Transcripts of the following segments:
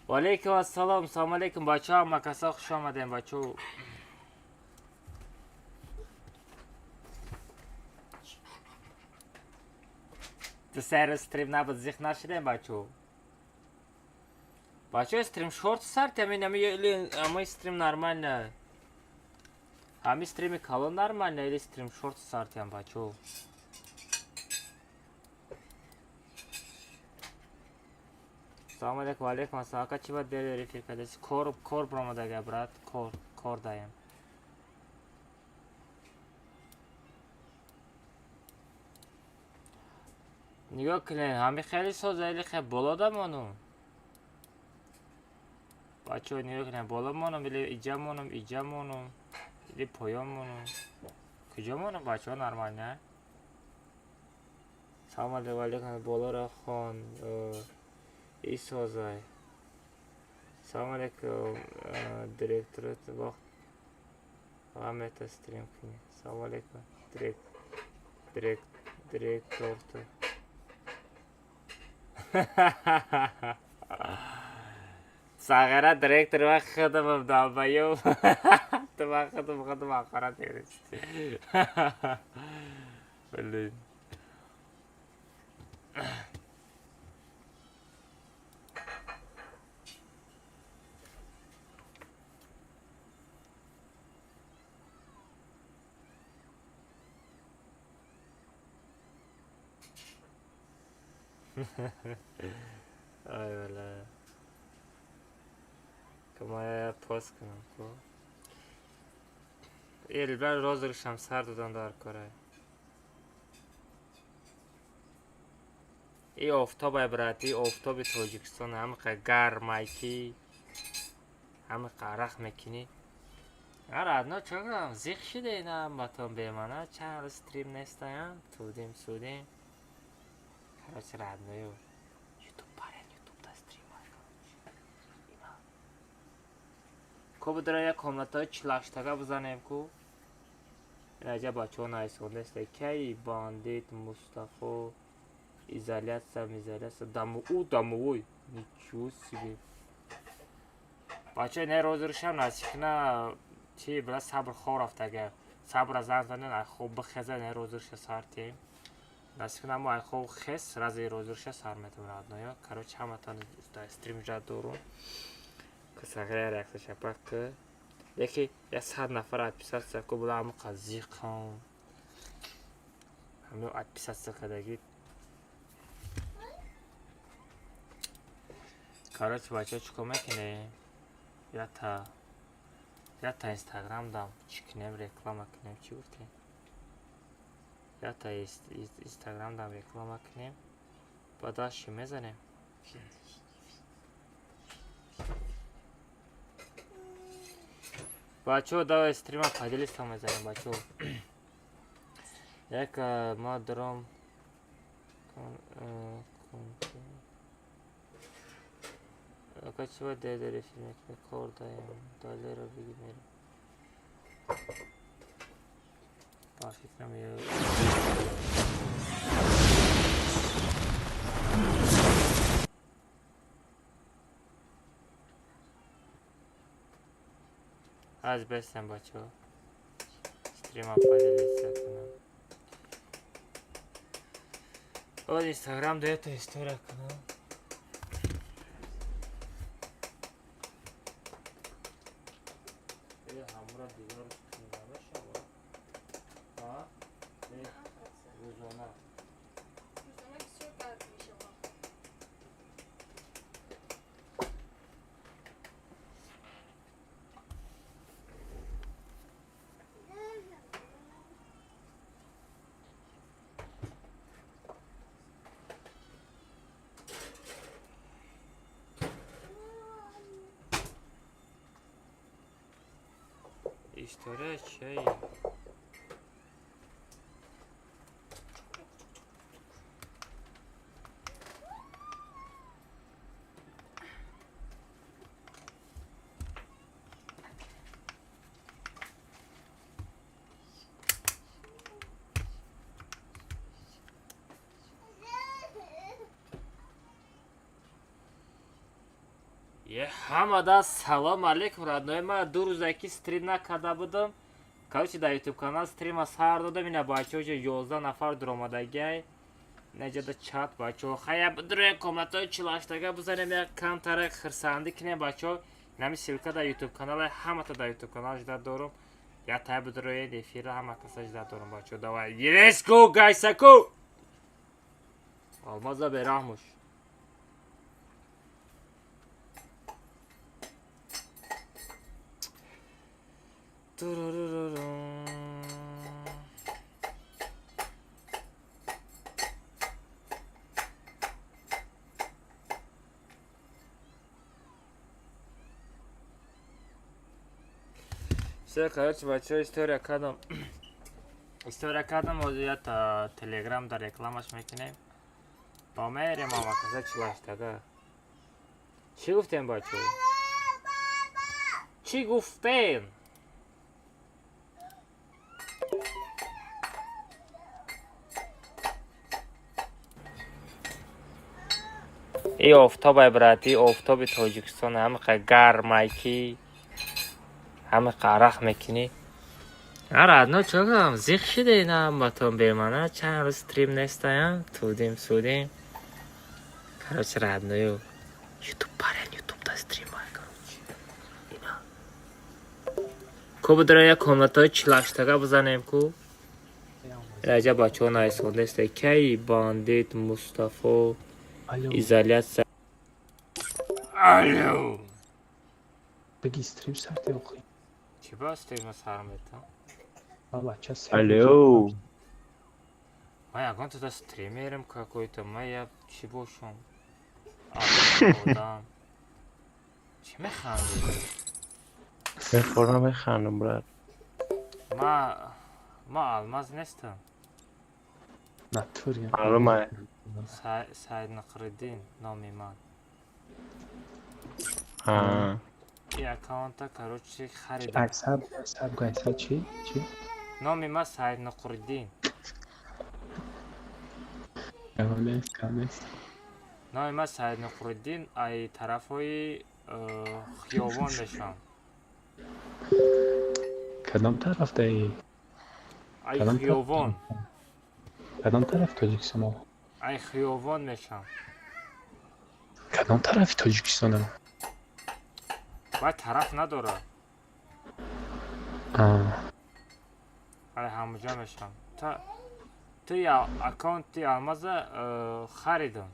Валейкум ассалом, салом алейкум, бачаҳо, ҳама каса хуш омадем, бачаҳо. Ту сер стрим набуд, зиқ нашидем, бачаҳо. Бачаҳо, стрим шорт сар тамин ами или ами стрим нормально. Ами стрими калон нормально или стрим шорт сар тям, бачаҳо. Салом алейкум, алейкум ассалом. Ака, чӣ ба дер эфир кардеси? Кор, кор бромадага, брат, кор, кор даем. Нигоҳ кунед, ҳами хеле соза или хе боло да монум? Бачаҳо, нигоҳ кунед, боло монум или иҷа монум, иҷа монум, или поён монум? Куҷо монум, бачаҳо, нормально? Салом алейкум, алейкум, болоро хон. И созай. Салом алейкум, директорот вақт ғамета стрим кунӣ. Салом алейкум, директорто. Сағира директор ва худам долбоёб. Ту ва худам худам ҳақорат мекунӣ. Блин. Ай, бала. Ки ма пост кунам ку. Элбар розыгрышам сар додан дар кора. И офтобай, брат, и офтоби Тоҷикистон ҳамиқа гармай ки ҳамиқа арақ мекунӣ. Ара, одно чо кунам, зиқ шида ина ҳаматон бемана, чанд рӯз стрим нестаям, тудим судим. Короче, родною. Ютуб парен, ютуб да стрим, короче. Ина. Ко будара як комнатаи чилаштага бизанем ку. Инаҷа бачаҳо найсондаста. Кай бандит, Мустафо, изоляция, изоляция, даму, у дамовой. Ничего себе. Бачаҳо, не розыгрышам насикна чи била сабр хор рафтага. Сабра зан занен, ай хоб бихеза, не розыгрыша сар тем. Насикна мо ай хоб хес, рази розыгрыша сар метам, родноё. Короче, ҳаматон стрим жад дорум. Касағира реакция шапак ки. Яки я 100 нафар отписаться ку була ҳамақа зиқам. Ҳама отписаться кардаги. Короче, бачаҳо, чӣ кор мекунем? Ята Инстаграм дам чӣ кунем, реклама кунем, чӣ гуфтем? Ята Инстаграм дам реклама кунем. Баъд даши мезанем. Бачаҳо, давай стрима поделиться мезанем, бачаҳо. Як ма дорам. Ака, чӣ бояд дер эфир мекунӣ? Кор даем. Далеро биги мерем. Ба фикрам ё аз бестем, бачаҳо. Стрима поделиться кунам. Вот Инстаграм да ета история кунам. Или ҳамура дигар рӯз кунем намешавад? А? Не, рӯзона. Рӯзона бисёр гарм мешавад. История чия? Ҳамада салом алейкум, родной. Ма 2 рӯза ки стрим накарда будам. Короче, дар ютуб канал стрима сар додам. Ина, бачаҳо, ҷо 11 нафар дуромадагиай. Неҷада чат, бачаҳо. Хая, бидуроем, комнатаҳои чилаштага бизанем, як камтара хирсандӣ кунем, бачаҳо. Инами ссылка дар ютуб канала, ҳамата дар ютуб канал ждать дорум. Я тай бидуроед эфира, ҳама каса ждать дорум, бачаҳо. Давай, let's go, гайсаку! Алмаза бераҳмуш. Турурурурум. Все, короче, бачаҳо, история кардам. История кардам, ҳозир я та Телеграм дар рекламаш мекунем. Ба мерем амаказа чилаштага. Чӣ гуфтем, бачаҳо? Чӣ гуфтем? И офтобай, брат, и офтоби Тоҷикистон ҳамиқа гармай ки ҳамиқа арақ мекунӣ. Ара, одно чо кардам, зиқ шиде ина ҳаматон бемана, чанд рӯз стрим нестаям, тудим судим. Короче, родною, ютуб парен, ютуб да стримай, короче. Ина. Ку бидора як комнатаҳои чилаштага бизанем ку. Раҷа, бачаҳо наисондеста. Кай бандит Мустафо Алло, изоляция. Алло. Беги стрим сарти охи. Чӣ ба стрима сар метам? Бача. Алло. Ма ягон туда стримером какой-то, ма я чӣ бошам? Одам. Чӣ механдӣ? Мехӯрам, механдам, брат. Ма алмаз нестам. Натури. Маълума. Саид Нақриддин номи ман. А. И аккаунта, короче, харидам. Айсаб, айсаб, айсаб чӣ? Чӣ? Номи ма Саид Нақриддин. Гавнест, гавнест. Номи ма Саид Нақриддин, ай тарафҳои хиёбон мешавам. Кадом тараф даи? Ай Кадом тараф? хиёбон. Кадом тараф Тоҷикистон? Ай хиёбон мешавам. Кадом тарафи Тоҷикистон? Вай тараф надорад. А, Ай ҳамуҷа мешавам. Та ту я аккаунти алмаза харидам.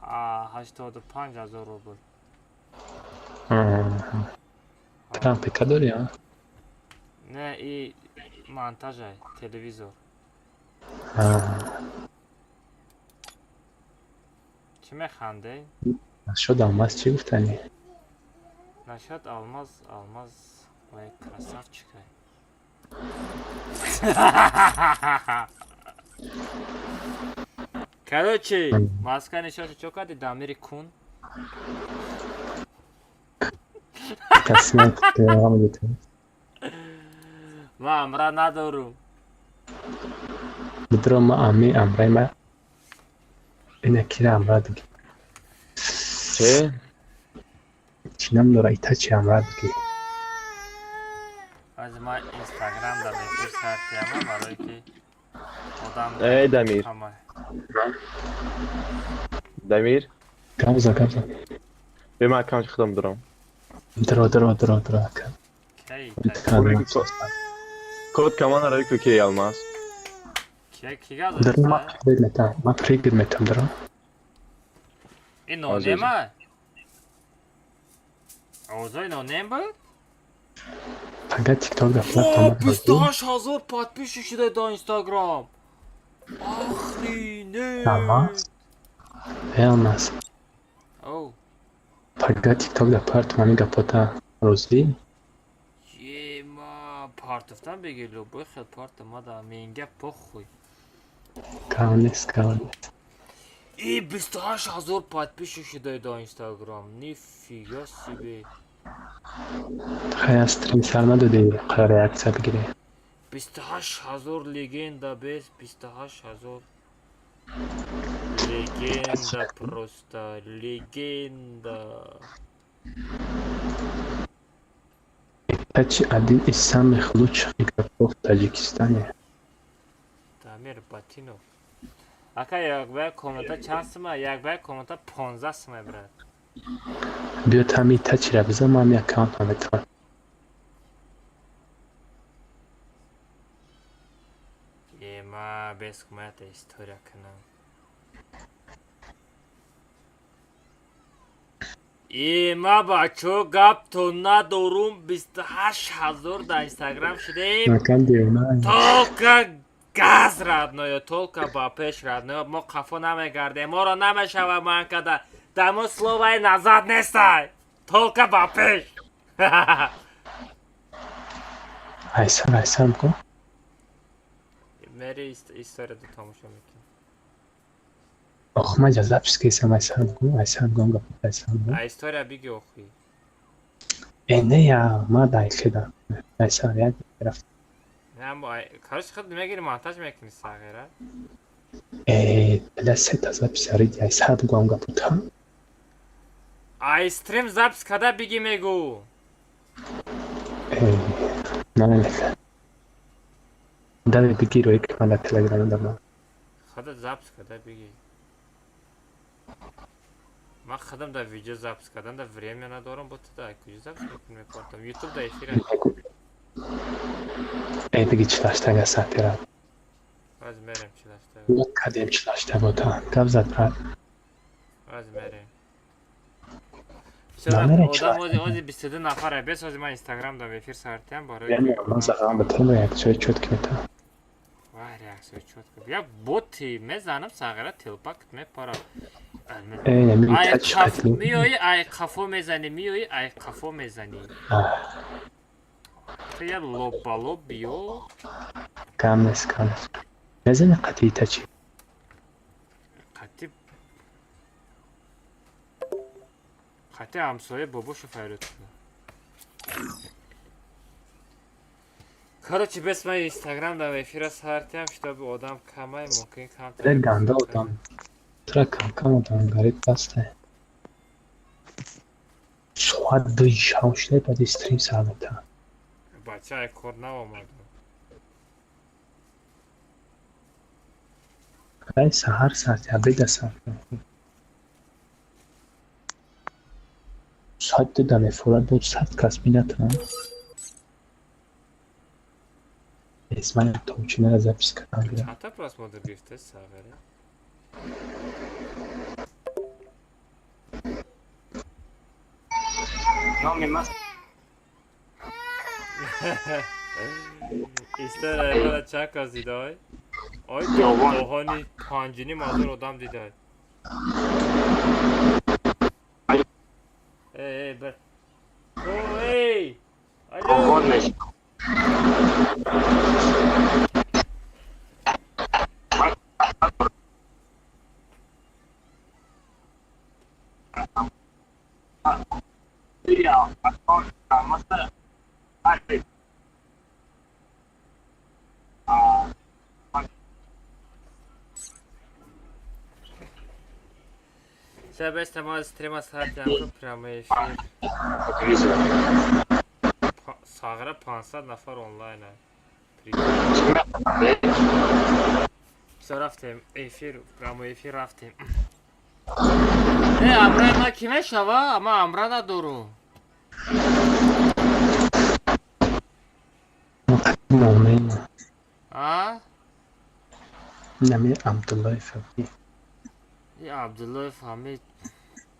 А, 85 000 рубл. А. Трамп дори, а? Не, и монтажай, телевизор. А. Чӣ механде? Нашод алмаз чӣ гуфтанӣ? Нашад алмаз, алмаз вай красавчикай. Короче, маска нишоша чо карди, Дамири кун? Тасмат телеграм дитем. Ма амра надорум. Бидро ма ами амрай ма. Ина кира амра диги. Чӣ? Чӣ нам дора ита чи амра диги. Аз ма Инстаграм да мефир сартияма, барое ки одам Эй, Дамир. ҳама. Дамир, Гавза, гавза. бе ман аккаунти худам дорам. Дро, дро, дро, дро. Ака. Кай? Код команда ро ку ки алмаз. Ки газ? Дро ма прибед метам. Ма прибед метам дро. Ин нонема? Овозои нонем буд? Фақат TikTok да О, платформа. 28 000 подписчик шуда до Инстаграм. Охренеть! Алмаз. Э, алмаз. Оу. Фақат TikTok да партум гапота розӣ? Ема, партовтан бегир, любой хел парта мада, менга похуй. Гав нест, гав нест. И 28 000 подписчик шуда до Инстаграм. Нифига себе. Хая стрим сар надодӣ, қара реаксия бигирӣ. 28 000 легенда без 28 000. Легенда просто, легенда. Итачи один из самых лучших игроков в Таджикистане. Дамир Батинов. Ака, як ба як комната чанд сума? Як ба як комната 15 сума, брат. Биё, тами Итачира бизан, ман ҳами аккаунт наметавонам. Ема без кумата история кунам. Ема, бачо, гаптон надорум, 28 000 дар Инстаграм шудем. Макан девона. Только газ, родной, только ба пеш, родной. Мо қафо намегардем, моро намешава ман када. Дамо словаи назад нестай. Только ба пеш. Айсар, айсар кун. Мери, история ду тамошо мекунӣ. Ох, ман ҷа запись кесам, айсар кун, айсар кун, гап айсар кун. А история биги охи. Э, не, я ма дайхеда. Айсар як рафт. Короче, худ мегири, монтаж мекунӣ, сағира. Э, бля, сета запись ариди, айсар кун, гап та. Ай стрим запись када биги мегу. Э, на не. Давай биги рӯи ки ман дар Телеграм дорам. Худат запись када биги. Ман худам дар видео запись кардан да время надорам, бо ту да куҷо запись мекунӣ, мепартам. Ютуб да эфира. Э, биги чилаштага сатира. Аз мерем чилашта. Кадем чилашта бота. Гап зад, брат. Аз мерем. Намерем. Одам ози ози 22 нафар бес ози ман Инстаграм дам эфир сартиам барои. Ман зағам ба тема як чой чётко метавонам. Вай, реаксия чётко. Як боти мезанам, сағира, телпак мепара. Э, нами Ай тач қаф қатли. миёи, ай қафо мезанӣ, миёи, ай қафо мезанӣ. Ту я лоб ба лоб биё. Кам нест, кам нест. Мезани қатъи тачи. Қатъи қатъи ҳамсоя бобошу файрод кунам. Короче, бес ман Инстаграм дам эфира сартиам, чтобы одам камай, мумкин камтар. Тра ганда одам. Тра кам кам одам гариб баста. Соат 2 шав шуда, баъди стрим сар метавонам. Бача, ай кор наомадам. Ай, саҳар саати обеда сар. Соат 2 да мефурад, буд 100 кас минатонам. Эс, ман товчинара запись кардам гирам. Чандта просмотр гирифта, сағира? Номи ман История мара чанд кас дидай? Ой, Ёвон. оҳони 5,5 ҳазор одам дидай. Эй, эй, бир. О, эй! Алло! Овон мешавам. Сейчас ма стрима сартиам, прямой эфир. Сағира, 500 нафар онлайн. Всё, рафтем эфир, прямой эфир рафтем. Э, амра ма ки мешава? Ама амра надорум. Муъмин. А? Нами Абдуллои Фавқӣ. И Абдуллоев ҳами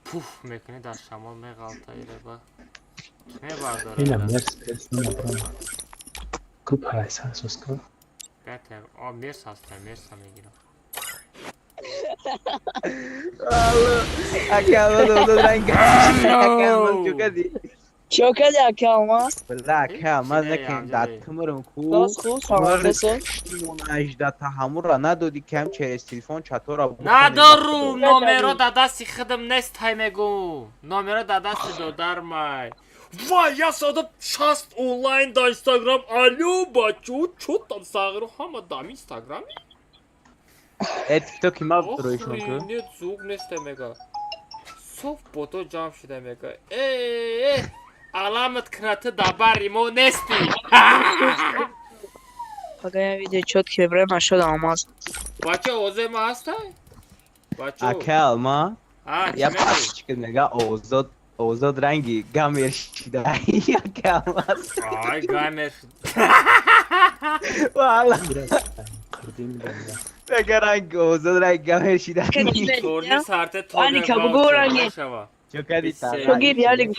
пуф мекунӣ, дар шамол меғалта, иреба. Ки мебардора? Ина мерс перс намедонам. Ку парайсан сос ку. Бетер. О, мерс ҳаста, мерса мегирам. Алло, ака, буду ранг. Ака, ман чӯкади. Чокади, ака, ма? Бла, ака, ман Чӣ накем амҷади? да тумрам ку. Боз хуб, саломат бошед. 18 таҳаммулра надодӣ, кам через телефон чатора Надорум, номеро да дасти худам нест, ҳай мегӯм. Номеро да дасти додармай. Вай, 160 онлайн дар Инстаграм. Алло, бачо, чо там, сағиро, ҳама дам Инстаграми? Э, тиктоки ма бидроишон ку. Охренеть, звук неста мега. Соф бото ҷамъ шуда мега. Э, аламат кунати дабари мо нести. Пага я видео чётки мебарем нашуд Алмаз. Бача, озе ма ҳастай? Бачо. Ака Алма, А, чӣ я мегӯӣ? пасчика мега озод озод ранги гамер шида. Ака Алмаз. Ай, гамер. Валла. Қирдим дам. Мега ранги озод ранги гамер шида. Турнир сарте. Алика, бугӯ ранги. Шава. Чо кади та? Чо гир, ялик.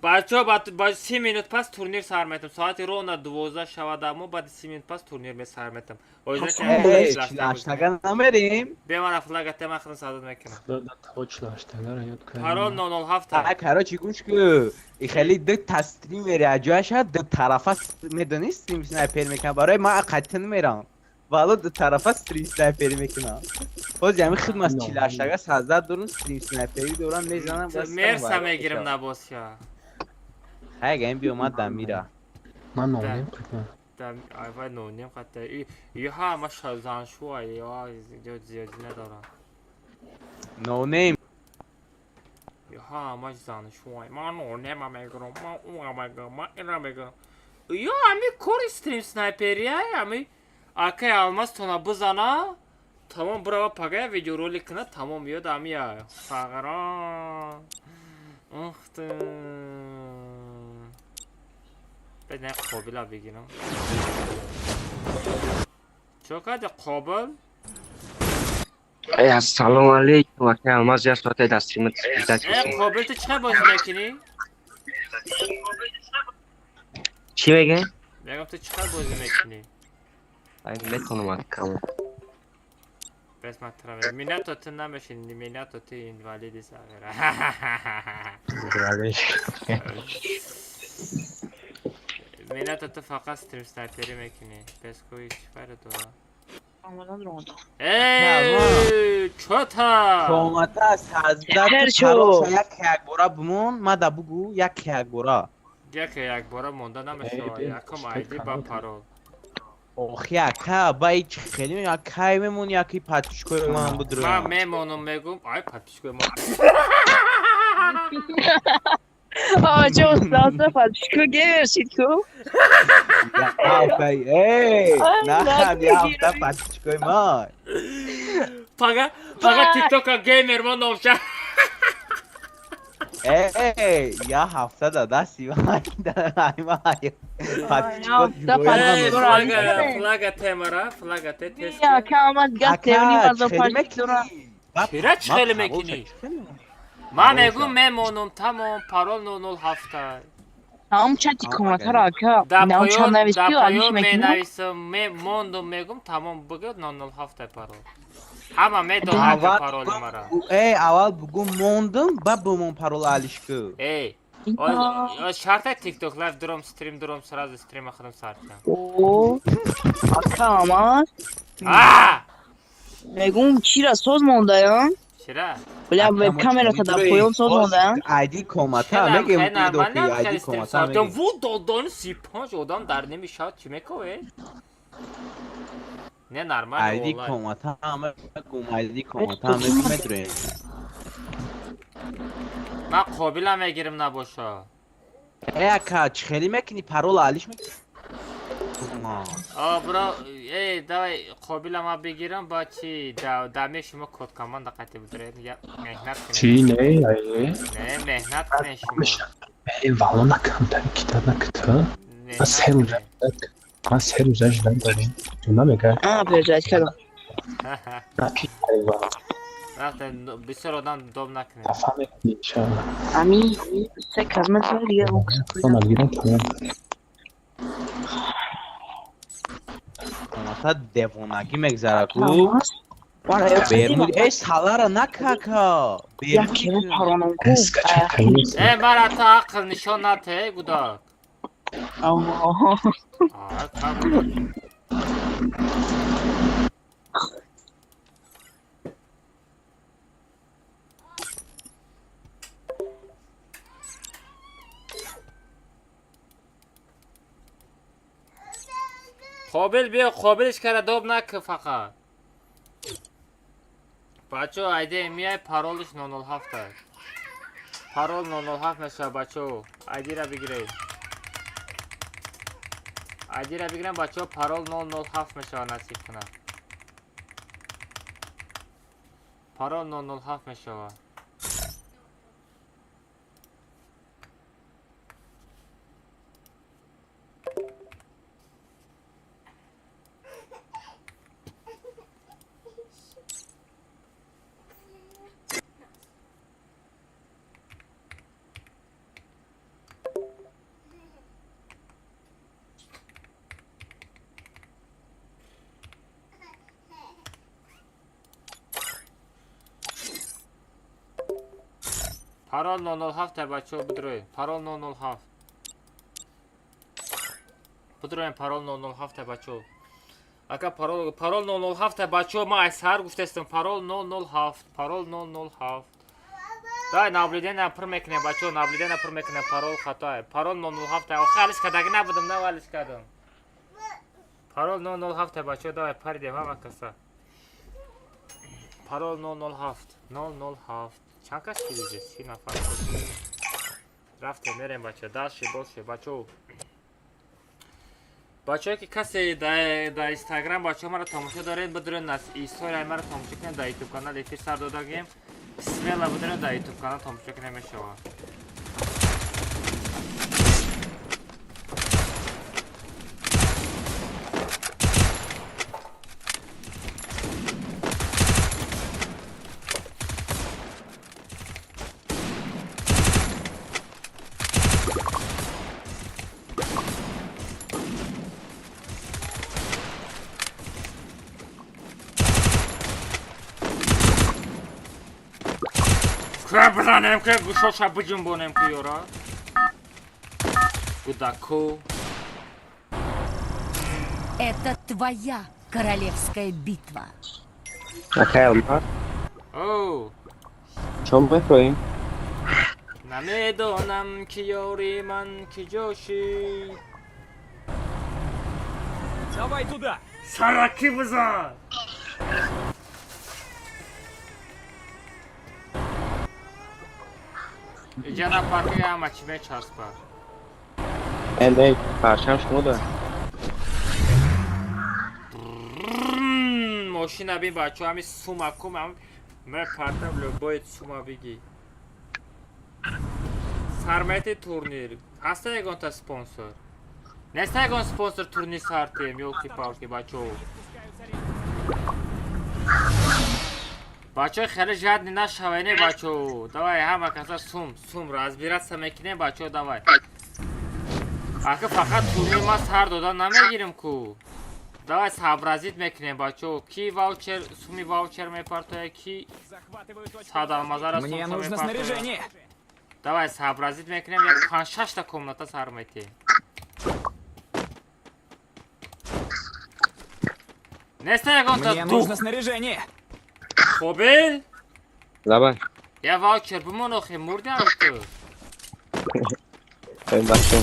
Бачо, ба 30 минут пас турнир сар метам. Соати ровно 12 шавад, аммо баъди 30 минут пас турнир месар метам. Эй, чилаштага намерим. Бемана флага тема худам садод мекунам. Худо да точлаштагара ёд Парол кардем. 007. А, короче, гӯш ку. И хеле ду та стримери аҷояша ду тарафа медонӣ стрим снайпер мекунам. Барои ман қатъи намерам. Вало ду тарафа стрим снайпери мекунам. Боз ҳами хидмат No. чилаштага сазда дорум стрим снайпери дорам мезанам. Мерса мегирам набоша. Хай гаим биомад дамира. Ман нонем қидам. Да, айвай нонем қата. И ҳама заншуа ё зиёдӣ надорам. No name. И ҳама заншуа. Ман нонема мегирам, ман уа мегирам, ман ира мегирам. Ё ами кори стрим снайперия, ами акай Алмаз тона бизана, тамом бирава пагая видеоролик кунад, тамом ёд ами я. Фағрон. Ух ты. Бед не қобила бигирам. Чо карди қобил? Эй, ассалому алейкум, ака Алмаз, я соате дастримат ждать. Э, қобил, ту чӣ бозӣ мекунӣ? Чӣ мегӯ? Мегам, ту чӣ бозӣ мекунӣ? Ай, метонам акам. Бес ман тура мегам. Минато ту намешини, минато ту инвалиди сағира. Минато ту фақат стрим снайперӣ мекунӣ. Бес кӯи чӣ файда дора? Омадан рондо. Эй, чота! Комата сазда Хер ту шо. паролша як якбора бимон, мада бугу як якбора. Яке якбора монда намешава. Эй, Якум бе, айди ба канал. парол. Охи ака, ба ич хеле як кай мемон яки патчкои ман Ман будроям. мемонам мегум, ай подписчикои мо. А, чо устаза подписчико гевершид ку? Ай, эй, Ай, нахад я нахуй ҳафта гирой. патчкои ман. Пага, пага тиктока геймер мо номша. Эй, я ҳафта да дасти ман ай ман. Патчко ҳафта ҷудои ман Эй, подписчикоро будроям. флага, флага темара, флага те тест. Бия, ака Алмаз гап темни Ака, базо чӣ хеле подписчикора. мекунӣ? Ба- Чира чӣ ман хеле паролша мекунӣ? чӣ хеле мекунӣ? Ман мегум мемонам, тамом, парол 007. Ҳам чати Ама комнатаро ака. Да Нам чат поён, да нависти алиш поён мекунам. менависам, мондум мегум, тамом бигӯ 007 парол. Ҳама медонад Аввал пароли мара. Эй, аввал бугу мондум, ба бумон парол алиш ку. Эй, шарта TikTok live дуром, стрим дуром, сразу стрим худам сар кунам. О, ака Алмаз. А! Мегум чира соз мондаям? Чира? Бля, веб-камерата дар поён соз мондаям. Айди комата мегем нормально айди хеле стрим комата сар кунам. мегем. Ву додон 35 одам дар ними шав чӣ мекове? Не нормально. Айди воллаҳ. комата мегум, айди комата мегум медроем. Ман қобила мегирим набоша. Эй, ака, чӣ хеле мекунӣ? Парол алиш мекунӣ? А, бро, эй, давай қобила ма бигирам, ба чи даме шумо код команда қати бидуред. Я меҳнат Чӣ кунед. не, ай. Не, меҳнат кунед шумо. Эй, вало накам там китоб накита. Ман Меҳнат се рӯза кунед. ман 3 рӯза ждам дорем. Ту намега? А, пережать кардам. Наки ай вало. Вақте бисёр одам доб накунед. Тафа мекунӣ иншалло. Ами се казмет дига. Худам гирам тамом. Комата девонагӣ мегзара ку. Бермуд, эй, салара накака. Як кему паронам ку. Эска чакай. Э, мара та ақл нишон нате, гудак. Аллоҳ. А, кам. Қобил биё, қобилиш кара доб наки фақат. Бачо, айди миай, паролиш 007. Парол 007 мешава, бачо. Айдира бигиред. Айдира бигирем, бачо, парол 007 мешава, насиб кунад. Парол 007 мешава. Парол 007, бачо, бидроед. Парол 007. Бидроем, парол 007, бачо. Ака, парол, парол 007, бачо, ма аз сар гуфтестам, парол 007, парол 007. Дай наблюдение пур мекунем, бачо, наблюдение пур мекунем, парол хатое. Парол 007. Охи алиш кадаги набудам, на алиш кардам. Парол 007, бачо, давай паридем ҳама каса. Парол 007, 007. Чанд кас кидиҷа? 30 нафар. Рафтем, мерем, бача. Дальше, больше, бачо. Бачое ки касе дар Инстаграм, бачаҳо, маро тамошо доред, бидуред, историяи маро тамошо кунед, дар Ютуб канал эфир сар додагем. Смело бидуред, дар Ютуб канал тамошо кунед мешавад. Кра бизанем, ки гӯшоша биҷунбонем, ки ёра. Гудаку. Это твоя королевская битва. Акай Алмаз, Оу. чом мефроем? Намедонам, ки ёри ман ки ҷошӣ. Давай туда! Саракӣ бизан! Иҷа на парки ҳама чӣ мечаспад. Э, не, парчам шумо дорад. Мошина бин, бачо, ҳами сума кум мепартам, любой сума биги. Сармети турнир. Ҳаста ягонта спонсор? Неста ягон спонсор, турнир сартем, ёлки-палки, бачо. Бачо, хеле жадный нашавайне, бачо. Давай, ҳама каса сум, сум разбираться мекунем, бачо, давай. Ака, фақат турнир ма сар дода намегирим ку. Давай сообразить мекунем, бачо. Ки ваучер, суми ваучер мепартоя, ки Захватываю точку. 100 алмазара Мне сумса нужно мепартоя. снаряжение! Давай сообразить мекунем, як панҷ шашта комната сар метем. Неста ягонта Мне дух. нужно снаряжение! Хобел? Лабай. Я ваучер бимон, охи, мурдиам ту. Эй, бачо.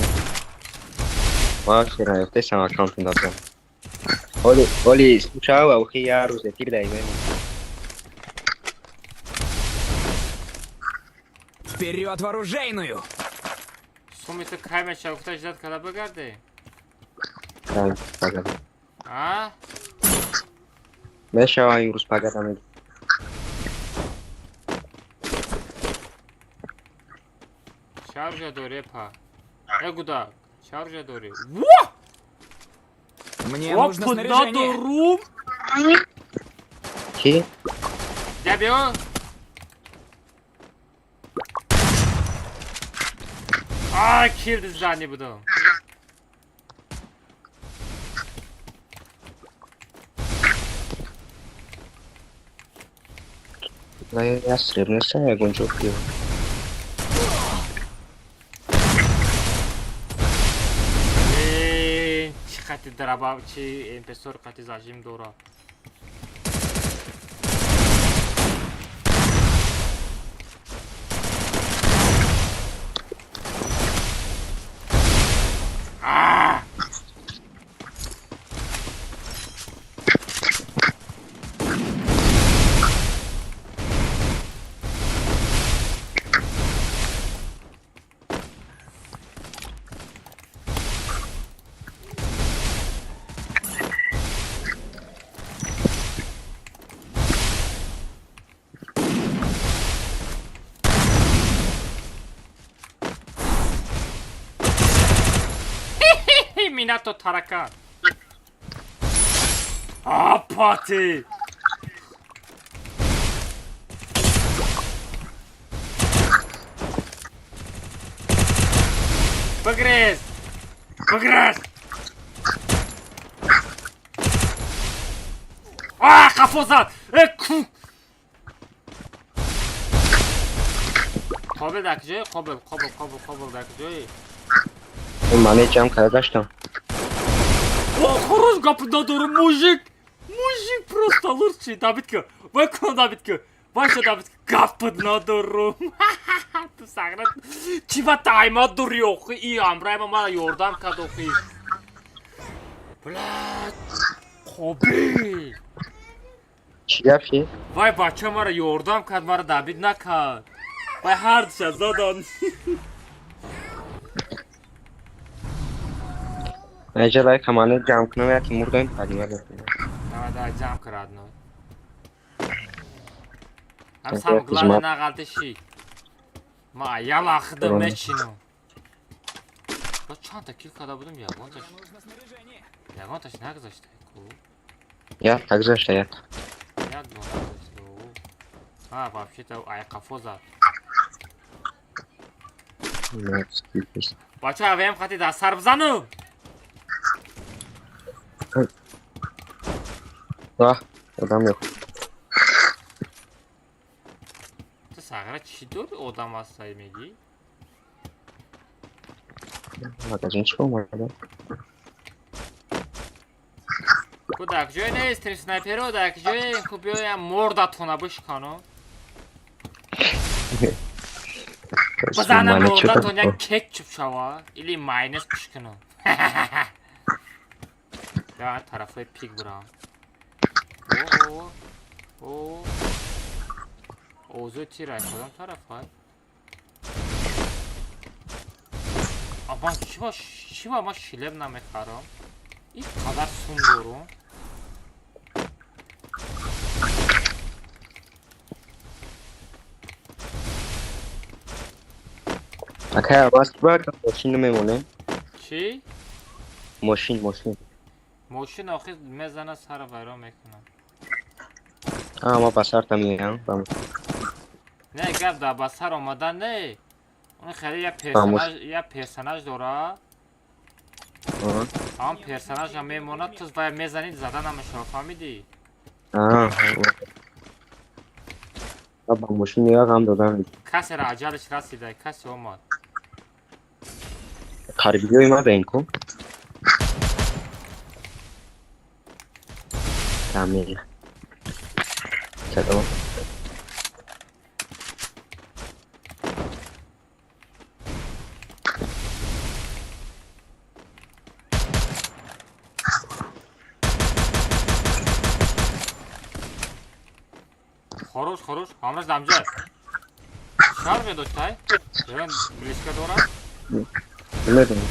Ваучер наёфтесам, аккаунтам дадам. Оли, оли, слушава, охи я рӯз эфир даимем. Вперед в оружейную! Суми ту кай меша, гуфта ждать када бигарди? Пагада. А? Мешава имрӯз пагада мег. Шаржа дори, па. Э, гудак, шаржа дори. Во! Мне нужно Опа, снаряжение! надорум! Ки? Я биё. А, кил дизайни будам. На я сребнеса ягон ҷо пиё. Э, чӣ қати драба, чи МП40 қати зажим дора. А! Минато таракан. Апати! Бигрез! Бигрез! А, қафо зад! Э, ку! Қобил дар куҷое? Қобил, Қобил, Қобил, Қобил дар куҷое? Мане ҷамъ карда гаштам. О, хорош гап надорам, мужик! Мужик просто лучший. Добить ка. Вай кун добить ка. Вай ша добить ка. Гап надорам. Ту сагра. Чи ба тайма дури охи? И амрайма мара ёрдам кард охи. Блядь. Қобил. Чӣ гап ши? Вай бача мара ёрдам кард, мара добить накард. Вай ҳар душа задан. Аҷа лайк ҳамане ҷамъ кунам, яки мурдаем падима мекунам. Давай, давай, ҷамъ кар одно. Ҳам Так, сам я главное хизмат. нағалтиши. Ма ялахда Tamam. мечинам. Ба чанда кил карда будам, ягонташ. Мне нужно снаряжение. Ягонташ нагузашта ку. Як та гузашта як. Як дона гузашта. А, вообще-то ай қафо зад. Бача авем хати дар сар бизанам. Ваҳ, одам ёфт. Ту сағра чӣ дори одам ҳастай мегӣ? Магазин чӣ омада? Ку дар куҷое нестем снайперо дар куҷое ку биёям мордатона бишкану. Бизанам мордатон як кетчуп шава или майонез пишкунам. Я тарафои пик бирам. О, о, овозои тир ай кадом тарафай? А ман чиба ман шлем намехарам? Ин қадар сум дорум. Акай Алмаз, ба мошин намемонем? Чӣ? Мошин, мошин. Мошин охир мезана сара вайрон мекунам. А, ма ба сарта меям. Ба Не, гап дар ба сар омадан не. Он хеле як Ба мош- персонаж, як персонаж дора. А, Ҳамон персонажа мемонад, ту вай мезанӣ зада намешава, фаҳмидӣ? а. Ба мошин нигоҳ ҳам додам. Касеро аҷалаш расида, касе омад. Қарибиёи ма бен ку. Дамир. Садо. Хорош, хорош, ҳамаш дамҷа. Шар медоштай? Ягон близко дорад? Намедонам.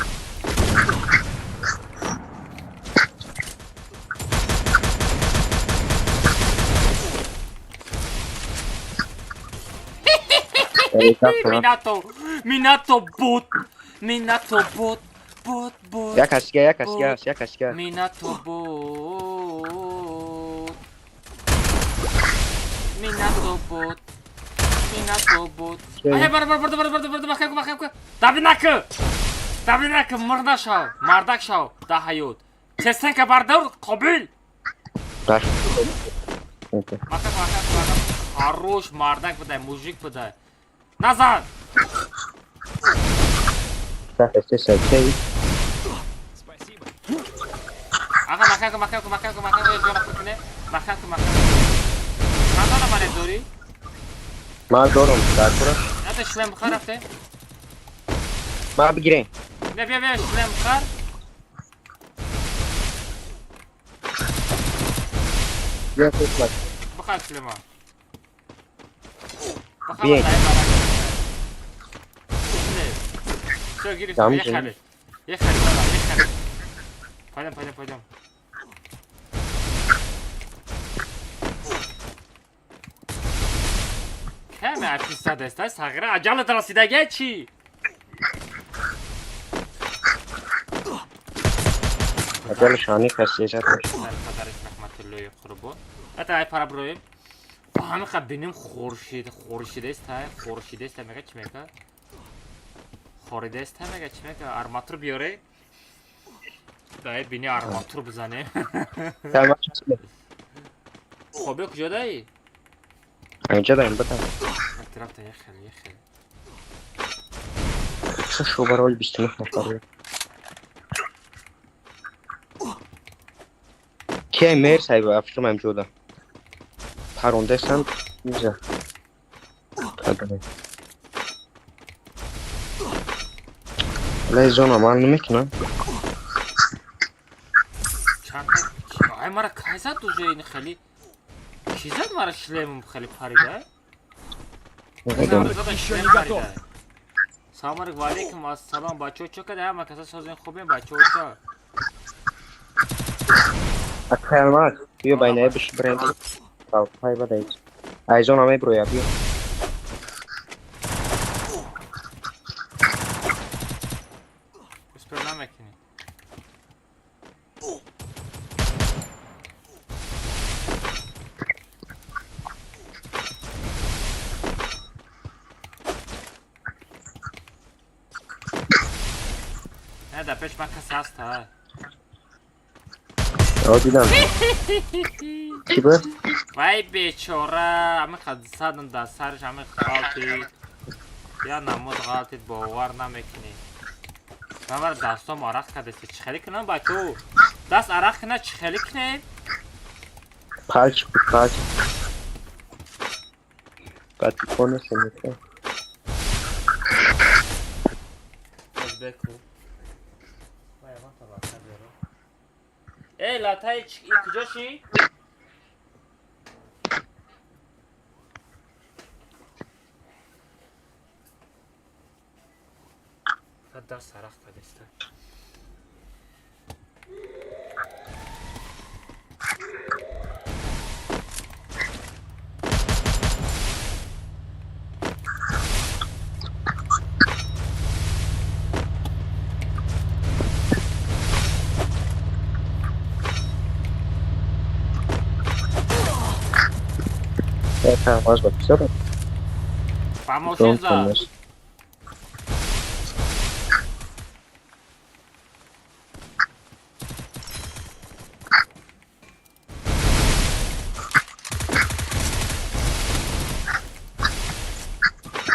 Минато, Минато бот, Минато бот, бот, бот. Як касига, як касига, як касига. Минато бот. Минато бот. Минато бот. Ай, бар, бар, бар, бар, бар, бар, маҳкам, маҳкам. Дави наку. Дави наку, мурда шав, мардак шав, да ҳаёт. Честенка бардор, қобил. Баш. Маҳкам, маҳкам, маҳкам. Хорош мардак будай, мужик будай. Назад! Спасибо. Аға, маҳкам кун, маҳкам кун, маҳкам кун, маҳкам кун, ҷона пур куне. Маҳкам кун, маҳкам кун. Чанд дона монет дорӣ? Ман дорам, дар кора. На шлем бихар рафте. Ма бигирем. Не, бия, бия, шлем бихар. Бия худат. Бихар шлема. Бихар Бия. ма дай барак. Всё, гирифтам, Там ехали. Ехали, давай, ехали. Пойдем, пойдем, пойдем. Каме афисад аст, сағира аҷалат расидагия чӣ? Аҷал шани касият. Сар падараш раҳматуллои қурбон. Ата ай пара броем. Ҳамиқа бинем хуршид, хуршидеста, хуршидеста мега чӣ мега? Хоридеста мега чӣ мега? Арматур биёре. Дай бини арматур бизанем. Хобе куҷо даи? Инҷа даем битам. Рафта рафта як хел, як хел. Шуш барои 29 нафар. Кия мер сайба фикрам ҳамҷода. Парондасан инҷа. Лай зона ман намекунам. Чанд ай мара кай зад уже ин хели? Ки зад мара шлемом хели парида? Ещё не готов. Салом алейкум, валейкум ассалом. Бачаҳо чо када? Ҳама каса созен хубем бачаҳо чо? Акай Алмаз, биё байнаи биши бренд. Пай бадай. Ай зона меброя биё. Успел намекунӣ. Не, дар пеш ман касе ҳаст ҳа. О дидам. Чӣ буд? Вай бечора, ҳамин задам дар сараш ҳамин ғалтид. Я намуд ғалтид, бовар намекунӣ. Ман вара дастом арақ кардест. Чӣ хеле кунам бачаҳо? Даст арақ кунад, чӣ хеле кунем? Палч буд, палч. Патифон нест. Узбеку. Вай, ман та лата биёрам. Эй, латаи куҷо ши? Даст арақ кардеста. Алмаз ба писар. Ба мошин зад.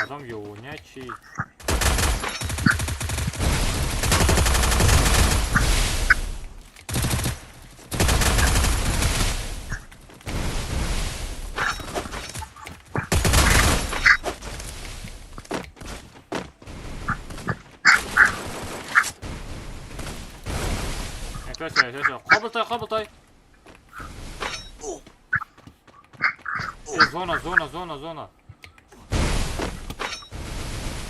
Одам ёвоня чи? Всё, всё, всё. Қобил той, қобил той. Э, зона, зона, зона, зона.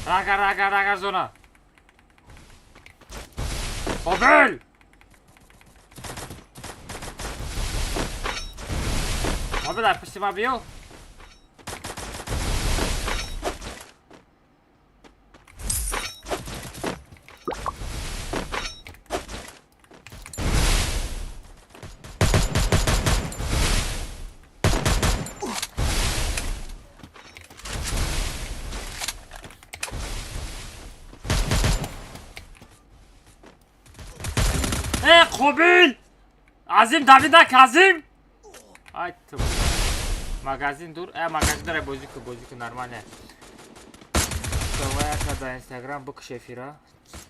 Рага, рага, рага, зона. Қобил! Қобил, ай пушти ман биё. Э, Қобил! Азим, давида, Казим! Ай ту. Магазин дур. Э, магазин дора бозӣ ку, бозӣ ку нормально. Давай ака да Инстаграм букш эфира.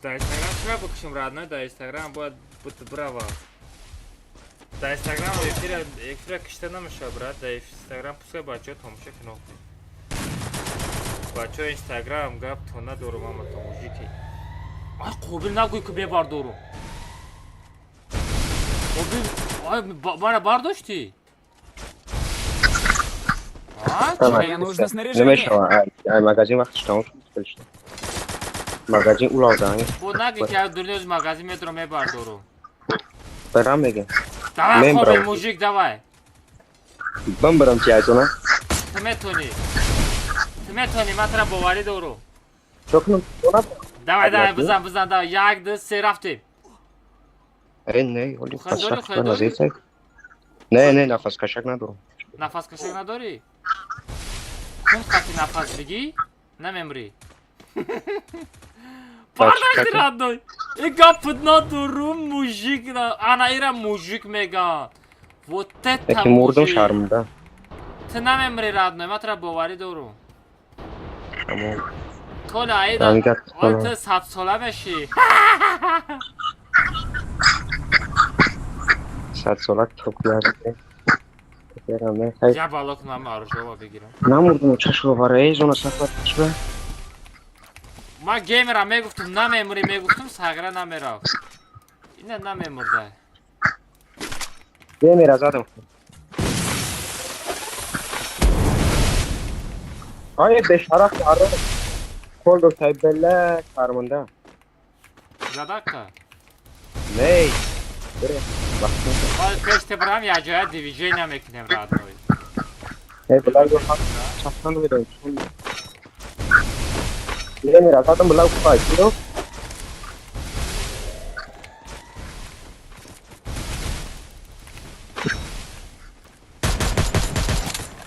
Да Инстаграм чира букшим родной, да Инстаграм бояд бут браво. Да Инстаграм эфира эфира кишта намеша, брат. Да Инстаграм пускай бачаҳо тамошо кунанд. Бачаҳо Инстаграм гап то надорум ама то мужики. Ай Қобил нагӯй ку бебардорум. Қобил, ай мара бардоштӣ? А, Мне нужно снаряжение. Намешава. Ай магазин вақтиш тамом шуд. Магазин улавдан. Бо нагӣ ки аз дунёз магазин метро мебардорум. Барам мегем. Давай, Мен Қобил, брам. мужик, давай. Бам барам чи айзона. Ту метонӣ. Ту метонӣ, ман тура боварӣ дорум. Чо кунам? Зона Давай, давай, Понятно. бизан, бизан, давай. Як, ду, се, рафтем. Э, не, ҳоли Хай дорӣ, хай дорӣ? назесай. Не, не, нафаскашак надорам. Нафаскашак надорӣ? Хун қати нафас бигӣ, намемрӣ. Бардашти родной. И гапт надорум мужик. Ана ира мужик меган. Вот это Яки мурдам мужик. шармда. Ту намемрӣ родной, ман тура боварӣ дорум. Тамом. Коля аида. Ҳамин гап Ой, ту 100 сола мешӣ. 100 сола то куяр. Я бало кунам аружова бигирам. Намурдам чашма барои зона сафар чиба. Ман геймера мегуфтум намемурӣ мегуфтум сағира намерафт. Ина намемурда. Геймера задам. Ай бешараф аро. Колдо сайбелла карманда. Задака. Ней. Бире. Ҳол пеш те барам як ҷоя движения мекунем родной. Эй благ чапан медон. Геймера задам благ пай.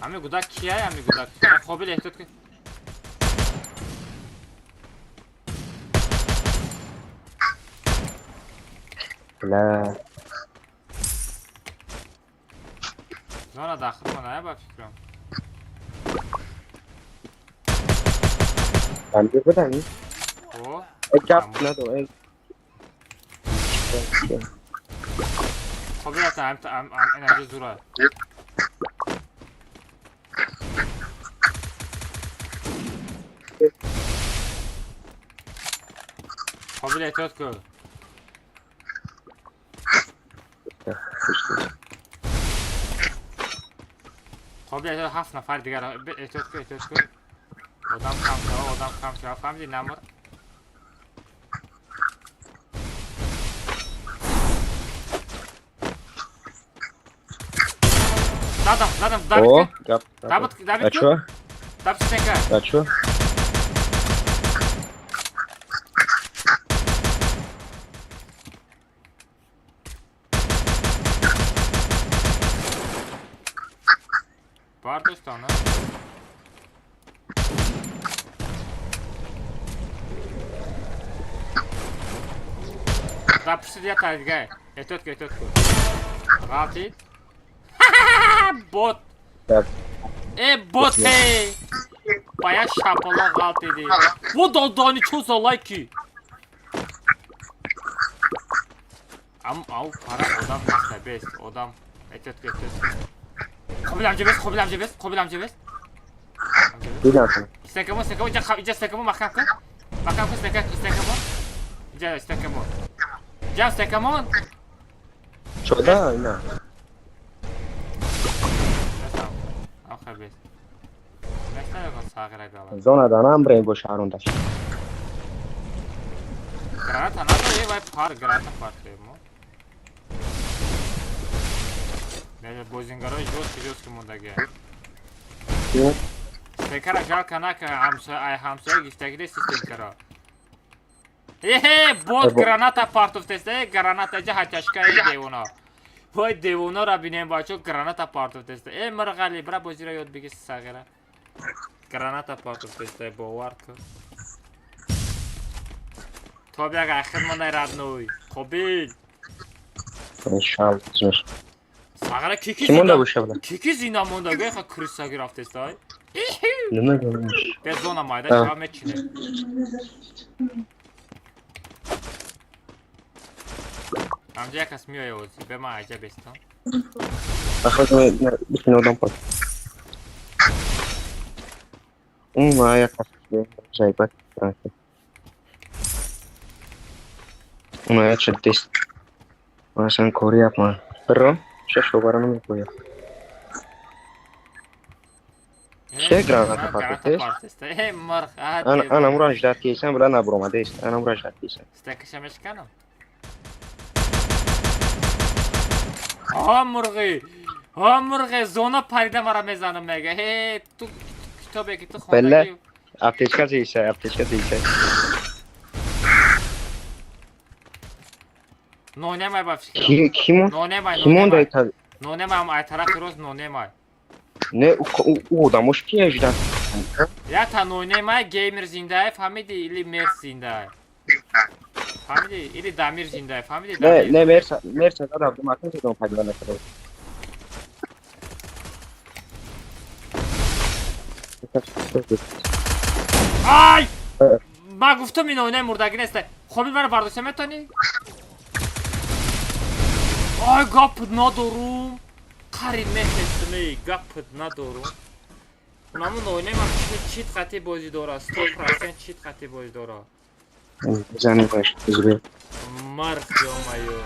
Ҳами гудак кияй ҳами гудак? Қобил эҳтиёт кун. Бла. Зона дахил кун, ба фикрам. Дамир будам. О, Эй гап надо, эй. Қобил ата ам ам энерҷи зура. Қобил эҳтиёт кун. Қобил эҳтиёт ҳафт нафар дигар эҳтиёт кун, эҳтиёт кун. Одам кам шава, одам кам шава, фаҳмидӣ намур? Задам, задам, О, давид кун. гап. Давид, давид А кун. чё? Давид стенка. А чё? Бардошта, на? Да, пушти я тайдгай. Эҳтиёт кун, эҳтиёт кун. Ғалтид? Бот. Так. Э, бот, эй! Ба як шапала ғалтиди. Во додани чо за лайки? Ам ау пара одам неста, бес, одам. Эҳтиёт кун, эҳтиёт кун. Қобил амҷа бес, қобил амҷа бес, қобил амҷа бес. Амҷа бес. Дидам. Стенкамо, стенкамо, иҷа иҷа стенкамо маҳкам кун. Маҳкам кун стенка, стенкамо. Иҷа стенкамо. Иҷа стенкамо. Чода, ина. Нестам. Ам бес. Неста ягон сағира гала. Зона данам брем бо шаҳрундаш. Граната надо, е вай пар, граната партоемо. Не, бозингарои жёсткий жёсткий мондаги. Стенкара жалко нака, ҳамсоя, ай ҳамсоя гифтагиде стенкара. Эхе, бот граната партофтест, э, граната ҷа ҳачашка э девона. Вой девонара бинем бачо граната партофтест. Э, мирғали, бира бозиро ёд бигир сағира. Граната партофтест, э, бовар кун. То бияг ахир мондай родной. Қобил. Иншаллоҳ. Сағира кики Ки монда зинда. боша бла? Кики зинда монда, гӯя ха крысаги рафтест, ай. Намедонам. Бе зона майда А. шава мечине. Амҷа як кас меоя ози, бе ман аҷа бестам. Ахир битин одам пак. Ма як зайбат. Уна я четтест. Масан кори апма. Перро, шаш обара намекоя. Че граната партофтест? Партофтест? Э, мирғ, а. Ана ана муран ждат кейсан, бла набромадест. Ана муран ждат кейсан. Стенкаша мешканам. Ҳа мурғи. Ҳа мурғи, зона парида мара мезанам мега. Ҳе, ту китобе ки ту Белла. хондагӣ. Аптечка зейса, аптечка зейса. Нонемай ба фикрам. Ки кимон? Нонемай, Кимон нонемай. дай та Нонемай ам ай тарафи рост нонемай. Не, у одамош ки еждан. Ята нонемай геймер зиндаев фаҳмиди или мерс зиндаев. Фаҳмиди или Дамир зиндаев фаҳмиди Не, Дамир. не, мерса, мерса задам, макон задам пайдо накардам. Ай! Ма гуфтам ин оинаи мурдагӣ нест. Хобил маро бардошта метонӣ? Ай, гапт надорум. Қариб мехестам, эй, гапт надорум. Унамун оинаи ман чит қатӣ бозӣ дора, 100% чит қатӣ бозӣ дора. Зани баш, зубе. Марх, ё-моё.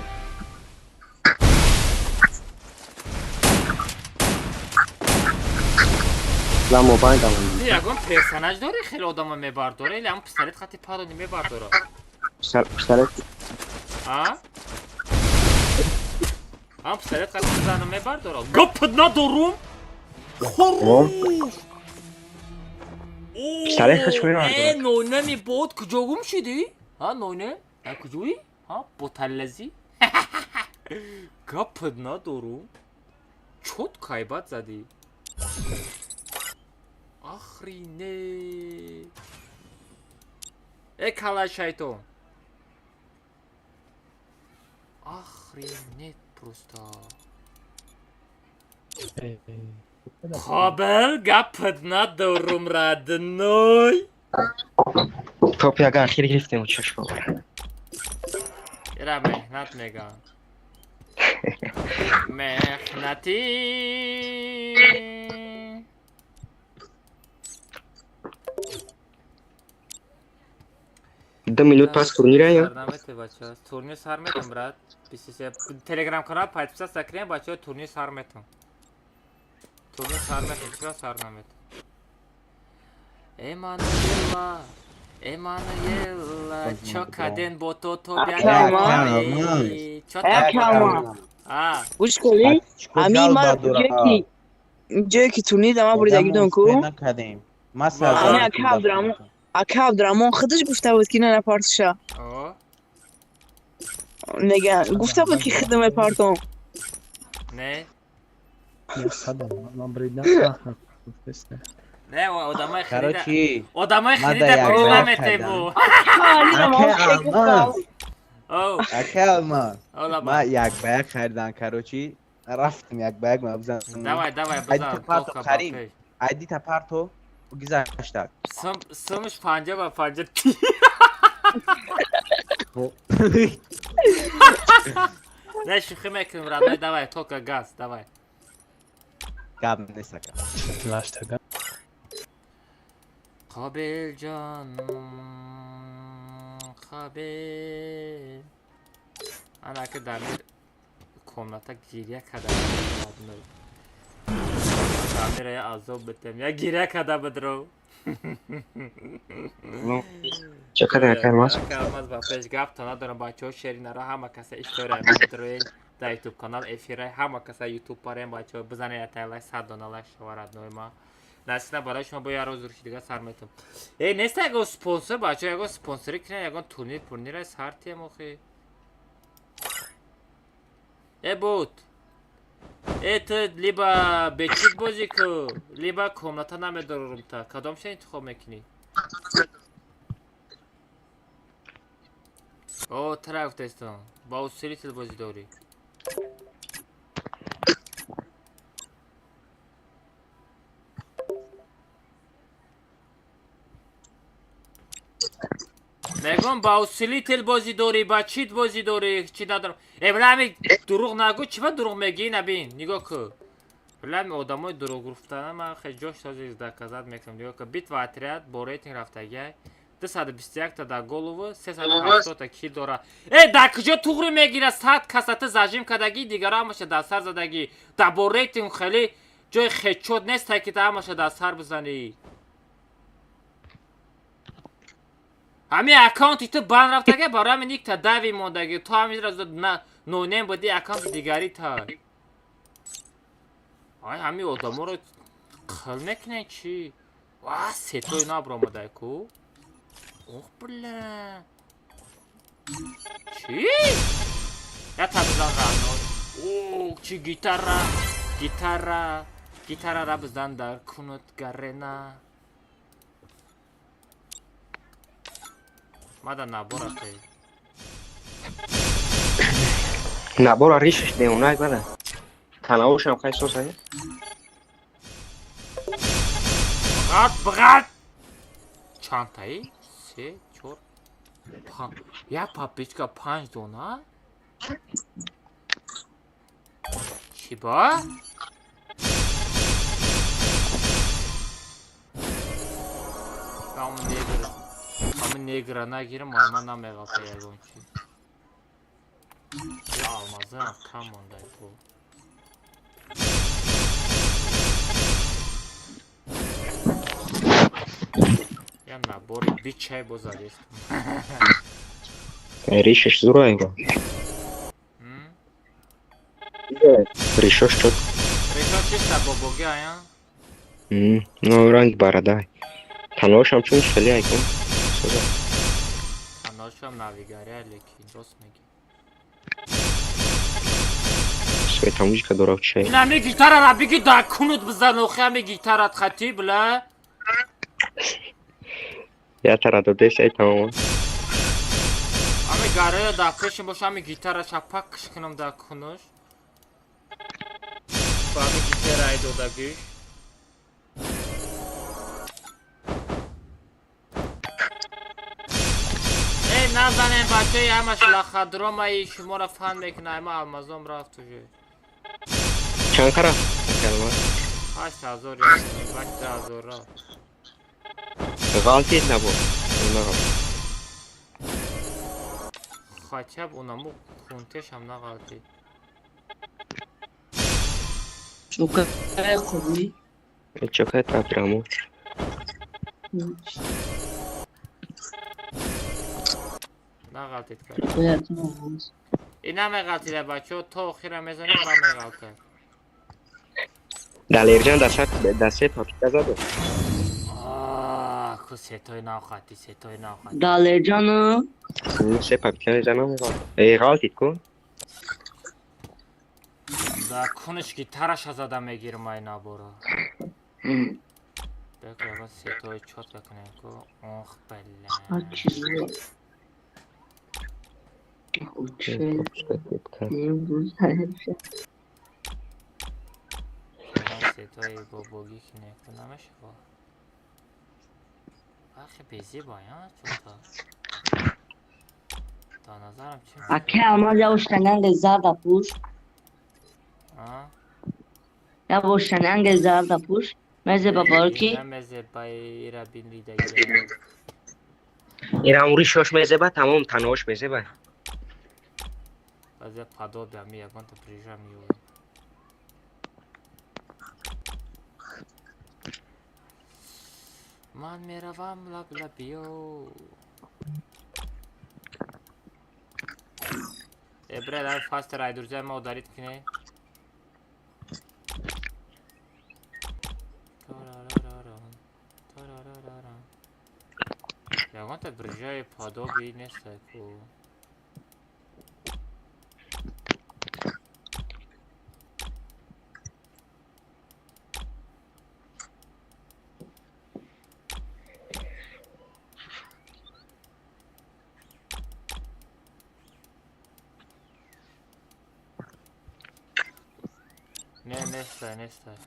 Ла мобайл даман. Ту ягон персонаж дорӣ хеле одама мебардора или ҳамн пистолет қати парони мебардора? Пистолет. А? Ҳам пистолет қати зана мебардора? Гапт надорум. Хорош! Пистолет хаш мебардора. Э, нонеми бод куҷо гум шудӣ? Ҳа, ноне? А куҷоӣ? Ҳа, боталлазӣ? Гапт надорум. Чот кайбат задӣ. Охренеть. Э, калай шайтон. Охренеть просто. Қобил гапт надорум, родной. Топ яган хир гирифтем чаш бабар. Ира меҳнат меган. Меҳнати. 2 минут пас турнира я. Сар намете, бача. Турнир сар метам, брат. 23 Телеграм канал подписаться кунем, бача, турнир сар метам. Турнир сар метам, чиро сар наметам? Эммануела, Эммануела, чо каден бо то то Акама. Чо Акама. А, Гӯш кунӣ? Ҳамин ман ҷое ки турнир дама буридаги будам ку. Накардем. Ма Ами ака Абдураҳмон, ака Абдураҳмон худаш гуфта буд, ки на напартуша. О, Мега гуфта буд, ки худам мепартом. Не. Ман бридам. Не, одамои харида. Короче, Одамои Мада харида як пул як наметебу. Ака Алмаз, О, ака Алмаз. ола. Ма як ба як харидан, короче, рафтем як ба як ма бизан. Давай, давай, Айди бизан. та парто Тока харим. ба пеш. Айди та парто гузаштак. Сум сумш 50 ба 50. Не, шӯхӣ мекунем, родной, давай, только газ, давай. Гап нест, ака. Лаштага. Қобил ҷон, Қобил. Ана ки Дамир комната гиря карда буд. Дамира я азоб битем. Я гиря карда будро. Ча кадан ака Алмаз? Ака Алмаз ба пеш гап то надорам, бачаҳо, шеринара ҳама каса история медроен дар ютуб канал эфира ҳама каса ютуб парем, бачаҳо, бизанед ятай лайк, 100 дона лайк шава, родной ма. Насина барои шумо бо як рӯз рӯши дига сар метам. Э, неста ягон спонсор, бачаҳо, ягон спонсорӣ кунед, ягон турнир пурнира сар тием охи. Э, буд. Э, ту либо бечит бозӣ ку, либо комната намедорам та. Кадомша интихоб мекунӣ? О, тра гуфтаистам. Ба усилитель бозӣ дорӣ. Мегӯм, ба усилитель бозӣ дорӣ, ба чит бозӣ дорӣ, чӣ надорам. Э, билами дурӯғ нагӯ, чӣ ба дурӯғ мегӯӣ, набин, нигоҳ кӯ. Билами одамои дурӯғ гуфтана ман хеле ҷош този доказать мекунам. Нигоҳ кӯ, битва отряд бо рейтинг рафтагиай. 221 та дар голову, 370 та кил дора. Э, дар куҷо туғри мегира 100 касата зажим кардагӣ, дигаро ҳамаша дар сар задагӣ. Дар бо рейтинг хеле ҷои хедшот нест, ки та ҳамаша дар сар бизанӣ. Ҳамин аккаунти ту банд рафтага, барои ҳамин никта дави мондагӣ. Ту ҳаминро нонем буди, аккаунти дигари та. Ай, ҳамин одаморо қил мекунен чӣ? Ва, сетои набромадай ку. Ох, бля. Чӣ? Я табизан равно. О, чи гитара, гитара, гитарара бизан дар кунут гарена. Мада набора те. Набора ришаш деунай бада. Танаушам хай сосай. Бғат, бғат! Чандтаи? Се, чор, панҷ. Як папичка панҷ дона? Чӣ ба? Ҳамун негр. Ҳамун негра нагирам, ама намеғалта ягон чи. Я алмазам кам мондай ку. Я набори бичай бозадестам. Ришаш зураева. Ришош чот. Ришош чиста бобоги ая? Ну ранг барадай. Танаошам чун хеле айкун. Соза. Танаошам навигария лекин рост меги. Света музыка дорав чай. Ина ми гитарара биги да кунут бизан охи ами гитарат хати бла. Я тара додес ай тамом. Ами гарая да пешим бош ами гитара чапак киш кунам да кунуш. Ба ами гитара ай додагиш. Эй назанем бачаи ҳамаш лахадромаи шуморо фан мекунад, ама алмазом рафт уже. Чанд қара? 8000 8000 рафт. Ғалтид набуд. Нағалт. Хотя б унаму кунтешам нағалтид. Чокай қобил. Чокай табраму. Нағалтид кар. Ина меғалтида бачаҳо то охира мезанем ва меғалтад. Далерҷан да се папика заду. Ку сетои нав хати, сетои нав хати. Далерҷану? Се папика мезанам меғалтад. Эй ғалтид ку? Да куниш гитараша зада мегирам ай набора. Бек ягон сетои чот бикунем ку. Ох бля. Сетои бобогӣ ки неку намешава. Ахи безиба, я чӯта. Да назарам чи? Аке алмаз я уштананге зарда пуш. А? Я уштананге зарда пуш. Мезе бабарки. Мезе бай ира бин ридаги. Ира ришош мезеба, тамом танош мезеба. Базе подобие ми ягонта прижа миёвем. Ман меравам лаблабиё. Эбре дар фастер ай друзья ма ударит кине. Ягонта брижаи подобие нестай ку. Не, нестай, нестай.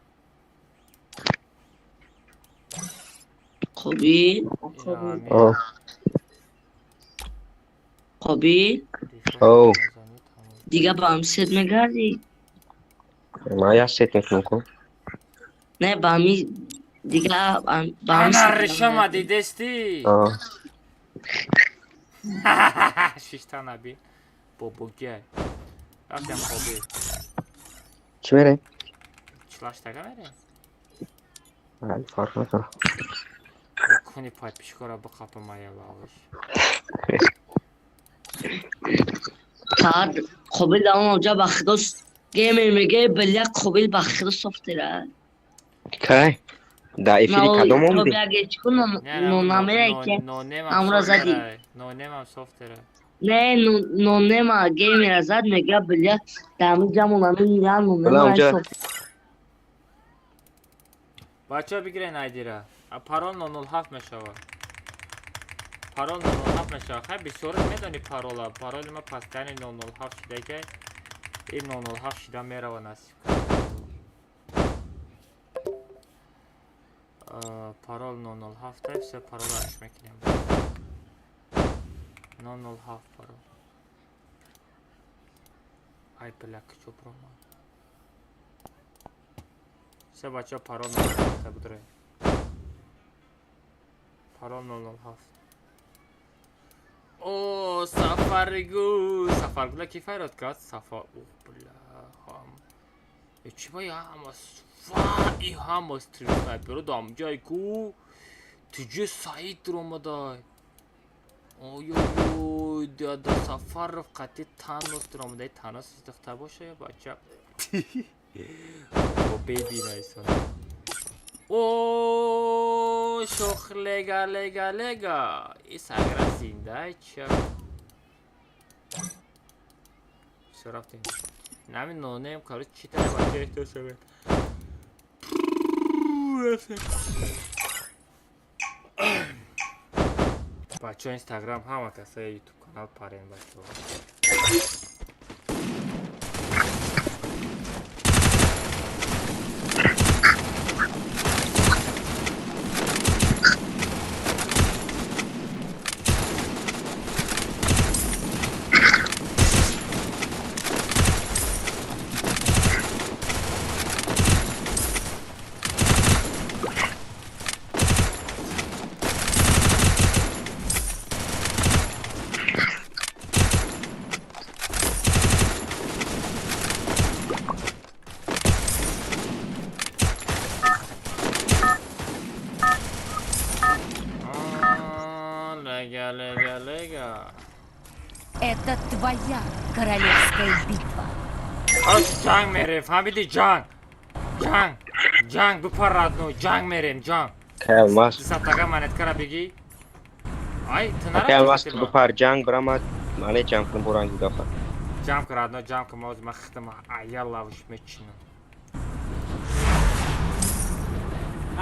Қобил. О. Қобил. О. Дига ба ҳам сет мегардӣ? Ма як сет мекунам ку. Не, ба ҳами дига ба ҳам Ана ришома дидести? О. Шишта наби. Бобогиай. Рафтем Қобил. Чӣ мерем? Чилаштага мерем? Али фарқ надорад. Куни подписчикора биқапам ая валиш. Саат Қобил дар он оҷа ба худо геймер меге бля Қобил ба худо софтера. Кай? Да эфири кадом омадӣ? Нонамера ки амра задӣ. Нонемам софтера. Не, нонема геймера зад, мега, бля, дами ҷамон ами я Бля, нонема унҷа- Бачаҳо, бигирен айдира. А парол 007 мешавад. Парол 007 мешавад. Хай, бисёрат медони парола. Пароли ма постоянно 007 шида, ки ин 007 шида мерава, насиб. Парол 007 та, все, парола аш мекунем. 007 парол. Ай, бля, куҷо бромад? Все, бачаҳо, парол 007 та будре. Парол 007. О, Сафаргул, Сафаргула ки файрод кард? Сафар, ух, бля, ҳам. Э, чӣ ба ҳама ва и ҳама стрим снайперо дам ҷай ку? Туҷе Саид ромадай. Ой-ой-ой, дада Сафаров қати Танос ромадай. Танос духтар боша ё бача? Бо бебинайсон. О, шох, лега, лега, лега. И сагра зинда ча. Всё, рафтем. Нами нонем, короче, читаем, бача, это совет. Рафтем. Бачаҳо, Инстаграм ҳама каса, Ютуб канал парен, бачаҳо. А, Лега, лега, лега. Это твоя королевская битва. Короче, ҷанг мерем, фаҳмиди, ҷанг. Ҷанг. Ҷанг бипар, родной, ҷанг мерем, ҷанг. Кай алмаз. Дусадтага монеткара бигӣ. Ай, ту Кай алмаз, нарафти. бипар ҷанг бирама, мане ҷамъ кунам буранги дафа. Ҷамъ кун, родной, ҷамъ кун, ма ҳозир ман хитам ая лавш мечинам.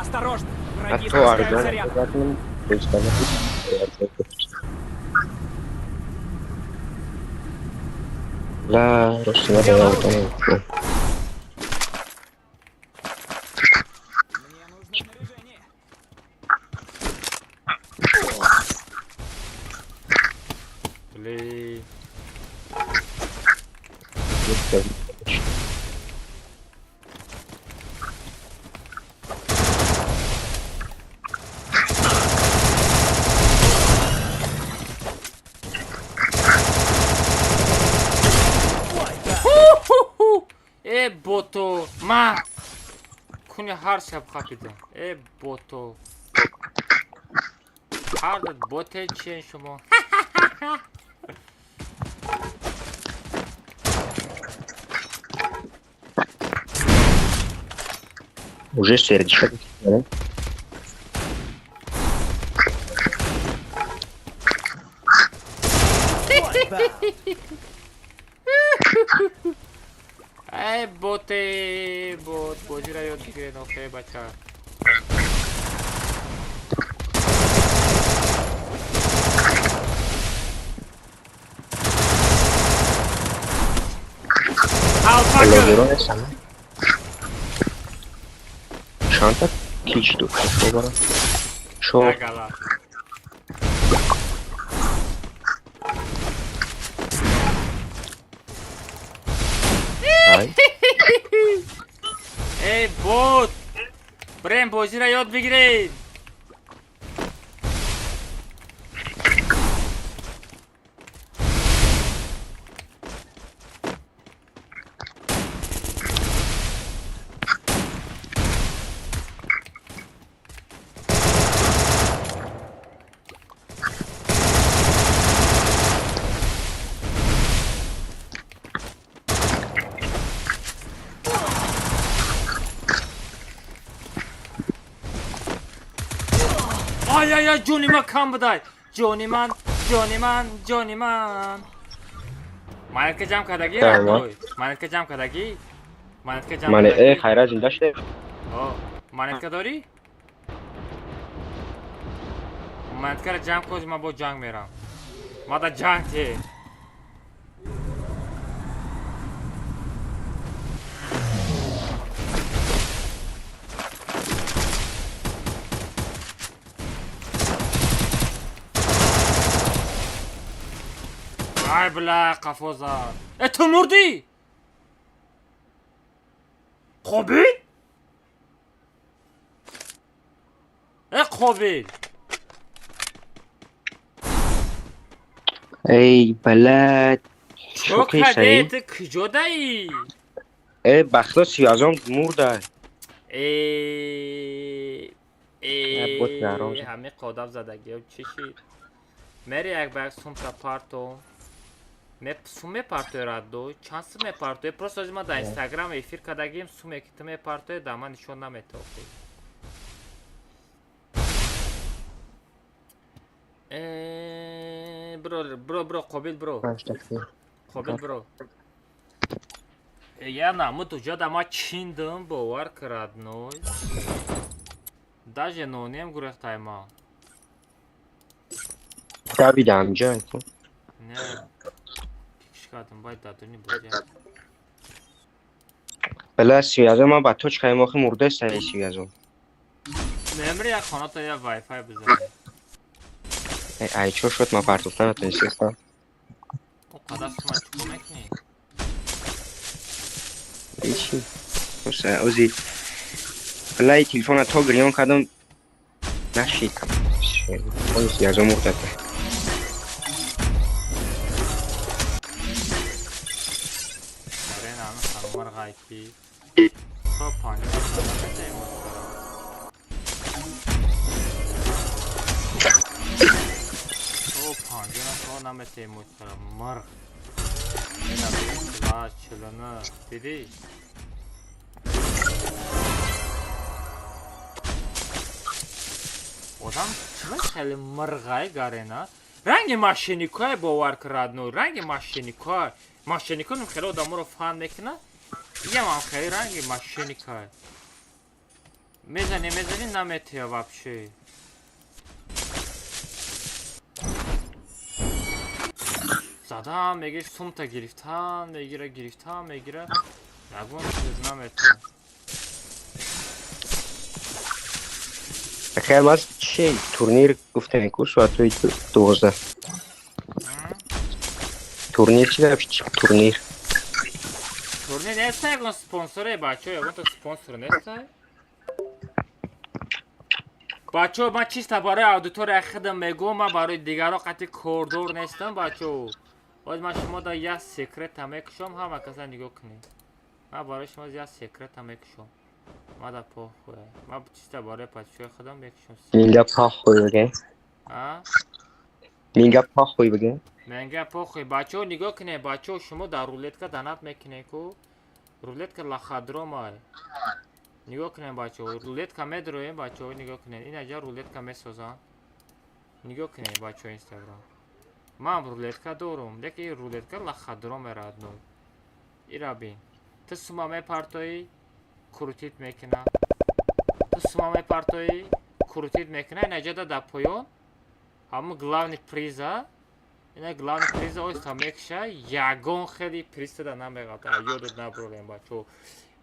Осторожно! Враги А то запускают арзон заряд. кунам. Ла, рости надо. Мне нужно снаряжение. Блин. Ху-ху-ху! Э, бото, ма куни ҳар шаб хапидам. Э, бото. Ҳар боте чиен шумо? Уже сердечко. Э, боте, бот, бозиро ёд бигиред, охе, бача. Алфака! Блогерон ҳастам. Чандта кич дошта шо барам? Шо Нагала. Ай. Эй, бот! Брем, бозиро ёд бигиред! Ай, ай, ай, ҷони ман кам будай. Ҷони ман. Ҷони ман, ҷони ман. Монетка ҷамъ кардагӣ, Тамом. Родной? Монетка ҷамъ кардагӣ? Монетка ҷамъ Мане, кардагӣ? хайра зинда шуд. О, монетка дорӣ? Монеткаро ҷамъ кун, ман бо ҷанг мерам. Ма да ҷанг те. Ай бля, қафо зад. Э, ту мурдӣ? Қобил? Э, Қобил. Эй, блядь. Чо Шоки каде саи. ту куҷо даӣ? Э, бахто сиязон мурда. Э, Э, бот гарон. э, ҳами қодаб задагиё чӣ шид? Мери як ба як сумка парто. Сум мепартои раддо, чанд сум мепартои? Просто аз ман дар Инстаграм эфир кардагим, суме ки ту мепартои, дар ман нишон наметофӣ. Э, бро, бро, бро, Қобил бро. Қобил бро. Э, я намуд уҷа да ма чиндам, бовар ки родной. Даже нонем гурехтай ма. Давидам ҷа. Не. Киш кардам, бай дадуни бозия. Бля, сиязон ман ба точкаи мохи мурда саи сиязон. Мемри як хона та я Wi-Fi бизанем. Э, ай чо шуд ман партофта натонистам. О қадар сума чикор мекунӣ? Ичи. Оса, ози. Бля, и телефона то гирён кардам. Нашид. Ой, сиязон мурда. Барен ҳами ханумар ки то панҷоҳ наметаем то 50 то наметаем муштара мурғ. Ина бин 49 дидӣ? Одам чима хеле мурғай гарена? Ранги мошенникое бовар ки родной, ранги мошенникое. Мошенникон хеле одаморо фан мекунад. Иям хеле ранги мошенникое. Мезани, мезани, наметия вообще. Задам, меги сумта гирифтан, мегира гирифтан, мегира. Ягон чиз наметия. Хай маз чи турнир гуфтем ку соатҳои 12. Турнир чи гап чи турнир? Турнир неста ягон спонсоре, бачо, ягон то спонсор неста? Бачо, ман чиста барои аудитория худам мегӯм, ман барои дигарон қатъи кордор нестам, бачо. Боз ман шумо да як секрета мекушом, ҳама каса нигоҳ кунед. Ман барои шумо як секрета мекушом. Ма да похуй. Ман чиста барои подписчикои худам мекушом. Минга похуй бигем. А? Минга похуй бигем. Менга похуй. Бачо, нигоҳ кунед, бачо, шумо дар рулетка донат мекунед ку? Рулетка лоходром ай. Нигоҳ кунед, бачо, рулетка медроем, бачо, нигоҳ кунед. Ин аҷа рулетка месозанд. Нигоҳ кунед, бачо, Инстаграм. Ман рулетка дорум, лекин ин рулетка лоходром е родной. Ира бин. Ту сума мепартоӣ, крутить мекуна. Ту сума мепартоӣ, крутить мекуна. Ин аҷада дар поён ҳамун главный приза. Ина главный приза оҳиста мекуша, ягон хели приз тада намеғалта. Ёдат набурем, бачо.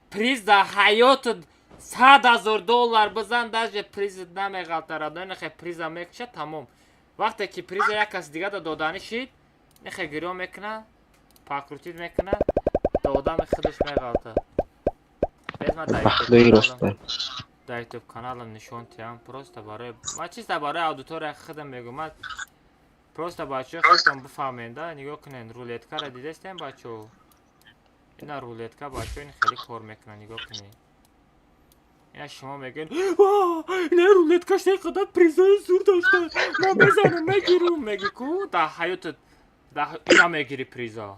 Приз дар ҳаётат 100 000 доллар бизан, даже призат намеғалта родной. Нахе приза мекуша, тамом. Вақте ки приза як кас дига да доданӣ шид, нехе гирён мекуна, покрутить мекуна, да одами худаш меғалта. Без ман дар Бахтои YouTube роста. Дар YouTube каналам нишон тиҳам, просто барои ман чиста барои аудитория худам мегӯм. Ман просто бачаҳои худтон бифаҳмед, да, нигоҳ кунед, рулеткаро дидестем, бачаҳо? Ина рулетка, бачаҳо, ин хеле кор мекунад, нигоҳ кунед. Ина шумо мегӯед, ина рулеткаш қадар призои зур дошта, ман мезанам, мегирам, меги ку, дар ҳаётат ина мегири приза.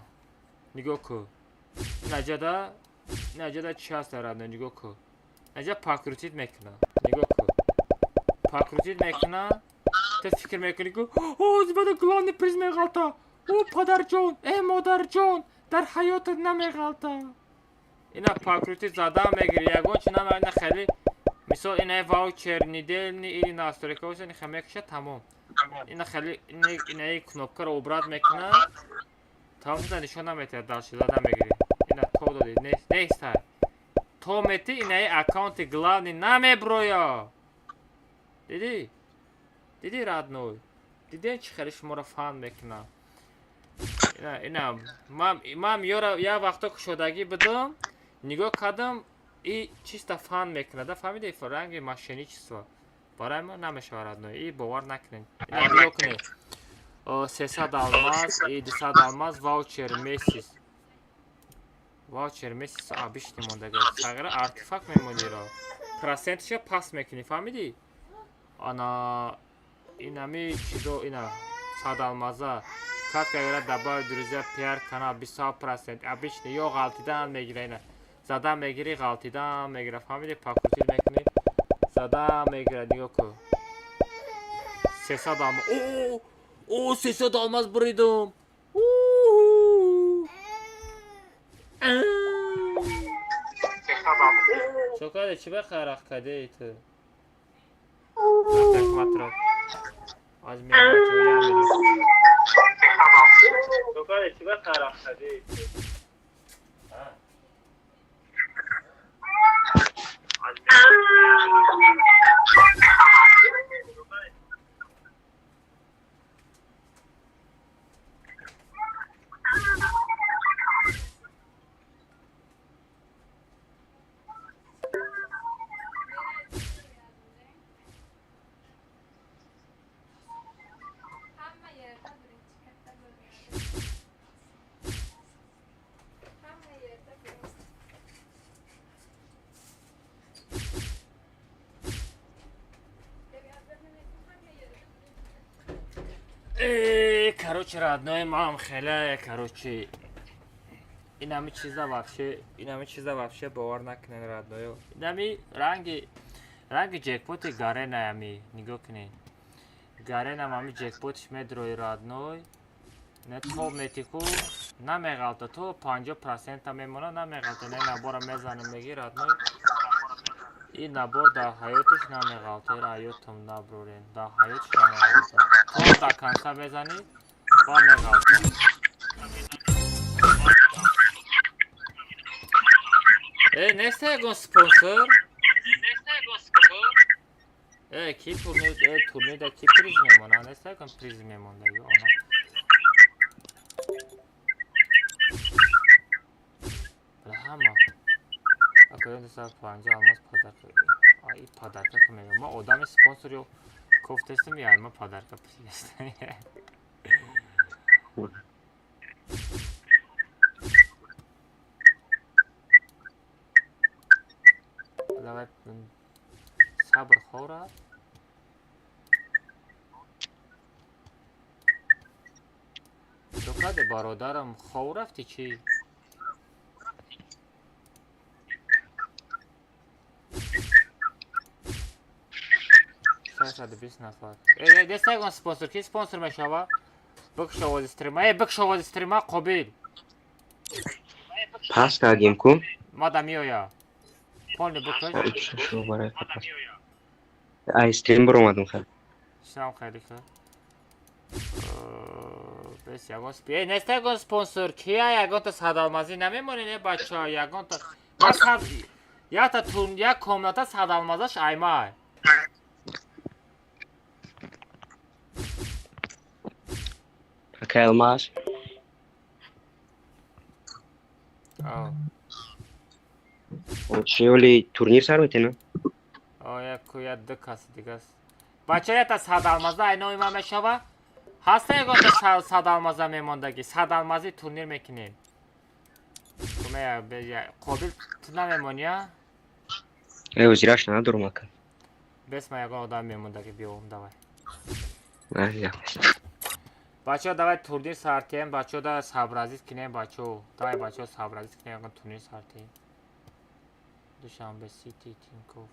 Нигоҳ ку. Ина ҷада чи ҳаст родной, нигоҳ ку. Инаҷа покрутить мекуна. Нигоҳ ку. Покрутить мекуна, Ту фикр мекунӣ, ки о зибада главный приз меғалта. О падарҷон, э модарҷон, дар ҳаётат намеғалта. Ина покрутить зада мегири, ягон чи нама, ина хеле мисол ина ваучер недельный или настройка оса ина мекаша, тамом. Ина хеле ина кнопкаро обрат мекуна, тамом шуда, нишон наметиҳад, дальше зада мегири. Ина то доди, нест то мети, инаи аккаунти главный намеброя. Дидӣ? Дидӣ, родной? Дидем, чӣ хеле шуморо фан мекунам? Ина, ина, ман ёра як вақто кушодагӣ будам, нигоҳ кардам, и чисто фан мекунад, да, фаҳмиди, ранги мошенничество. Барои ма намешавад, родной, и бовар накунед. Ина нигоҳ кунед. 300 алмаз и 200 алмаз ваучер месяц. Ваучер месяц обычный мондага. Сағира артефакт мемонира. Процентша пас мекунӣ, фаҳмидӣ? Ана инами чизо, ина 100 алмаза катка гара добавить друзья, пиар канал 27% обычный ё ғалтидан мегира, ина зада мегири, ғалтидан мегира, фаҳмидӣ? Покрутить мекунӣ, зада мегира, нигоҳ кун. 300 алмаз. О, о, 300 алмаз буридум. Чо кардӣ? Чӣ бахарақ кардӣ ту? Рафтак аз меям, бачаҳо, як минут. Чо кардӣ? Чӣ бахарақ кардӣ ту? Аз меям. Hamma yerda birinchi katta bo'ladi. Hamma yerda birinchi. Hamma yerda birinchi. Короче, родной, мам хеле, короче, инами чиза вообще, инами чиза вообще бовар накунед, родной. Инами ранги ҷекпоти Гарена, ами нигоҳ кунед. Гаренам ами ҷекпотиш медрои, родной. Не то метику намеғалта, то 50% мемона, намеғалта. Не набора мезанем, меги, родной. Ин набор дар ҳаётиш намеғалта, ира ҳаётам наброрен, дар ҳаётиш намеғалта. То до конца мезанӣ, ба меғалта. Э, неста ягон спонсор? Э, ки турнир, э, турнирда ки приз мемона? Неста ягон приз мемонда ё она? Бля, ҳама. Акоён 250 алмаз подарка. А, и подарка ки мегам. Ма одами спонсор ё кофтестим, я ма подарка приз. Давай сабр хора. Чо каде, бародарам, хов рафти чӣ? 620 нафар. Э, деста ягон спонсор, ки спонсор мешава? Бикш овози стрима. Э, бикш овози стрима, Қобил. Пас кардем ку. Мада меоя. Полный бикш. Ай стрим баромадам хел. Шам хеле ка. Бес ягон сп... Э, неста ягон спонсор, кия ягонта садалмазӣ намемонед, э, бачаҳо, ягонта. Ма сад якта тур як комната садалмазаш аймай. Ака Алмаз. О, Чи оли турнир сар метена? О, як я ду каси дигас. Бача, якта садалмаза айнои ман мешава? Ҳаста ягонта садалмаза мемондагӣ? Садалмазӣ турнир мекунем. Кумея, Қобил, ту намемонӣ, а? Э, озираш надорам, ака. Бес ман ягон одам мемондагӣ биёвам, давай. Ай, Бачаҳо, давай турнир сартием, бачаҳо, давай сабразид кинем, бачаҳо. Давай, бачаҳо, сабразид кинем, ягон турнир сартием. Душанбе Сити, Тинькофф.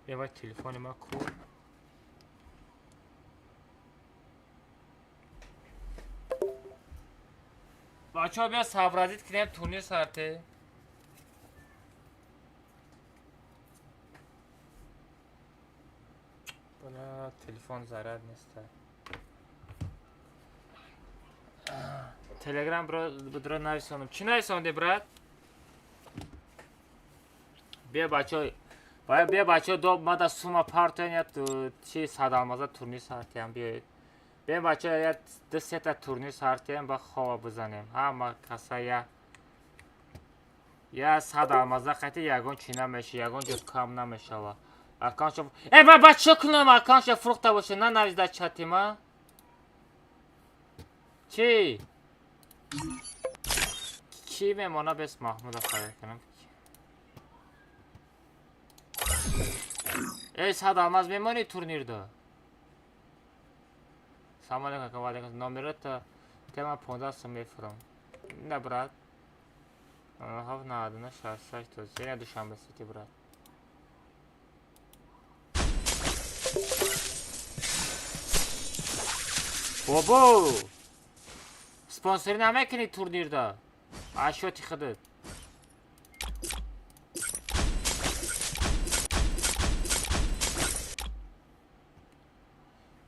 Э, вай телефони ма ку? Бачаҳо, биё сообразить кунем, турнир сарте. Бала, телефон заряд неста. Телеграм бро нависонам. Чӣ нависонди, брат? Биё, бачаҳо, биё, бачаҳо, до мада сума партоен, я чи садалмаза турнир сартиям, биёед. Биё, бачаҳо, я ду сета турнир сартиям, ба хова бизанем. Ҳама каса я садалмаза қати ягон чӣ намеша, ягон ҷо кам намешава. Аккаунтшо э ба ба чӣ кунам, аккаунтшо фурӯхта боша, нанавис дар чати ма. Чӣ? Кӣ мемона бес Маҳмуда хайр кунам? Эй, сад алмаз мемонӣ турнирда? Салом алейкум, ака, ва алейкум. Номерата тема 15 сум мефурам. На, брат. 7 99 68 то. Я Душанбе Сити, брат. Бобо! Спонсорӣ намекунӣ турнирда? Ашоти худат.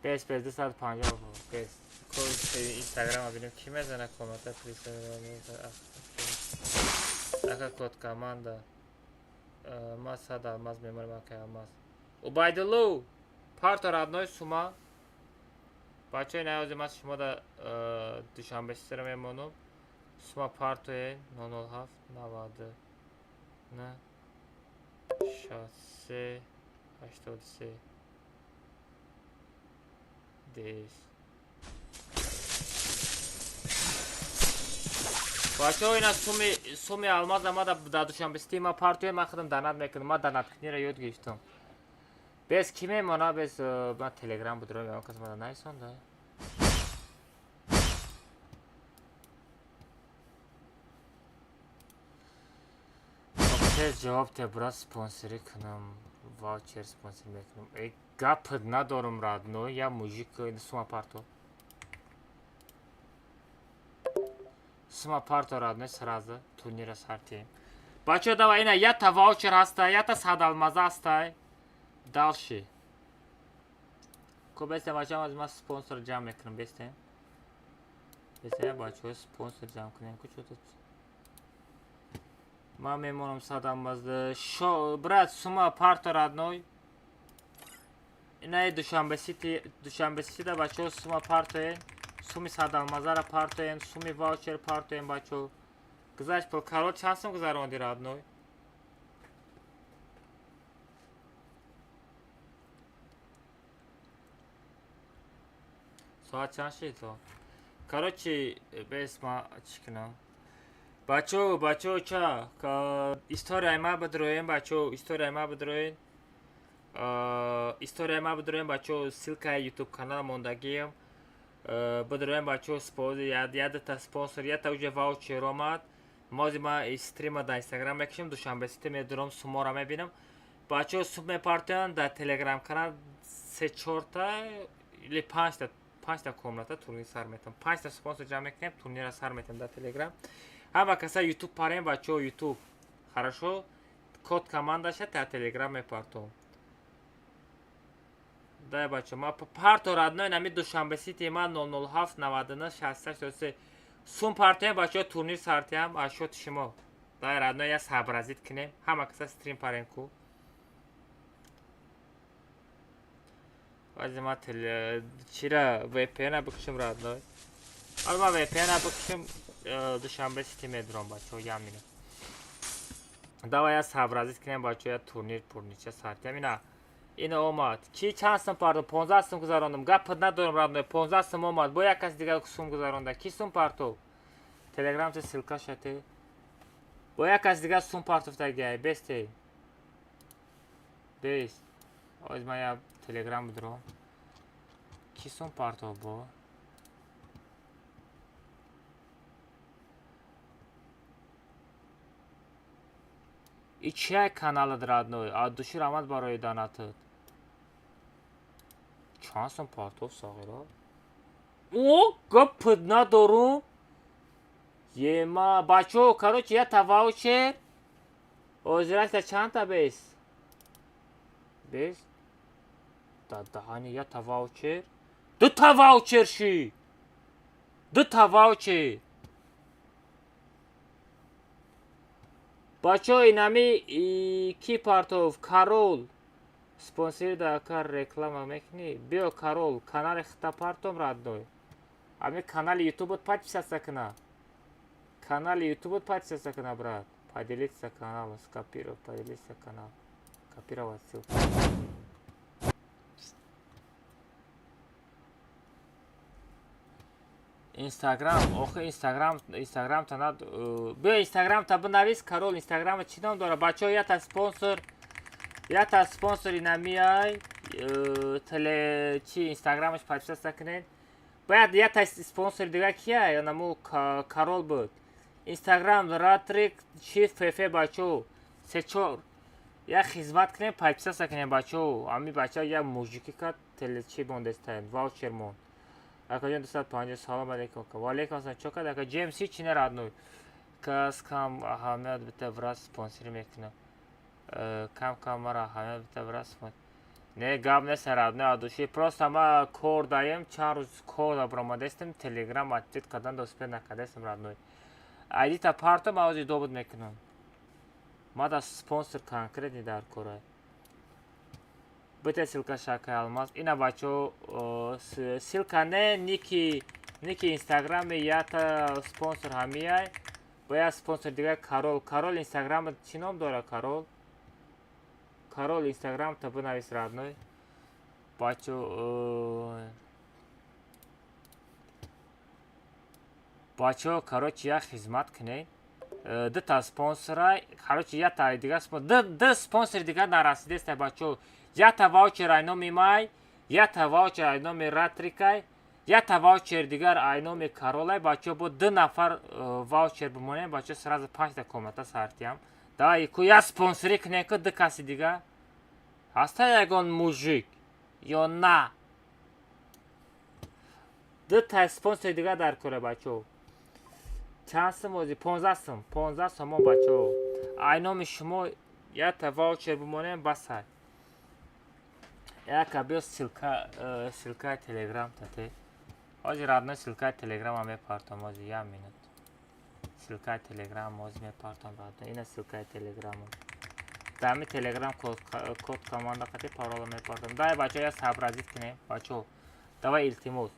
Бес, бес, 250 бес. Инстаграма бинем, ки мезана комната. Ака, код команда. Ма сад алмаз меморем, ака алмаз. Убайдулло, парто, родной, сума. Бачаи наёзи ман шумо да Душанбе ситера мемонам. Сума партое 007 90 63 83 10. Бачаҳо, ина суми алмаз ама да Душанбе сити ма партое, ман худам донат мекунам, ман донаткунира ёд гирифтам. Бес ки мемона, бес ман телеграм будро, ягон кас мада нависонда. Тез ҷавоб те, брат, спонсорӣ кунам, ваучер спонсор мекунам. Э, гап надорам, родной, я мужик, сума парто. Сума парто, родной, сразу турнира сартем. Бачаҳо, давай, ина ята ваучер ҳаста, ята садалмаза ҳастай. Дальше. Ко бестем, бачаҳо, аз ман спонсор ҷамъ мекунам, бестем. Бестем, бачаҳо, спонсор ҷамъ кунем. Ку чо ман мемонам садалмаза. Шо, брат, сума парто, родной. Инаи Душанбе Сити, Душанбе Сити да, бачаҳо, сума партоен. Суми садалмазара партоен, суми ваучер партоен, бачаҳо. Гузашт пул, король чанд сум гузаронди, родной? Соат чанд шид то? Короче, бес ма чӣ кунам? Бачаҳо, бачаҳо, ча? Историяи ма бидроен, бачаҳо, историяи ма бидроен. Историяи ма бидроен, бачаҳо, ссылкаи YouTube канал мондагиам. Бидроен, бачаҳо, ядата спонсор, ята уже ваучер омад. Мози ма стрима дар Инстаграм мекушем, Душанбе Сити медурам, сумора мебинам. Бачаҳо сум мепартоянд дар Телеграм канал се чорта или панҷта комната турнир сар метам. Панҷта спонсор ҷамъ мекунем, турнира сар метам дар Телеграм. Ҳама каса YouTube парем, бачаҳо, YouTube. Хорошо? Код командаша дар Телеграм мепартом. Дай, бачаҳо, ма парто, родной, нами Душанбе Сити ма 007 99 68 3 сум партоем, бачаҳо, турнир сартиям аз шоти шумо. Дай, родной, я сообразить кунем. Ҳама каса стрим парем ку. Баъзе ма чира VPN-а бикушем, родной. Ҳоло ма VPN-а бикушем, Душанбе Сити медурам, бачаҳо, як минут. Давай я сообразить кунем, бачаҳо, я турнир пурнича сартиям. Ина ина омад. Ки чанд сум партом? 15 сум гузарондам. Гап надорам, родной, 15 сум омад. Бо як каси дигар сум гузаронда. Ки сум партов? Телеграм те ссылка шате. Бо як каси дигар сум партовтагиай. Бесте. Бес. Оз ман я Телеграм бидурам. Ки сум партов бо? И чия каналат, родной? От души раҳмат барои донатат. Чанд сум партов, сағира? О, гап надорум. Ема, бачо, короче, я ваучер. Озиракта чандта бес? Бес? Да даҳани я ваучер. Дута ваучер ши. Дута ваучер. Бачо, инами ки партов? Карол. Спонсор да кар реклама мекунӣ? Биё, Карол, канали хита партом, родной. Ами канали ютубот подписаться кна. Канали ютубот подписаться кна, брат. Поделиться каналом, скопировать, поделиться канал. Копировать ссылку. Инстаграм, охи инстаграм, инстаграм та над, биё, инстаграм та бинавис, Карол, инстаграма чӣ ном дора? Бачаҳо, ята спонсор инамиай, теле чи инстаграмаш подписаться кунед. Бояд ята спонсори дига кия? Наму Карол буд. Инстаграм ратрик чи фф, бачаҳо, се чор як хизмат кунем, подписаться кунем, бачаҳо. Ами бача як мужики кард, теле чи мондестаем, ваучер монд. Акаҷон, 250, салом алейкум. Ва алейкум ассалом. Чо кард, ака? Ҷмс чи не, родной? Кас кам аҳамият бита, брат, спонсорӣ мекунам. Кам кам мара аҳамият бита, брат, спонсор. Не, гап нест, родной, от души. Просто ма кор даем, чанд рӯз кор да баромадастем, телеграм ответ кардан да успел накардастем, родной. Айдита парто, ма ози добуд мекунам. Ма да спонсор конкретный дар корай. Бите ссылка шакай, Алмаз. Ина, бачо, ссылка не, ники инстаграми ята спонсор ҳамияй. Бояд спонсор дига Карол. Карол, инстаграм чӣ ном дора, Карол? Карол, инстаграм та бинавис, родной. Бачо, бачо, короче, як хизмат кунед. Дута спонсора, короче, ята дига спонсор, ду спонсори дига нарасидеста, бачо. Ята ваучер ай номи май, ята ваучер ай номи Ратрикай, ята ваучер дигар ай номи Каролай, бачо, бо ду нафар ваучер бимонем, бачо, сразу панҷта комната сартиям. Давай, ку я спонсорӣ кунем, ку ду каси дига. Ҳаста ягон мужик ё на? Дута спонсори дига дар кора, бачо. Чанд сум ози? 15 сум, 15 сомон, бачо. Ай номи шумо ята ваучер бимонем, басай. Яка биё, ссылка, ссылкаи телеграм тате. Ҳозир, родной, ссылкаи телеграма мепартом, ҳозир, як минут. Ссылкаи телеграм ҳозир мепартом, родной. Ина ссылкаи телеграму. Дар телеграм код команда қати парола мепартом. Дай, бачо, я сообразить кунем, бачо. Давай, илтимос.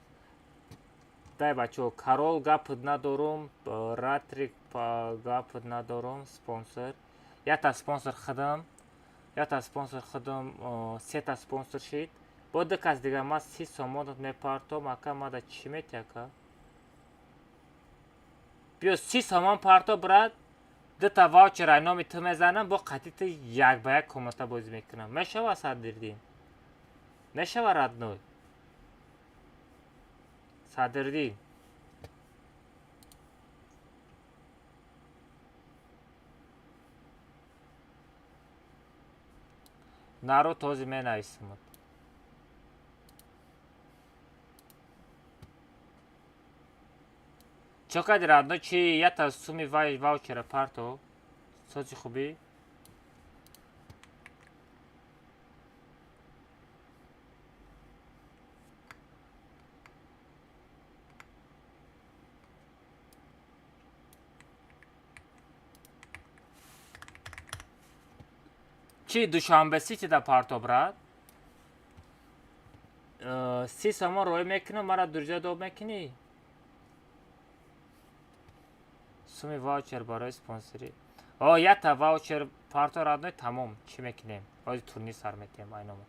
Дай, бачо, Карол гап надорум, Ратрик гап надорум, спонсор. Ята спонсор худам. Ята спонсор худам, сета спонсор шид. Бо ду кас дига ма 30 сомонат мепартом, ака, мада чӣ мети, ака? Биё, 30 сомон парто, брат. Дута ваучер ай номи ту мезанам, бо қатъи ту як ба як комната бозӣ мекунам. Мешава, Садриддин? Мешава, родной? Садриддин. Народ, ҳозир менависам. Чо кади, родной, чи ята суми вай ваучера парто? Сози, хубӣ? Чи Душанбе Сити да парто, брат? 30 сомон роӣ мекунам, мара дурҷа доб мекунӣ? Суми ваучер барои спонсорӣ. О, ята ваучер парто, родной, тамом. Чӣ мекунем? Ҳозир турнир сар метиҳем айномад.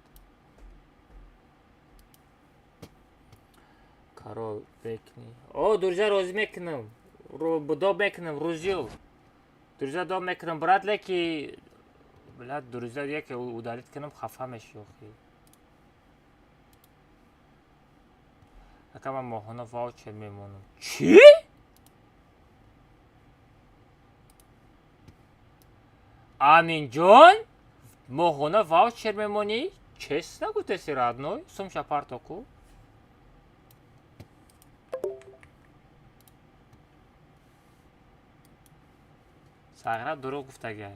Карол бекни. О, дурҷа розӣ мекунам. Доб мекунам, рӯзил. Дурҷа доб мекунам, брат, леки блядь, дурҷа яке удалить кунам, хафа меши охи. Ака, ман моҳона ваучер мемонам. Чӣ? Аминҷон, моҳона ваучер мемонӣ? Честно гуфтеси, родной, сумша партоку. Сағира дурӯғ гуфтага.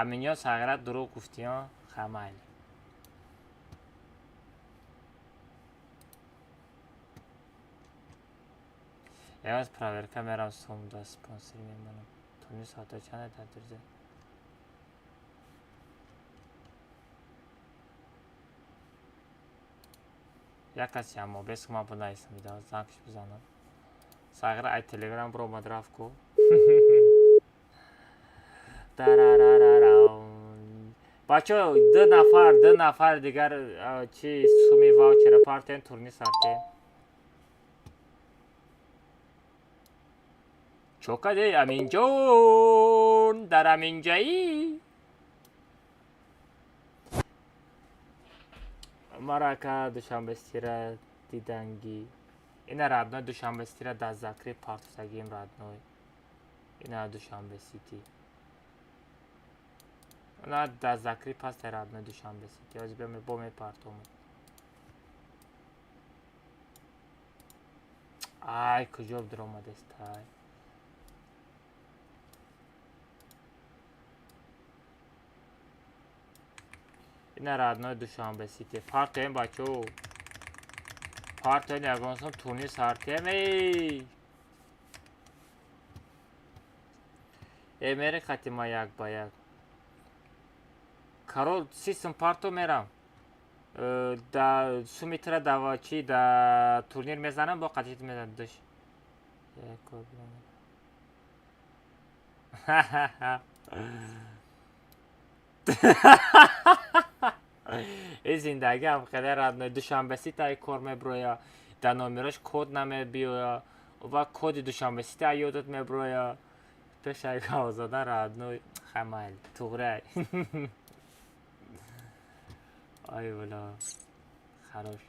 Аминҷон, Сағира дурӯғ гуфтиён, хамайли. Ягон проверка мерам, сумда спонсор мемонам. Турнир соато чанд дар? Як каси ҳамо бес ма бинависам, зангш бизанам. Сағира ай Телеграм биромад, рафт ку. Бачо, ду нафар, 2 нафар дигар чи суми ваучера партен, турнир сартем. Чо каде, Аминҷон? Дар аминҷаӣ? Марака Душанбестира дидангӣ. Ина, родной, Душанбестира дар закри партофтагим, родной. Ина Душанбе Сити. На дар закри паста, родной, Душанбе Сити. Ҳозир бо мепартом. Ай, куҷо биромадестай? Ина, родной, Душанбе Сити. Партоем, бачо. Партоем, ягон сум турнир сартем. Эй! Э, мере хати ма як ба як. Карол, 30 сум парто, мерам. Да суми тра дава чи да турнир мезанам, бо қатит мезанам душ. Як. Э, зиндагӣ ҳам хеле, родной. Душанбе Сити ай кор меброя, дар номерош код намебиёя ва коди Душанбе Сити ай ёдат меброя. Пешай гав задан, родной, хамал туғрай. Ай вала, хорош.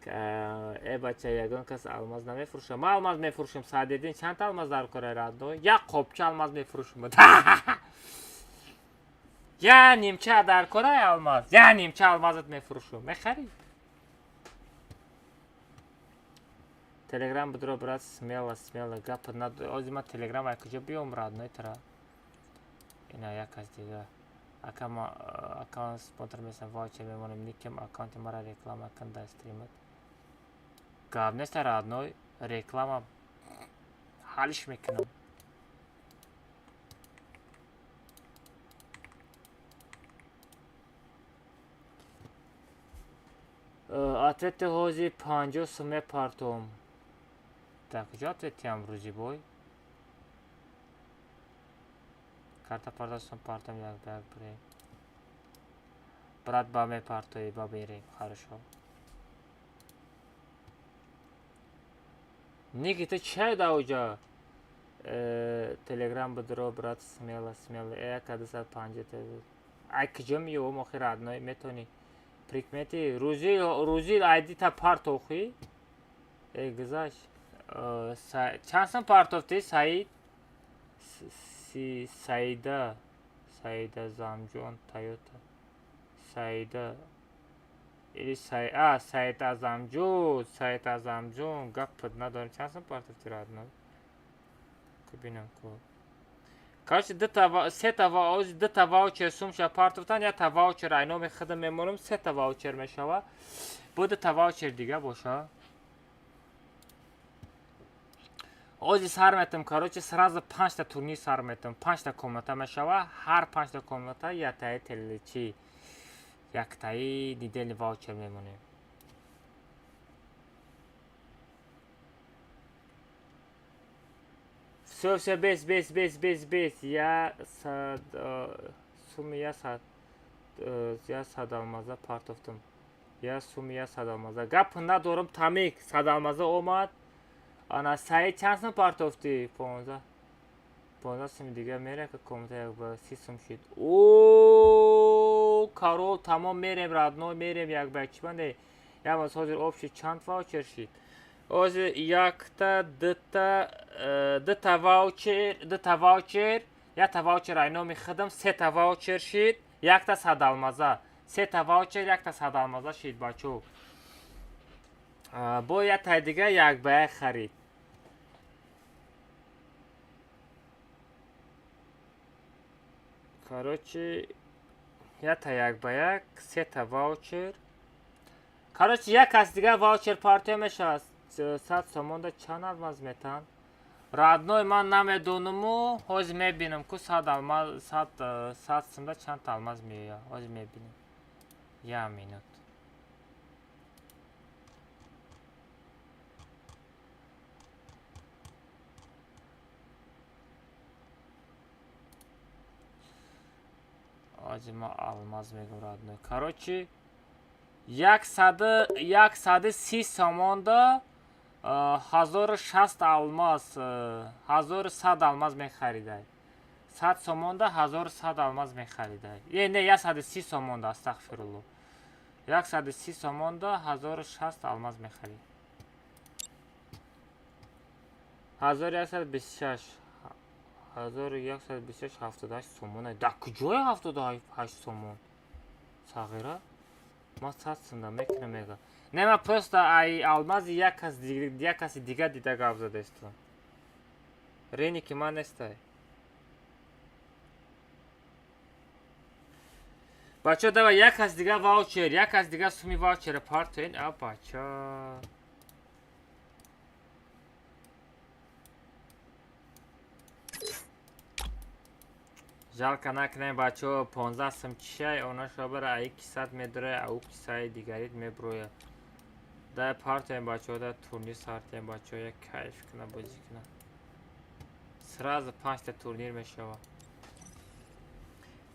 Э, бача, ягон кас алмаз намефурӯшам? Ман алмаз мефурӯшам. Саадиддин, чанд алмаз дар кора, родной? Як қопча алмаз мефурӯшам. Я нимча дар кораи алмаз, я нимча алмазат мефурӯшам, мехарӣ? Телеграм будро, брат, смело, смело, гап над. Ози ман Телеграм ай куҷо биём, родной, тара? Ина як кас дига. Ака, ма аккаунт спонсор месам, ваучер мемонам, никем аккаунти мара реклама кун дар стримат. Гап неста, родной, реклама ҳалиш мекунам. Ответи ҳози 50 сум мепартом. Дар куҷо ответиам, рӯзи бой? Карта партосум, партом, як ба як бирем. Брат, ба мепартоӣ, ба берем, хорошо. Ники, ту чай да уҷа? Телеграм будро, брат, смело, смело. Э, 250. Ай куҷо меёвам охи, родной, метавонӣ прикмети рӯзи рӯзи айдита партохӣ? Э, гузашт. Чанд сум партофтӣ, Саид? Саида, Саида Замҷон, Тойота. Саида или Сай, а, Саид Азамҷон, Саид Азамҷон, гап надорем. Чанд сум партофтӣ, родной? Ку бинам ку. Короче, дута, сета ва дута ваучер сумша партофтан, якта ваучер ай номи худам мемонам, сета ваучер мешава. Бо дута ваучер дига боша. Ози сар метам, короче, сразу панҷта турнир сар метам, панҷта комната мешава, ҳар панҷта комната яктаи телечи, яктаи недельный ваучер мемонем. Все, все, без, без, без, без, без. Я сад, суми я сад, я 100 алмаза партофтам. Я суми я 100 алмаза. Гап надорам, тамик, 100 алмаза омад. Ана Саид, чанд сум партофтӣ? 15. 15 суми дига мерем, ки комната як ба 30 сум шид. О, корол, тамом, мерем, родной, мерем як ба як. Чӣ банде? Як маз ҳозир общий чанд ваучер шид? Ҳозир якта, дута, дута ваучер, дута ваучер. Якта ваучер ай номи худам, сета ваучер шид, якта садалмаза. Сета ваучер, якта садалмаза шид, бачо. Бо яктай дига як ба як харид. Короче, якта як ба як, сета ваучер. Короче, як кас дига ваучер партия мешавад. 100 сомонда чанд алмаз метан? Родной, ман намедонуму, ҳозир мебинам ку 100 алмаз, 100 сумда чанд алмаз меояд. Ҳозир мебинем. Як минут. Ҳозир ман алмаз мегӯм, родной. Короче, 130 сомонда 1060 алмаз, 1100 алмаз мехаридай. 100 сомонда 1100 алмаз мехаридай. Е, не, 130 сомонда, астағфирулло. 130 сомонда 1060 алмаз мехарид. 1126, 1126, 78 сомона. Дар куҷое 78 сомон? Сағира? Ман 100 сумда мекунам, мега. Не, ман просто ай алмази як каси дига дида гап задаистам. Рени ки ман нестай. Бачо, давай як кас дига ваучер, як кас дига суми ваучера партоен. А, бача. Жалко накунем, бачо, 15 сум чишай, онашо бара ай кисат медурая, ау кисаи дигарит меброя. Дай партоем, бачо, да турнир сартем, бачо, як кайф куна, бозӣ куна. Сразу панҷта турнир мешава.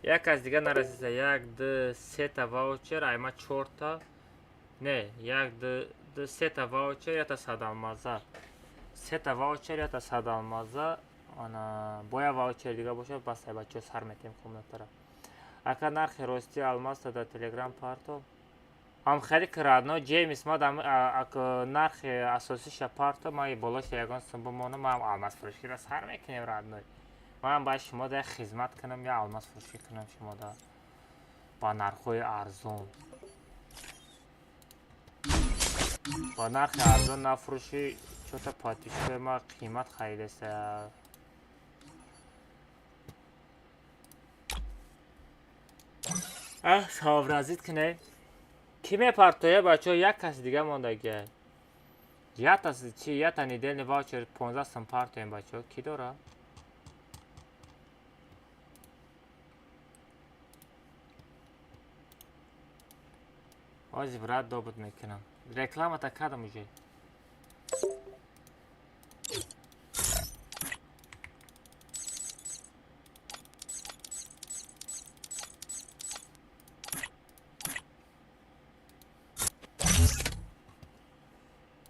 Як аз дига нарасида, як, ду, сета ваучер, айма чорта. Не, як, ду, сета ваучер, ята садалмаза. Сета ваучер, ята садалмаза. Ана, боя ваучер дига бошад, бас ай бачо сар метем комнатара. Ака, нархи рости алмазта дар Телеграм парто. Ҳам хеле ки родной Ҷеймс ма нархи асосиша парто, ма болоша ягон сум бимонам, ма алмаз фурӯширо сар мекунем, родной. Ман бояд шумо да хизмат кунам, я алмаз фурӯшӣ кунам шумо да ба нархҳои арзон. Ба нархи арзон нафурӯшӣ, чота подписчикои ма қимат харидаста. Сообразит кунем. Ки мепартоя, бачаҳо, як каси дига мондагия. Ята чи, ята недельный ваучер 15 сум партоем, бачаҳо. Ки дора? Ҳозир брат добуд мекунам. Рекламата кардам уже.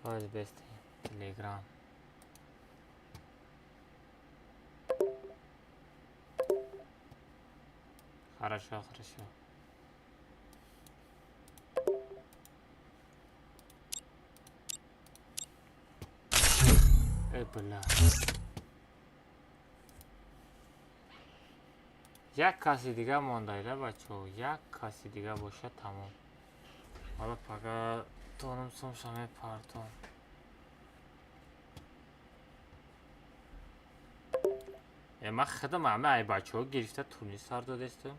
Ҳозир бест Телеграм. Хорошо, хорошо. Эй, бля. Як каси дига мондайда, бачо. Як каси дига боша, тамом. Ҳала пага тонум сум шаме партон. Э, ман худам ҳама ай бачаҳо гирифта турнир сар додестам.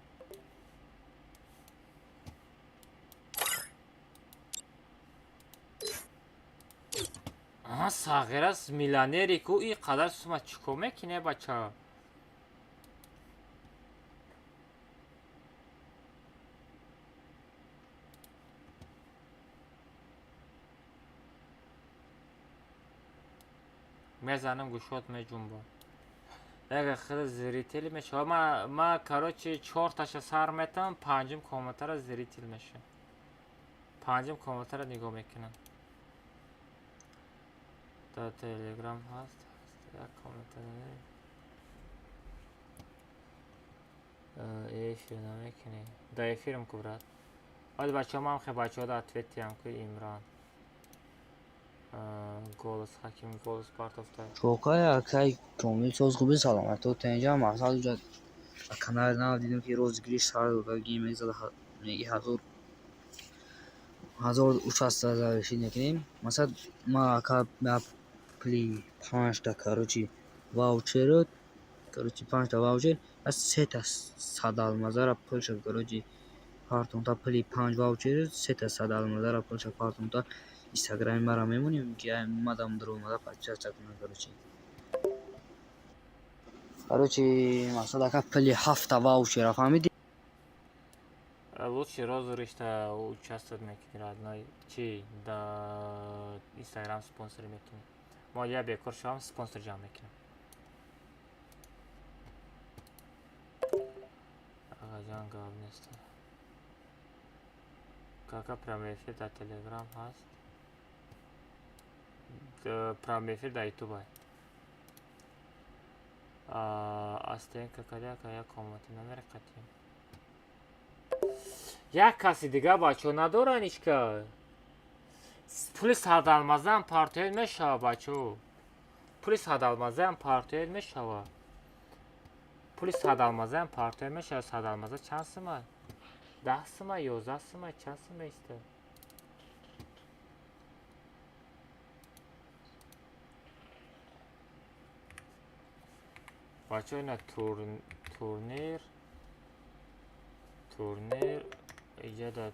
Аҳа, сағирас миллионери ку ин қадар сума чӣ кор мекунӣ, бача? Мезанам гӯшот меҷунбам. Яга худ зрители мешава. Ма короче чорташа сар метам, панҷум комнатара зритель мешавам. Панҷум комнатара нигоҳ мекунам. Дар Телеграм ҳаст, як комната эфир намекунӣ. Дар эфирам ку, брат. Ҳози бачаҳо, ман хе бачаҳо да ответиям ку Имрон. Голос, ҳаким голос партофта. Чокай акай комил соз хуби саломато тенҷа мақсад уҷа канал нав дидем ки розыгрыш сар дода геймер зада меги ҳазор ҳазор участа завершить мекунем. Масалан ма ака пли панҷта короче ваучеру короче панҷта ваучер аз сета садалмазара пулша короче партонта пли панҷ ваучеру сета садалмазара пулша партонта инстаграми мара мемонем ки мадам даромада подписаться кунам короче. Короче мақсад ака пли ҳафта ваучера фаҳмидӣ? Лучше розыгрышта участвовать мекунӣ, родной. Чи да инстаграм спонсор мекунӣ. Мо я бекор шавам спонсор ҷамъ мекунам. Ағаҷон гап нест. Кака прямой эфир дар телеграм ҳаст? Прямой эфир дар ютуб ай. Астенка кадяка як комната номер қатим. Як каси дига бачо надоран ҳичка. Пули садалмазаам партоед мешава бачо. Пули садалмазаам партоед мешава. Пули садалмазаам партоед мешава. Садалмаза чанд сума? 10 сума, 11 сума, чанд сума иста? Бачо ина турнир турнир иҷа да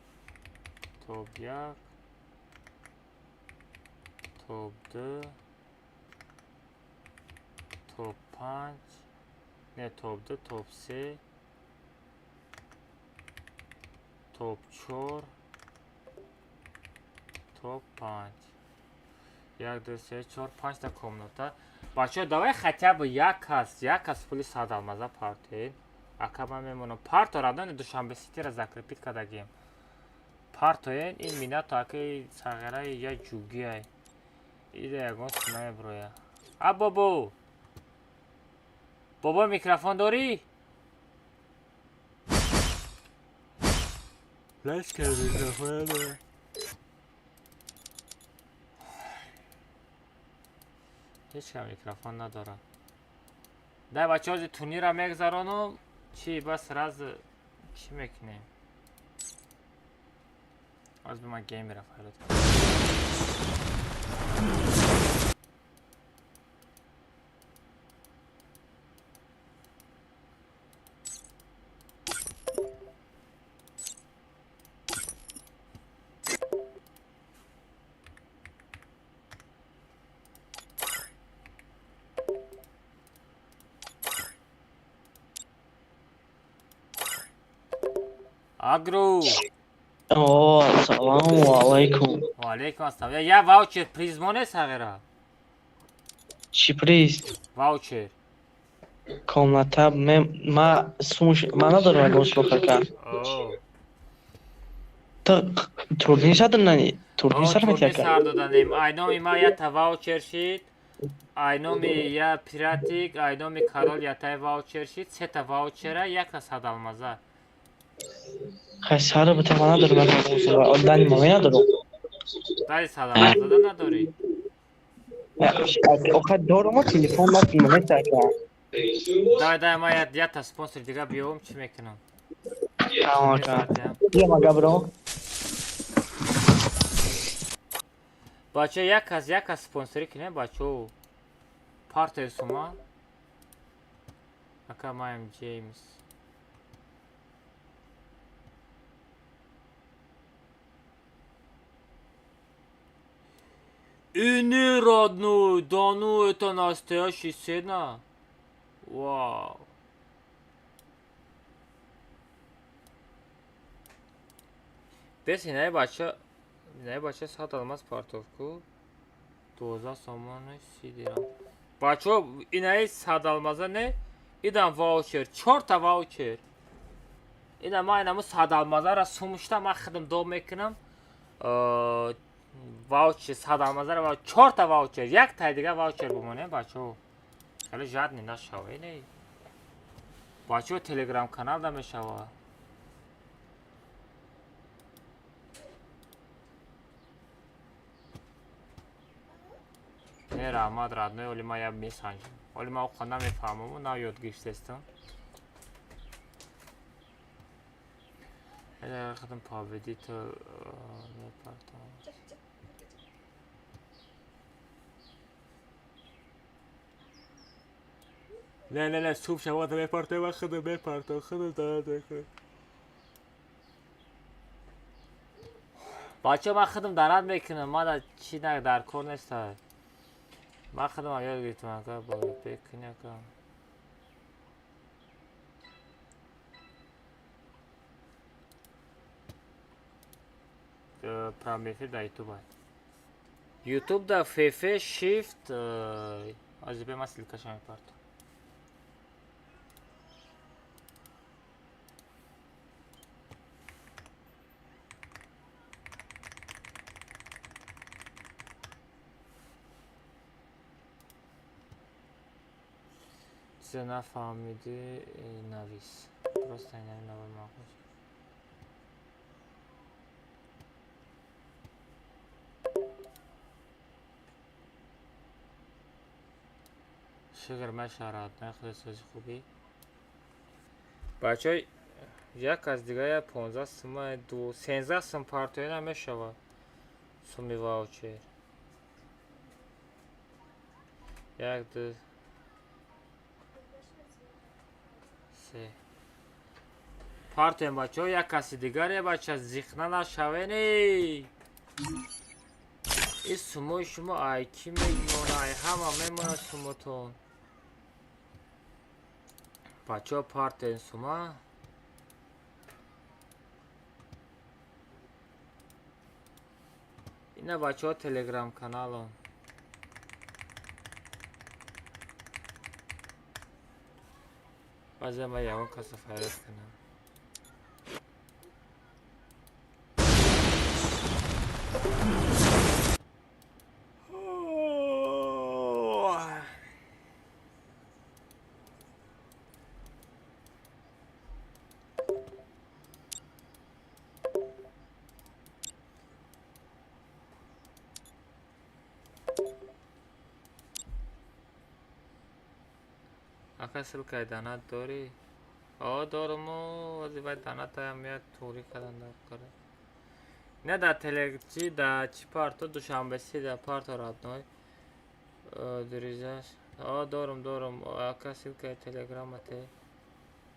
топ 1, топ 2, топ 5, не топ 2, топ 3, топ 4, топ 5. 1, 2, 3, 4, 5 та комната. Бачо давай хотя бы як кас пули садалмаза партоед. Ака ман мемонам. Парто радони Душанбе Ситира закрепить кардагием. Партоен ин минато акаи сағираи я ҷугиай. Ида ягон сума меброя. А бобо! Бобо микрофон дорӣ? Лашкар микрофон надора. Ҳеҷ кам микрофон надорад. Дай бачаҳо ҳозир турнира мегзаронум. Чи бас раз чӣ мекунем? Аз ба ман геймера фарёд кунам. Агру. О, ассалому алайкум. Ва алайкум ассалом. Я ваучер приз моне сағира? Чӣ приз? Ваучер. Комната ма сумуш ма надорам ягон сумака. Та турнир сар додани? Турнир сар метияка? Турнир сар доданем. Айноми ма ята ваучер шид. Айноми я пиратик, айноми корол ятай ваучер шид. Сета ваучера якта садалмаза. Хай сара бите ма надорам ягон сума. Дани ма надорам. Дани садалмазада надорӣ? Охир дорам телефон ма метияка. Дай дай ма ята спонсор дига биёвам чӣ мекунам? Тамом ака. Биё габро. Бача як кас спонсорӣ кунем бачо. Партер сума. Ака маем Джеймс. Ини родной, да ну это настоящий сена. Вау. Бес инаи бача, инаи бача 100 алмаз партовку. 12 сомони 30 дирам. Бачо инаи 100 алмаза не, идам ваучер, 4 та ваучер. Ина ма инаму 100 алмазара сумушта ма хидм дом мекунам. Ваучер 100 алмазара ва 4 та ваучер, як тай дига ваучер бумоне бачо. Хеле жадни нашаве не. Бачо Телеграм канал да мешава. Не раҳмат, родной, оли ман я месанҷам. Оли ман оқа намефаҳмаму на ёд гирифтестам. Худам победител мепартам. Не, не, не, субҳ шавад мепартам, ман худам мепартам, худам донат мекунам. Бачаҳо, ман худам донат мекунам, ман дар чӣ на дар кор неста. Ман худам ёд гирифтам, ака, бекунӣ, ака. Прямой эфир дар Ютуб. Ютуб дар ФФ Shift аз бе ман ссылкаша мепартам. Чизе нафаҳмидӣ, навис. Просто инами навор мақул. Шукр мешавад, худи сози хубӣ. Бачаҳо, як аз дигар 15 сума, 13 сум партоя намешавад. Суми ваучер. 1, 2, 3. Партоем, бачаҳо, як каси дигаре, бача, зихна нашавени. Ин сумои шумо ай кӣ мемона, ай ҳама мемона сумотон. Бачаҳо, партоем сума. Ина, бачаҳо, телеграм каналом. Баъзе ман ягон касо фарёд кунам. Ака, ссылкаи донат дорӣ? О, доруму, вазифаи донатаям як туғрӣ кардан дар кора. Не, дар телечи, дар чӣ парто, душанбеси дар парто, родной. Друзьяш. О, дорум, дорум. Ака, ссылкаи телеграма те.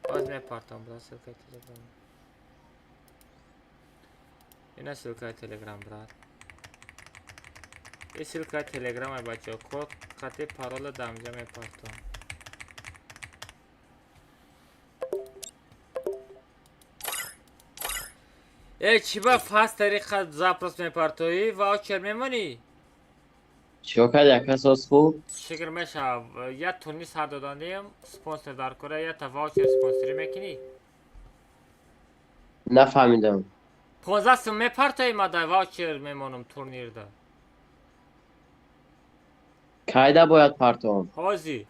Боз мепартам, брат, ссылкаи телеграм. Ина ссылкаи телеграм, брат. Ин ссылкаи телеграма, бачаҳо. Код қати парола дар инҷа мепартам. Э, чӣ ба фаст тариқа запрос мепартоӣ? Ваучер мемонӣ? Чико карди, ака, соз хуб? Шукр мешавад. Я турнир сар додандем, спонсор дар кора, ята ваучер спонсорӣ мекунӣ? Нафаҳмидам. 15 сум мепартоӣ, ма дар ваучер мемонам турнирда. Кайда бояд партом? Ҳозир.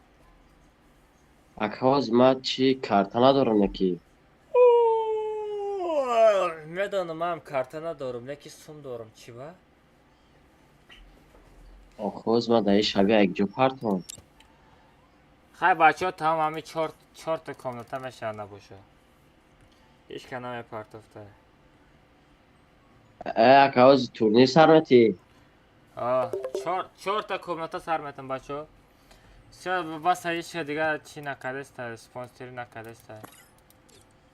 Ака, ҳозир ман чӣ карта надорам неки. Медонам, ман карта надорам, леки сум дорам, чӣ ба? Охоз ман дар ин шаби якҷо партом. Хай, бачаҳо, тамом, ҳами чорта комната мешавад набошад. Ҳеҷ ка намепартофта. Э, ака, ҳозир турнир сар метӣ? Чорта комната сар метам, бачаҳо. Всё, баса, ҳеҷ ка дигар чӣ накардаста, спонсорӣ накардаста.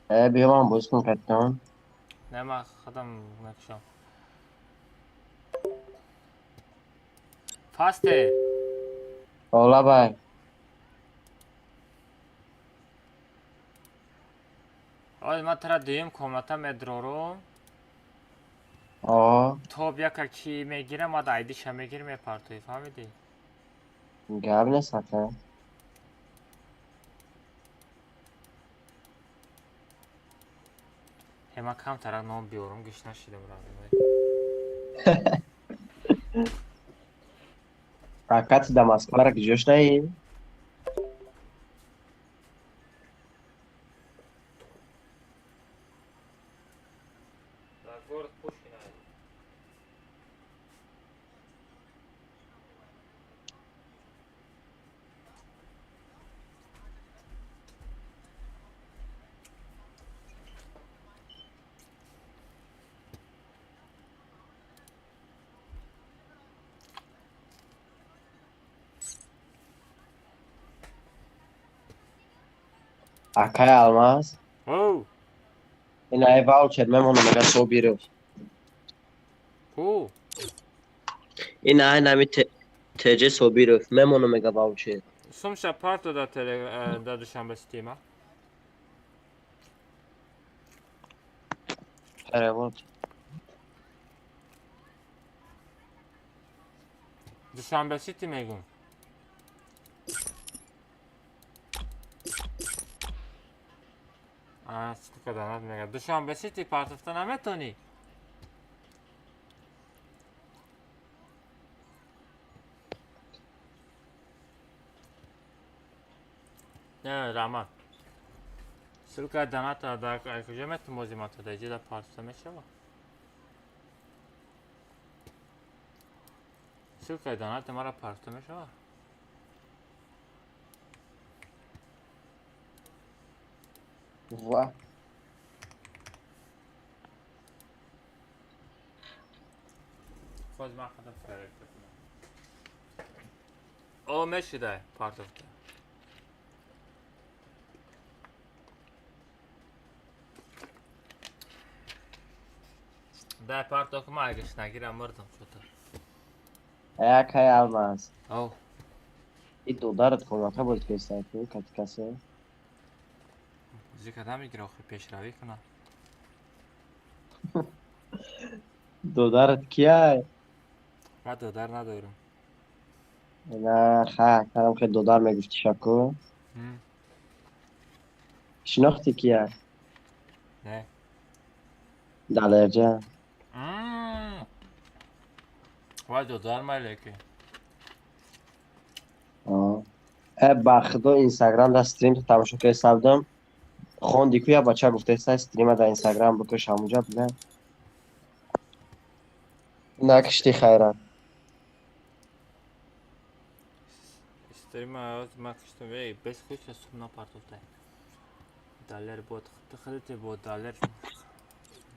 Э, биё ман бозӣ кунам капитан. Не, ман худам мекушам. Фасте. Олабай. Ҳозир ман тара дуюм комната медрорум. О. Топ яка ки мегирам, ман айдиша мегирам, мепартоӣ, фаҳмидӣ? Гап нест, ака. Э, ман камтара нон биёрам, гӯш нашидам, родной. Ака, ту дар Москвара куҷо шудаӣ? Дар город Пушкин. Акай Алмаз. Оу. Ина ай ваучер мемонам, мега Собиров. Ку? Ина ай нами ТЖ Собиров мемонам, мега ваучер. Сумша парто да теле да Душанбе Ситима. Перевод. Душанбе Сити мегум. А, стика данат мега. Душанбе Сити партофта наметонӣ? Не, Раман. Ссылка доната да ай куҷо метон бози мата да иҷа да партофта мешава? Ссылкаи донати мара партофта мешава? Ва. Хоз ман худам проект кунам. О, мешидай партофта. Дай партоф ма агаш нагирам мурдам чото. Эй акай Алмаз. Оу. И додарат комната боз кестай ку кати касе. Бозӣ кардам мегира охи пешравӣ кунам. Додарат кияй? Ман додар надорам. На, ха, карам хе додар мегуфти шаку. Шинохти кияй? Не. Далерҷа. Вай додар майлеки. Э ба худо Инстаграм да стрим тамошо кардам будам. Хонди ку я бача гуфтеста стрима да Инстаграм бикаш ҳамунҷа буда. Накишти хайрат. Стрима ман киштам эй бес хуча сум напартофтай. Далер бод худите бод далер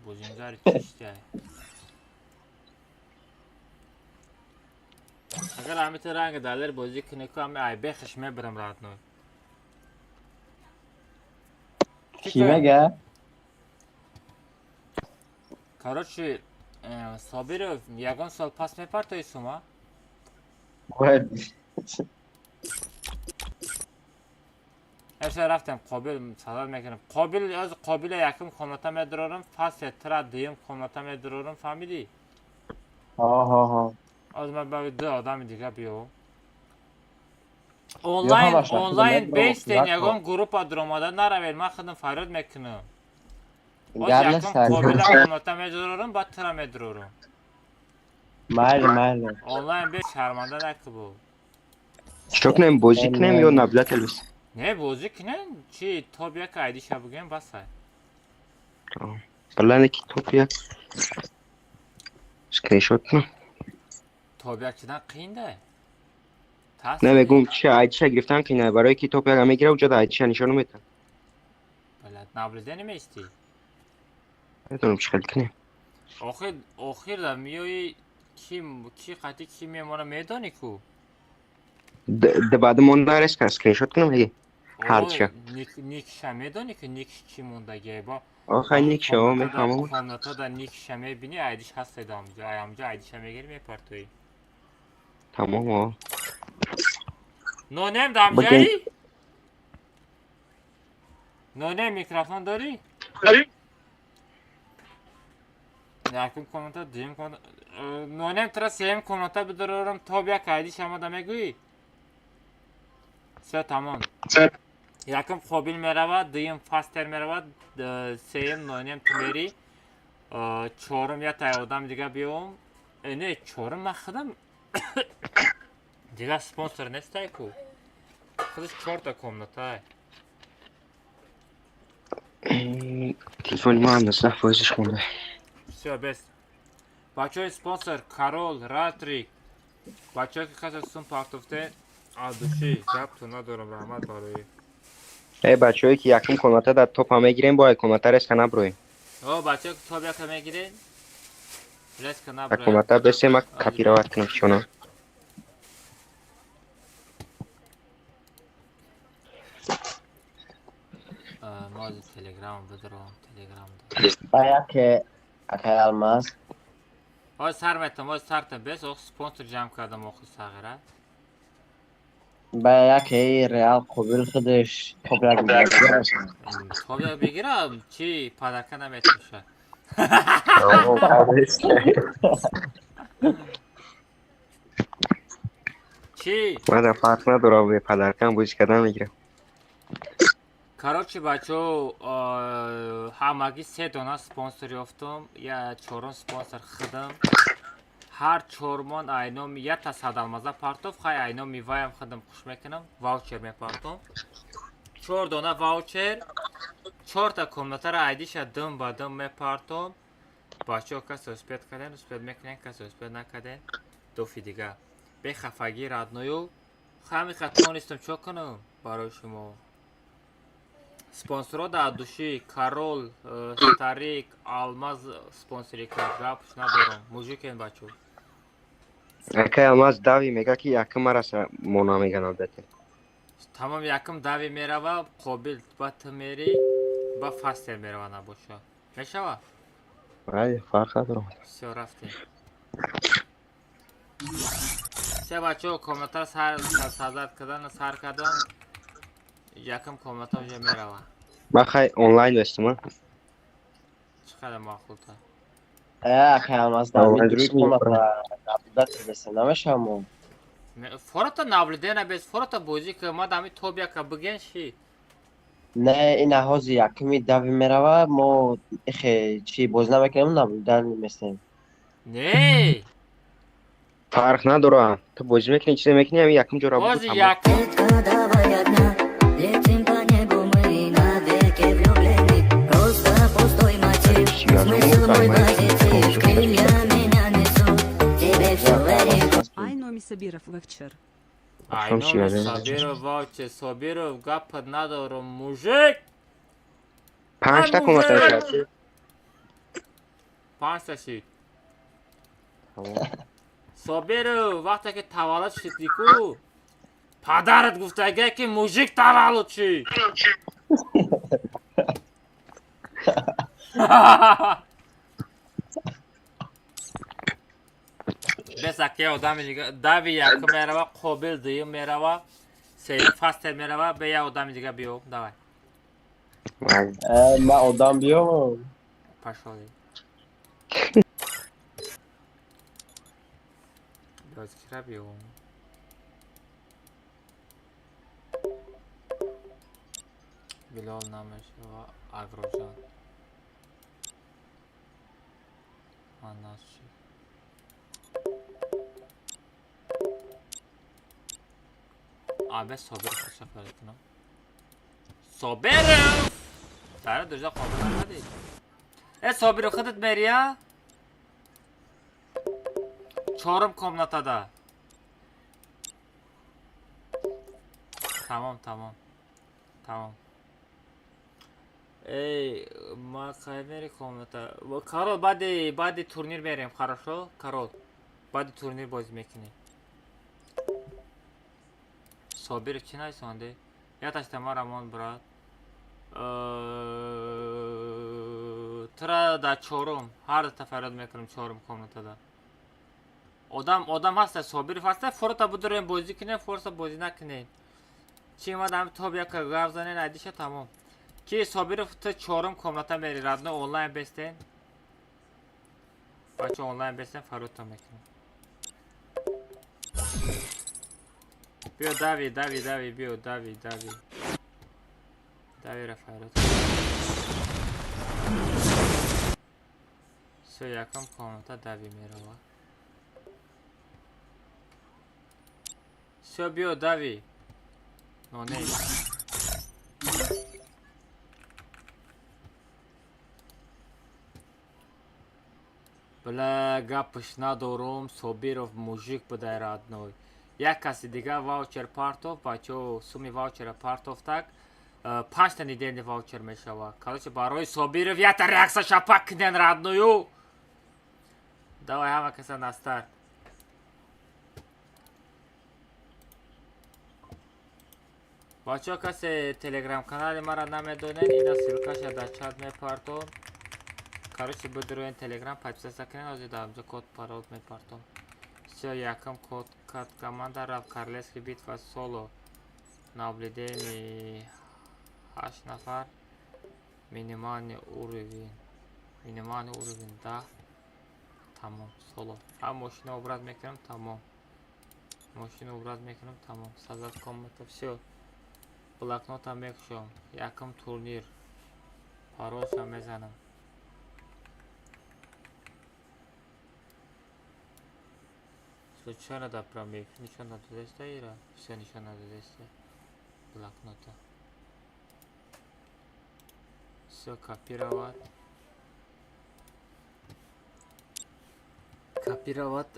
бозингари чиштай. Агар ҳамита ранг далер бозӣ кунӣ ку ҳами ай бехиш мебарам родной. Кӣ мега? Короче, Собиров ягон сол пас мепартои сума? Бояд. Эша рафтем Қобил садат мекунем. Қобил аз Қобила якум комната медурорам, пас тра дуюм комната медурорам, фаҳмидӣ? Ҳо. Аз ман ба ду одами дига биёвам. Онлайн онлайн бестен ягон группа дуромада наравед, ман худам фарёд мекунам. Оз якум Қобила комната медурорам, баъд тра медурорам. Майли, майли. Онлайн бе шарманда накӣ бо. Чико кунем, бозӣ кунем ё наблюдатель бис? Не, бозӣ кунем, чи топ як айдиша бигӯем басай. Балане ки топ як скриншот кунам. Топ як чидан қиин да? Не, мегӯм чи айдиша гирифтан қиин, барое ки топ як мегира, уҷода айдиша нишон метан. Балад наблюдение меистӣ? Медонам чӣ хел кунем. Охир охир да миёи ки ки қати ки мемона медонӣ ку? Баъд монда резка скриншот кунам ҳеги ҳарча. Никша медонӣ ки никш чӣ мондагие бо? Охай никша о мефаҳмам. Комната да никша мебинӣ, айдиш ҳаст амҷа, ай амҷа айдиша мегирӣ мепартоӣ. Тамом о. Нонем дамҷаи? Нонем микрофон дорӣ? Якум комната, дуюм комната. Нонем тра сеюм комната бидорорам, топ як айдиш омада мегӯӣ? Всё тамом. Якум Қобил меравад, дуюм Фастер меравад, сеюм нонем ту мери, чорум як тай одам дига биём. Не, чорум ман худам дига спонсор нестай ку. Худаш чорта комнатай. Телефони ма ҳам 19 фоизиш монда. Всё, бес. Бачаҳои спонсор Карол, Ратрик. Бачаҳое ки касе сум партофте, аз души гаптон надорам, раҳмат барои. Э бачаҳое ки якум комната дар топа мегирем, бояд комната резка наброем. О, бачаҳое ки топ яка мегирем, резка Як наброем. комната бесем, ман копировать кунам чона. Мози телеграм бидурам, телеграм. Ба яке акай Алмаз. Ой, сар метам, ой, сартам бес, ох, спонсор ҷамъ кардам, охи сағира. Ба яке Реал қобил худаш топ як мегирад. Топ як бигирам, чи падарка наметуша. Чи? Мада фарқ надорам, бе падаркам бозӣ кардан мегирам. Короче, бачо, ҳамагӣ се дона спонсор ёфтум, я чорум спонсор худам. Ҳар чормон айноми ята садалмаза партов, хай айноми ваям худам хуш мекунам, ваучер мепартом. Чор дона ваучер, чорта комнатара айдиша дум ба дум мепартом. Бачо, касе успед карден, успед мекунен, касе успед накарден, дофи дига. Бехафагӣ, родной ю, ҳамиқа тонистам чо кунам барои шумо. Спонсорро дар души Карол, Старик, Алмаз спонсорӣ кард, гапш надорам. Мужикен, бачо. Акай Алмаз, дави мега ки якм мараса мона меган албатта. Тамом, якм дави мерава, Қобил, ба ту мери, ба Фастер мерава набоша. Мешава? Ай, фарқ надорам. Всё, рафтем. Се бачо, комната сар сазад кардан, сар кардан. Якм комната уже мерава. Ман хай онлайн доштам, а? Чӣ қадар маъқулта. Акай Алмаз, дар дуруст комната наблюдатель бесе намешавам. Фората наблюдена без фората бозӣ ки ма дами топ яка биген ши. Не, ина ҳози якми дави мерава, мо ихе чи бозӣ намекунем, наблюдатель местем. Не! Фарқ надорам. Ту бозӣ мекунӣ, чизе мекунӣ, ҳамин якум ҷо ра Ҳози якум. Давай одна, летим по небу мы навеки влюблены. Просто пустой мотив, смысл мой позитив. Крылья меня несут, тебе все верю. Айноми Сабиров ваучер. Айноми Сабиров ваучер, Сабиров гапат надорам, мужик. Панҷта комната мешавад. Панҷта шид. Собиров, вақте ки таваллуд шидӣ ку, падарат гуфтага ки мужик таваллуд шид. Бес аки одами дига дави якум мерава, Қобил дуюм мерава, сеюм Фастер мерава, бе я одами дига биё, давай. Ман одам биём. Пошёл. Давайте биём. Билол намешава, Агроҷон. Анас шид. Абе Собиров худша фарид кунам. Собиров! Дара дужа қобил накардӣ. Э, Собиров, худат мерия? Чорум комнатада. Тамом, тамом. Тамом. Эй, ма кай мери комната? Карол, баъди турнир мерем, хорошо? Карол. Баъди турнир бозӣ мекунем. Собиров чӣ нависонде? Яташта мара мон, брат. Тура дар чорум, ҳар дута фарёд мекунем чорум комнатада. Одам одам ҳаста, Собиров ҳаста, фората будурем бозӣ кунем, форса бозӣ накунем. Чи омад ҳами топ яка гап занен, айдиша тамом. Ки Собиров, ту чорум комната мери, родной, онлайн бестен. Бача, онлайн бестен, фарёдтон мекунем. Биё, дави, дави, дави, биё, дави, дави. Давира фарёд. Всё, якум комната дави мерава. Всё, биё, дави. Но не. Бля, гапш надорум, Собиров мужик будай, родной. Як каси дига ваучер партов, бачо, суми ваучера партов так. Панҷта недельный ваучер мешава. Короче, барои Собиров ята реакция шапак кунен, родной ю. Давай, ҳама каса на старт. Бачаҳо, касе телеграм-канали маро намедонед, ина ссылкаша дар чат мепартом. Короче, бидуроен телеграм, подписаться кунед, ҳозир дар инҷо код парол мепартом. Всё, якум код кат команда рафт Королевский битва соло. Наблюдение 8 нафар. Минимальный уровень. Минимальный уровень 10. Тамом, соло. Ҳам мошина обрат мекунам, тамом. Мошина обрат мекунам, тамом. Создать комната, всё. Блокнота мекушам. Якум турнир. Паролша мезанам. Случайно да промив. Нишон надодеста ира? Всё, нишон надодеста. Блокнота. Всё, копировать. Копировать.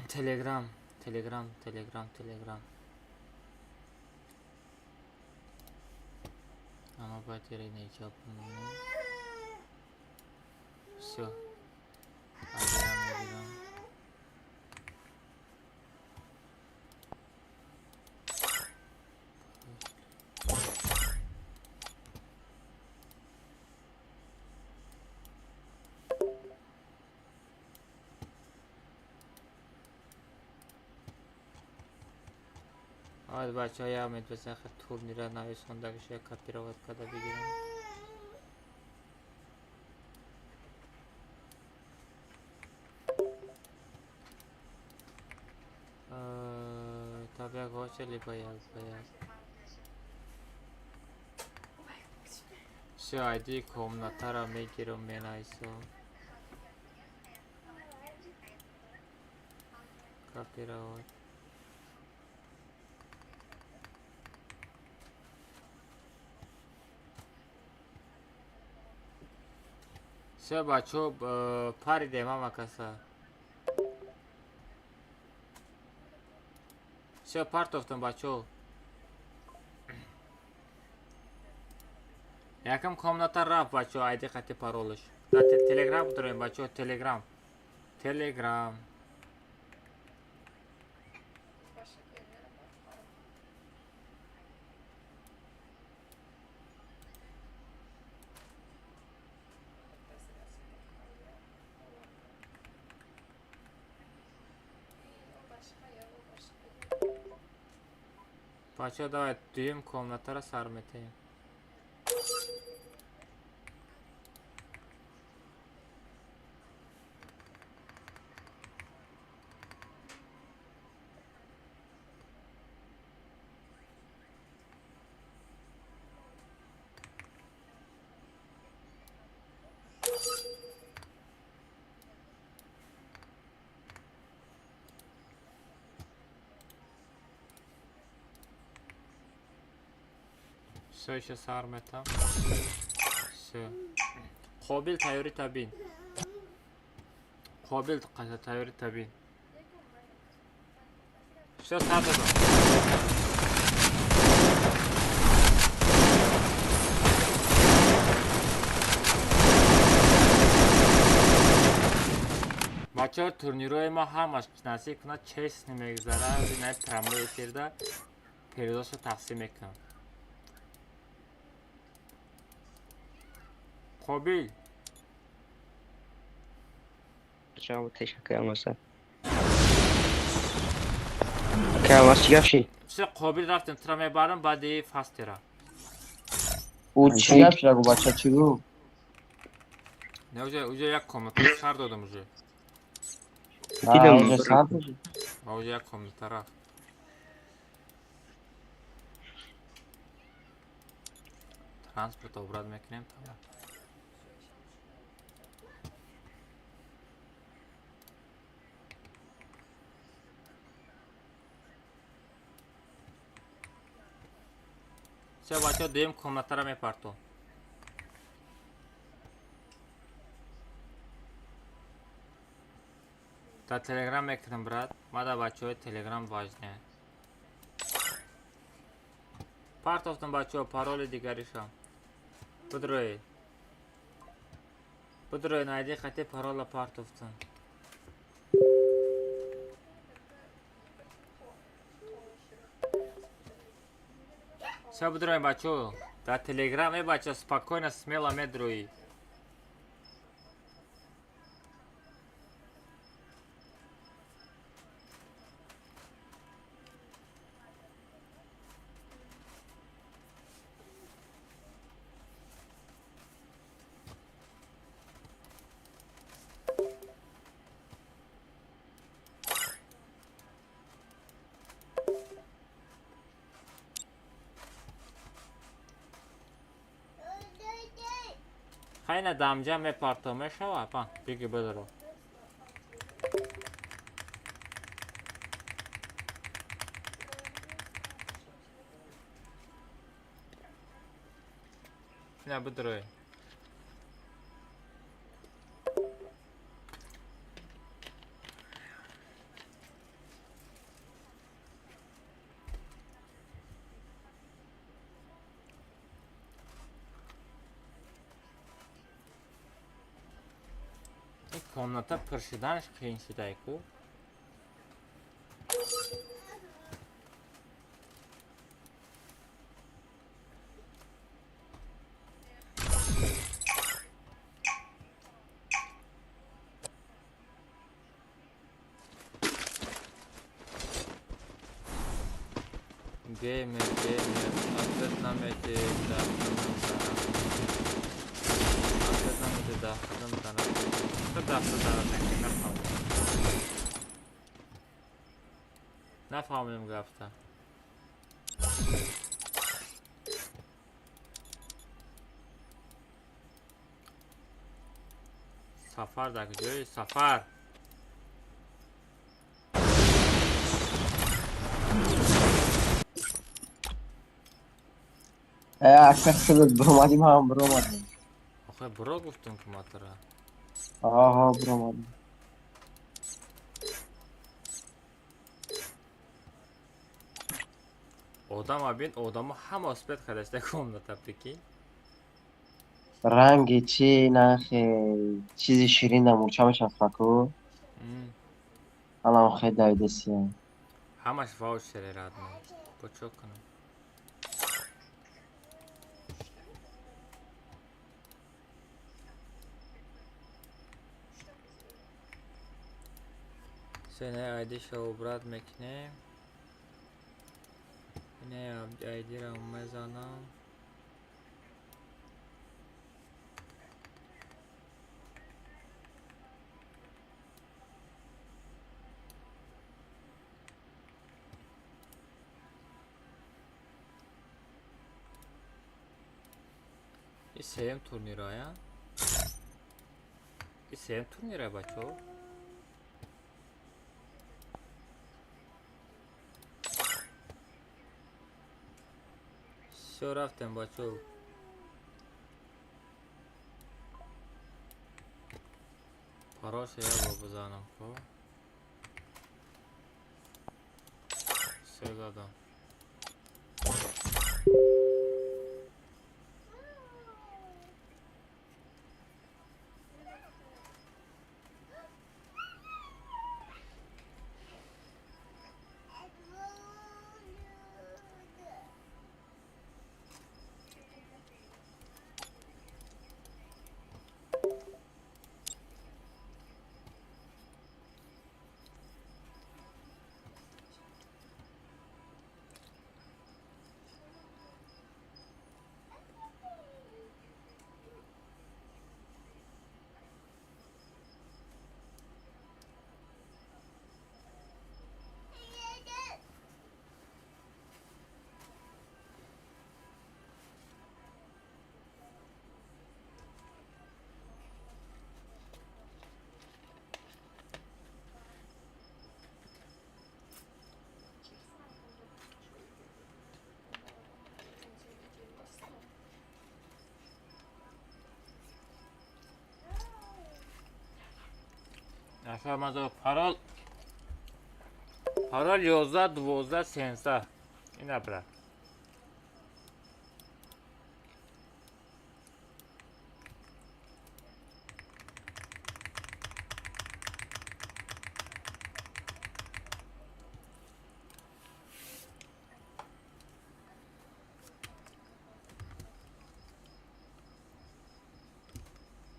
Телеграм. Телеграм, Телеграм, Телеграм. Ама бояд ире неҷа бимонем. Всё. Агирам, мегирам. Ад бачаҳо, як умед бизан, хел турнира нависондагиша копировать карда бигирам. Таб як ваучер либо як ба як. Всё, ID комнатаро мегирам, менависам. Копировать. Всё, бачаҳо, паридем ҳама каса. Всё, партофтам, бачаҳо. Якам комната рафт, бачаҳо, ID қати паролаш. Дар телеграм дорем, бачаҳо, телеграм. Телеграм. Бачаҳо, давай дуюм комнатаро сар метаҳем. Всё, ещё сар метам. Всё. Қобил тайёрӣ табин. Қобил тайёрӣ табин. Всё, сар додам. Бачаҳо, турнирҳои мо ҳамаш насиб кунад честно мегузарад, инаи прямой эфирда передача тақсим мекунам. Қобил. Ҷавоб ташаккур алмаса. Ака Алмаз чӣ гап шид? Всё, Қобил рафтем, тура мебарам баъди фастера. Ӯ чӣ гап шид, агу бача чӣ гуфт? Не, уже як комната сар додам уже. Дидам. Уже сар додӣ? А уже як комната рафт. Транспорт обрат мекунем, тамом. Всё, бачаҳо, дуюм комнатаро мепартом. Дар телеграм мекунам, брат. Ма дар бачаҳои телеграм важне. Партофтам, бачаҳо, пароли дигаришам. Бидроед. Бидроед, найди хати парола партофтам. Всё, бидроем, бачо. Дар Телеграм, э, бача, спокойно, смело медроӣ. Хайна дамҷа мепарто мешава, па, биги бидро. На бидрои. Ин комната пур шуданаш қиин шудай ку. Геймер, геймер, ответ намеди, да, ответ намеди, да, да, да, да, нафаҳмидем гафта. Сафар дар куҷои сафар? Ака, худат биромадӣ, ман биромадем. Охе, биро гуфтум ки матра. Аҳа, биромадем. Одам бин, одамо ҳама успеть кардашта комната, прикинь. Ранги чи нахе чизи ширин дар мурча мечаспад ку. Алам хе давидесия. Ҳамаш ваучере, радно. Бо чо кунам? Сене айдиша убрать мекунем. Ине айдира мезанам. И сеюм турнирая? И сеюм турнира, бачо? Всё, рафтем, бачо. Пароша я бо бизанам, хоб? Всё, задам. Аша парол, парол 11 12 13. Ина, брат.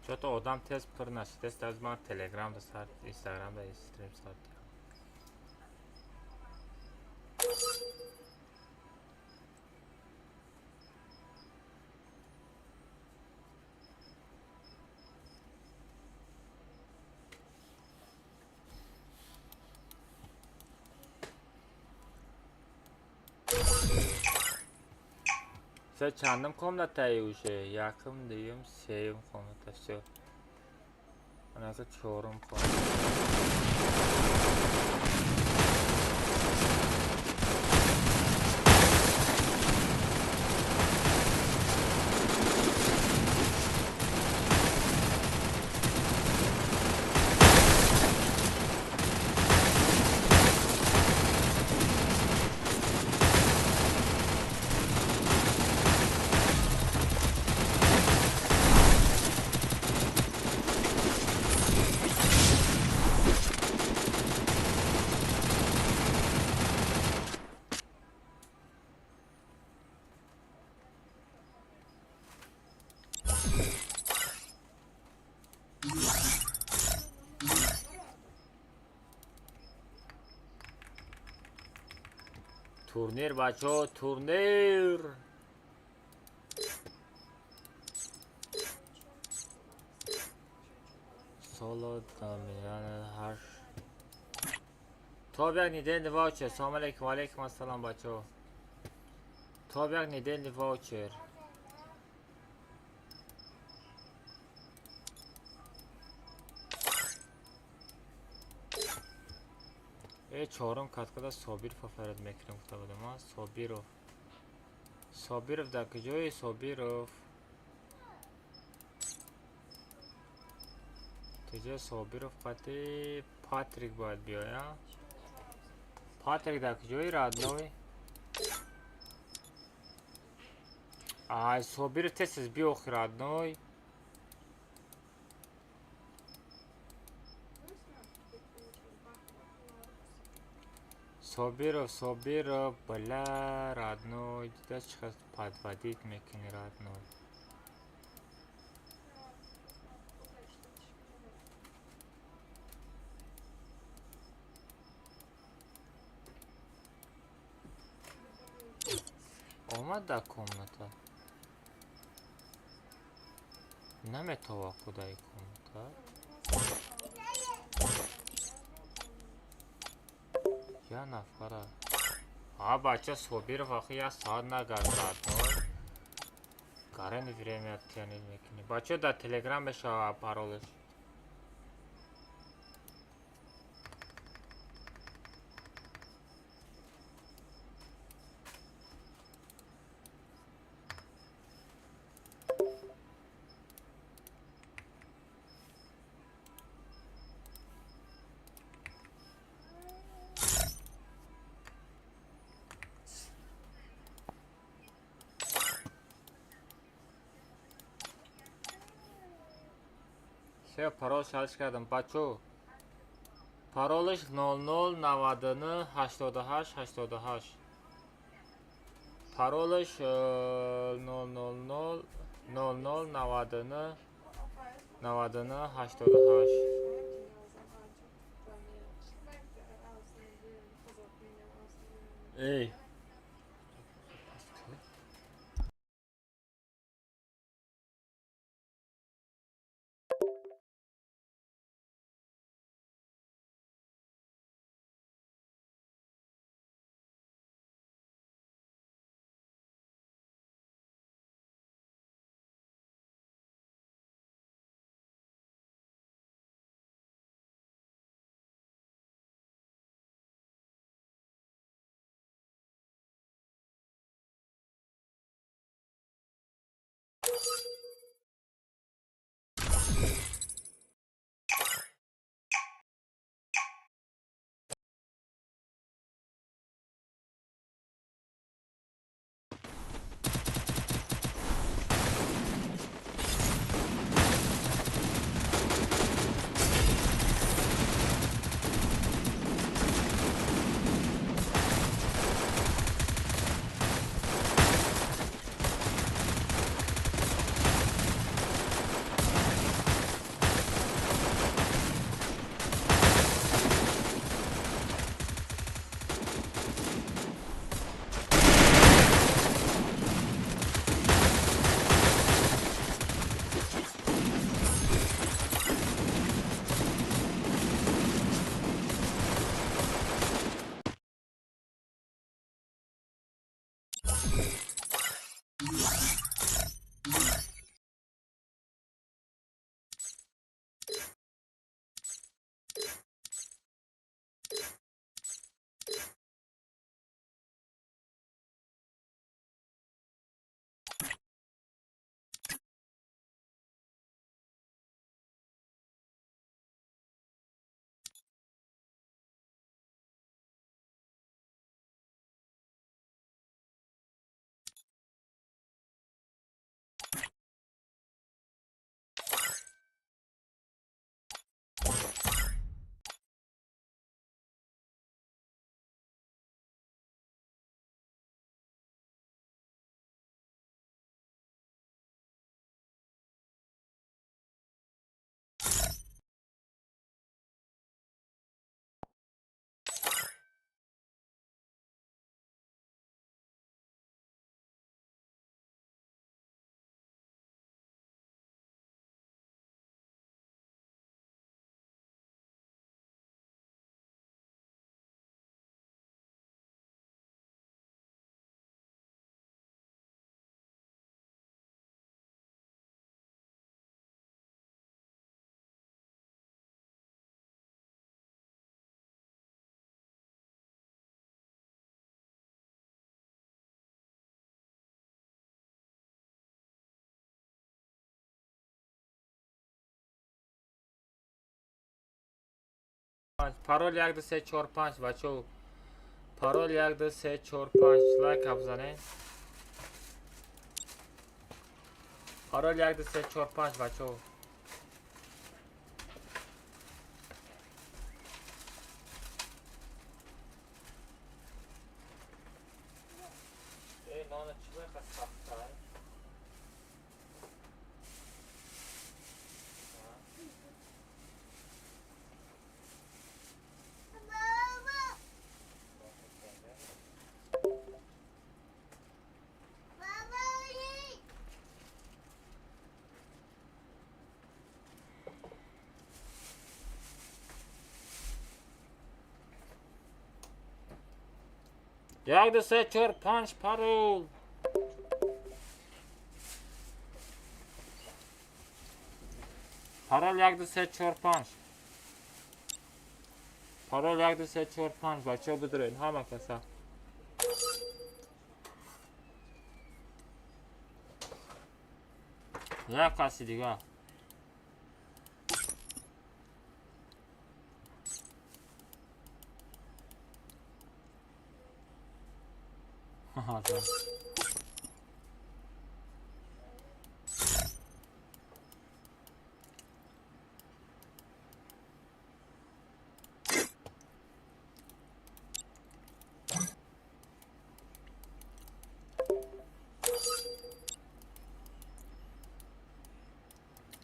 Чё-то одам тез пур нашидест, аз ман Телеграм да сар, Инстаграм да стрим сар. Се чандум комнатаи уже? Якум, дуюм, сеюм комната, всё. Анака чорум комната. Турнир, бачо, турнир. Соло дамиян ҳаш. Топ як недельный ваучер. Салом алейкум, алейкум ассалом, бачо. Топ як недельный ваучер. Э, чорум каткада Собиров фарад мекунем, гуфта будам, а? Собиров. Собиров дар куҷои Собиров? Куҷо Собиров қати Патрик бояд биёя? Патрик дар куҷои, родной? Ай, Собиров, тез биёхи, родной. Собиров, Собиров, бля, родной, дида чӣ қадр подводить мекунӣ, родной. Омад дар комната. Наметова кудаи комната. Я нафара. А, бача, Собиров, ахи я саат нагард, родной. Гарани время тянет мекунӣ. Бача, дар Телеграм мешава паролаш. Все, парол шалиш кардам, бачо. Паролаш 00 99 88 88. Паролаш 000 00 99 99 88. Эй. 5. Парол 1 2 3 4 5 бачо. Парол 1 2 3 4 5 лайк бизанед. Парол 1 2 3 4 5 бачо. Эй, нона чӣ бақа сахта? 1 2 3 4 5 парол. Парол 1 2 3 4 5. Парол 1 2 3 4 5 бачаҳо бидуред ҳама каса. Як каси дига.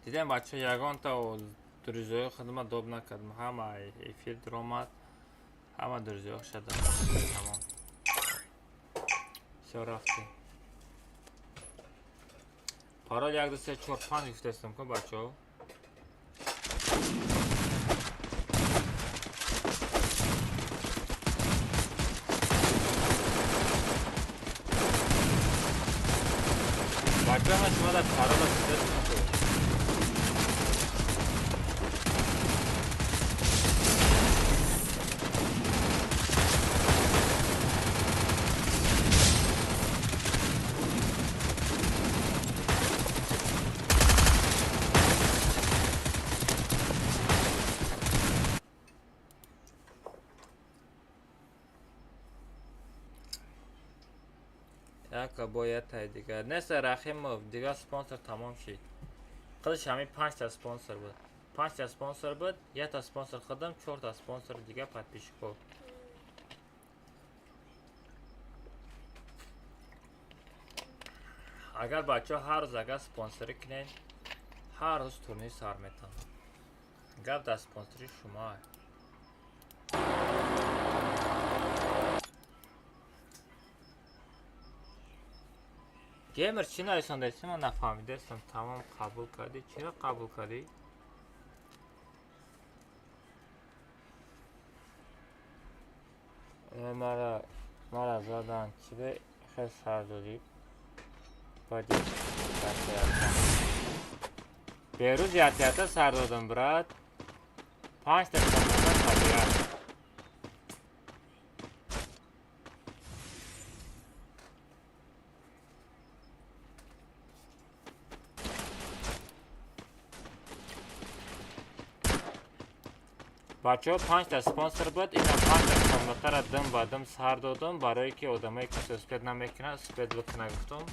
Дидем бача ягонта друзёи хидмат доб накардам. Ҳама эфир даромад, ҳама друзёи шадам. Тамом. Всё рафтем. Парол 1 2 3 4 5 гуфтастам ку бачаҳо. Бачаҳо ман шумо дар парола гуфтастам ку. Яка бояд тай дигар. Неста Рахимов, дигар спонсор тамом шид. Қилиш ҳамин 5 та спонсор буд. 5 та спонсор буд, 1 та спонсор худам, 4 та спонсор дигар подписчикҳо. Агар бачаҳо ҳар рӯз агар спонсорӣ кунед, ҳар рӯз турнир сар метавонад. Гап дар спонсори шумо. Геймер чӣ нарисондаи? Ман нафаҳмидаастам. Тамом қабул кардӣ? Чиро қабул кардӣ? Мара задан. Чӣ бе хел сар додӣ? Баъди берӯз ятята сар додам, брат. 5 та команда табиат. Бачаҳо 5 та спонсор буд, ина 5 та комнатаро дим ба дим сар додам, барое ки одамое ки успед намекунад, успед бикуна гуфтам.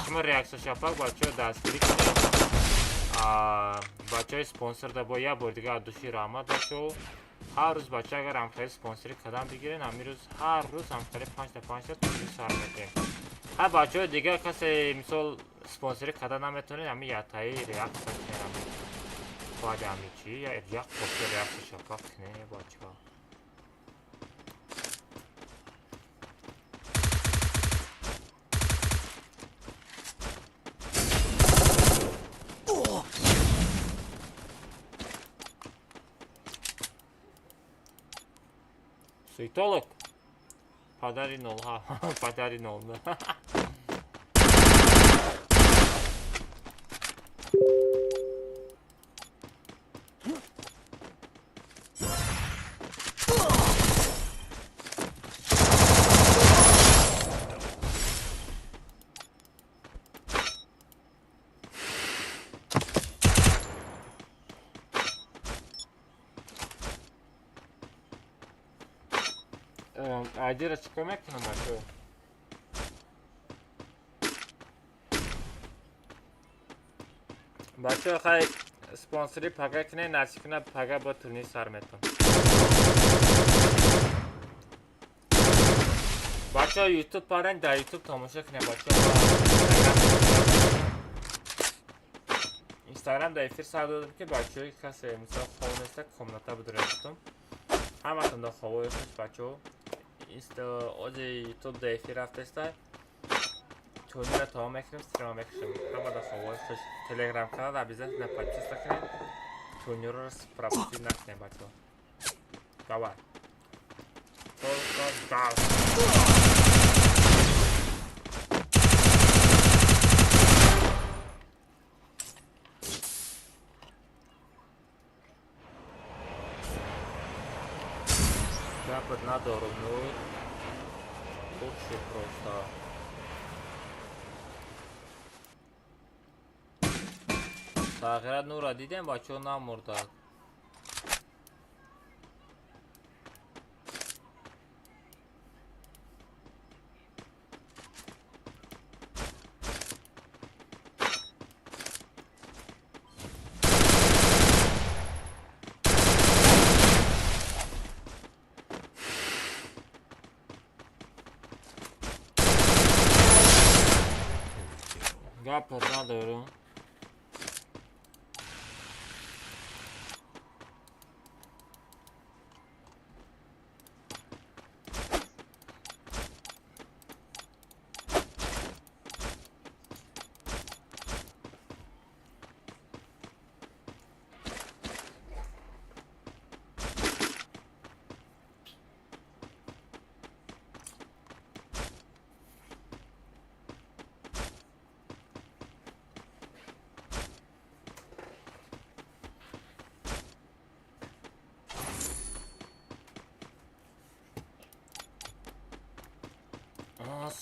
Шумо реаксия шапак бачаҳо дастгирӣ кунед. Бачаҳои спонсор да бо як бор дига аз души раҳмат бачаҳо. Ҳар рӯз бача агар ҳамхели спонсорӣ кардам бигирен, ҳамин рӯз ҳар рӯз ҳамхели 5 та 5 та турнир сар метем. Ҳар бачаҳои дигар касе мисол спонсорӣ карда наметавонед, ҳамин яктаи реаксия кунед. Баъди ҳамин чӣ як кофи реаксия шапак кунед бачаҳо. Суетолог. Падари нол, ха, падари нол. Айдира чикор мекунам бачаҳо? Бачаҳо хай спонсори пага кунед, насиб кунад пага бо турнир сар метон. Бачаҳо ютуб парен, дар ютуб тамошо кунед бачаҳо. Инстаграм дар эфир сар додам ки бачаҳои касе мисол хоб неста комната бидуред гуфтам. Ҳаматон дар хобои хуш бачаҳо. Ози ютуб дар эфир рафтеста. Турнирро тамом мекунем, стрима мекушем. Ҳама дар хобои хуш. Телеграм канал обязательно подписка кунед. Турнирро пропустить накунед бачаҳо. Давай. Только газ. Запад надорум, ну лучше просто. Тағйират нура дидем, бачаҳо намурдад. Гап надорум.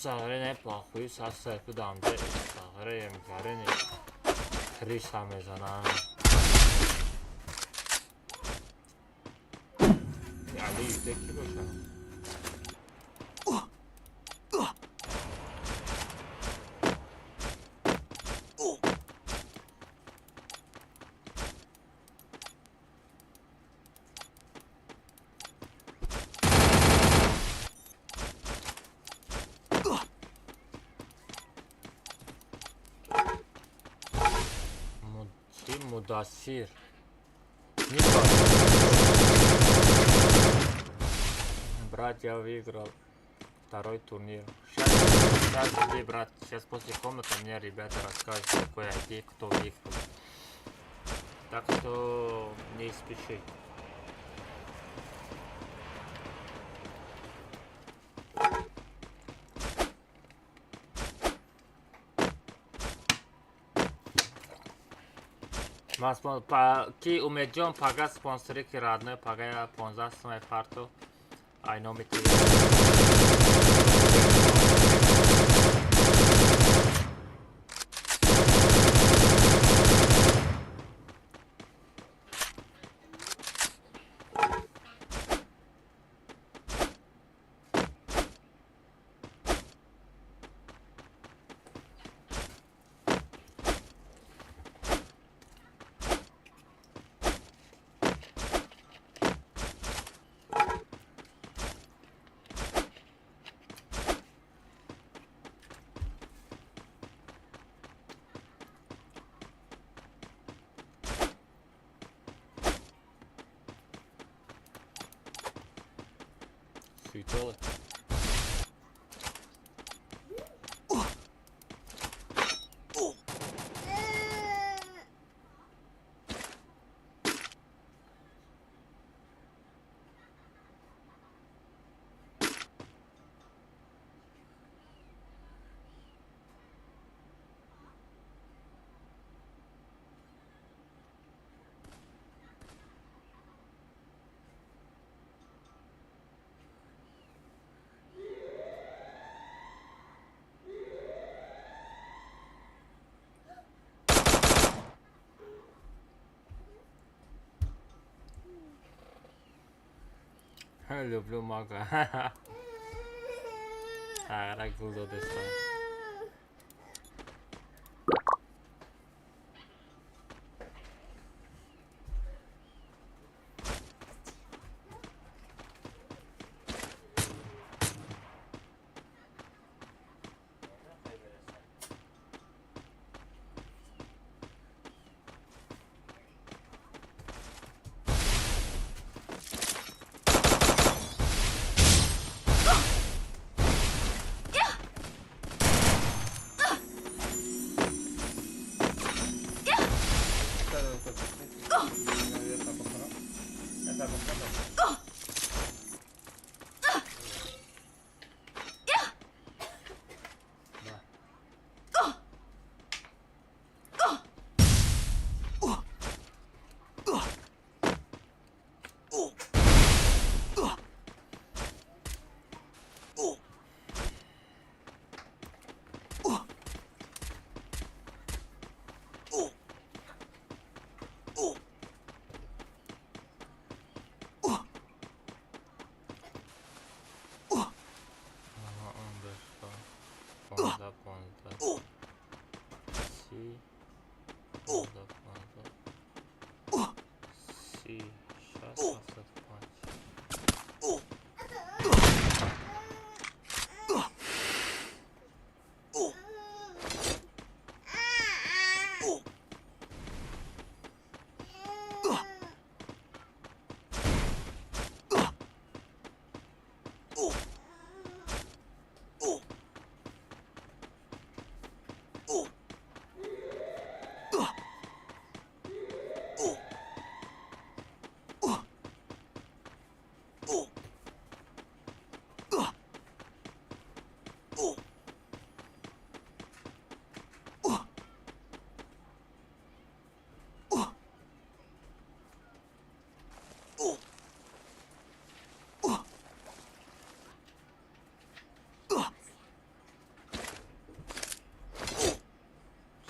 Сағре не плохой, сас сайфу дамже, сағре емгаре не криса мезанам. Али юзе ки бошам? Мудасир. Брат, я выиграл второй турнир. Сейчас, жди, брат, сейчас после комнаты мне ребята расскажут, какой ID, кто выиграл. Так что не спеши. Ки Умедҷон пага спонсори ки родной пага 15 сумай парту айноми ти. Суетолог. Люблю мага. Тағра гул додеста.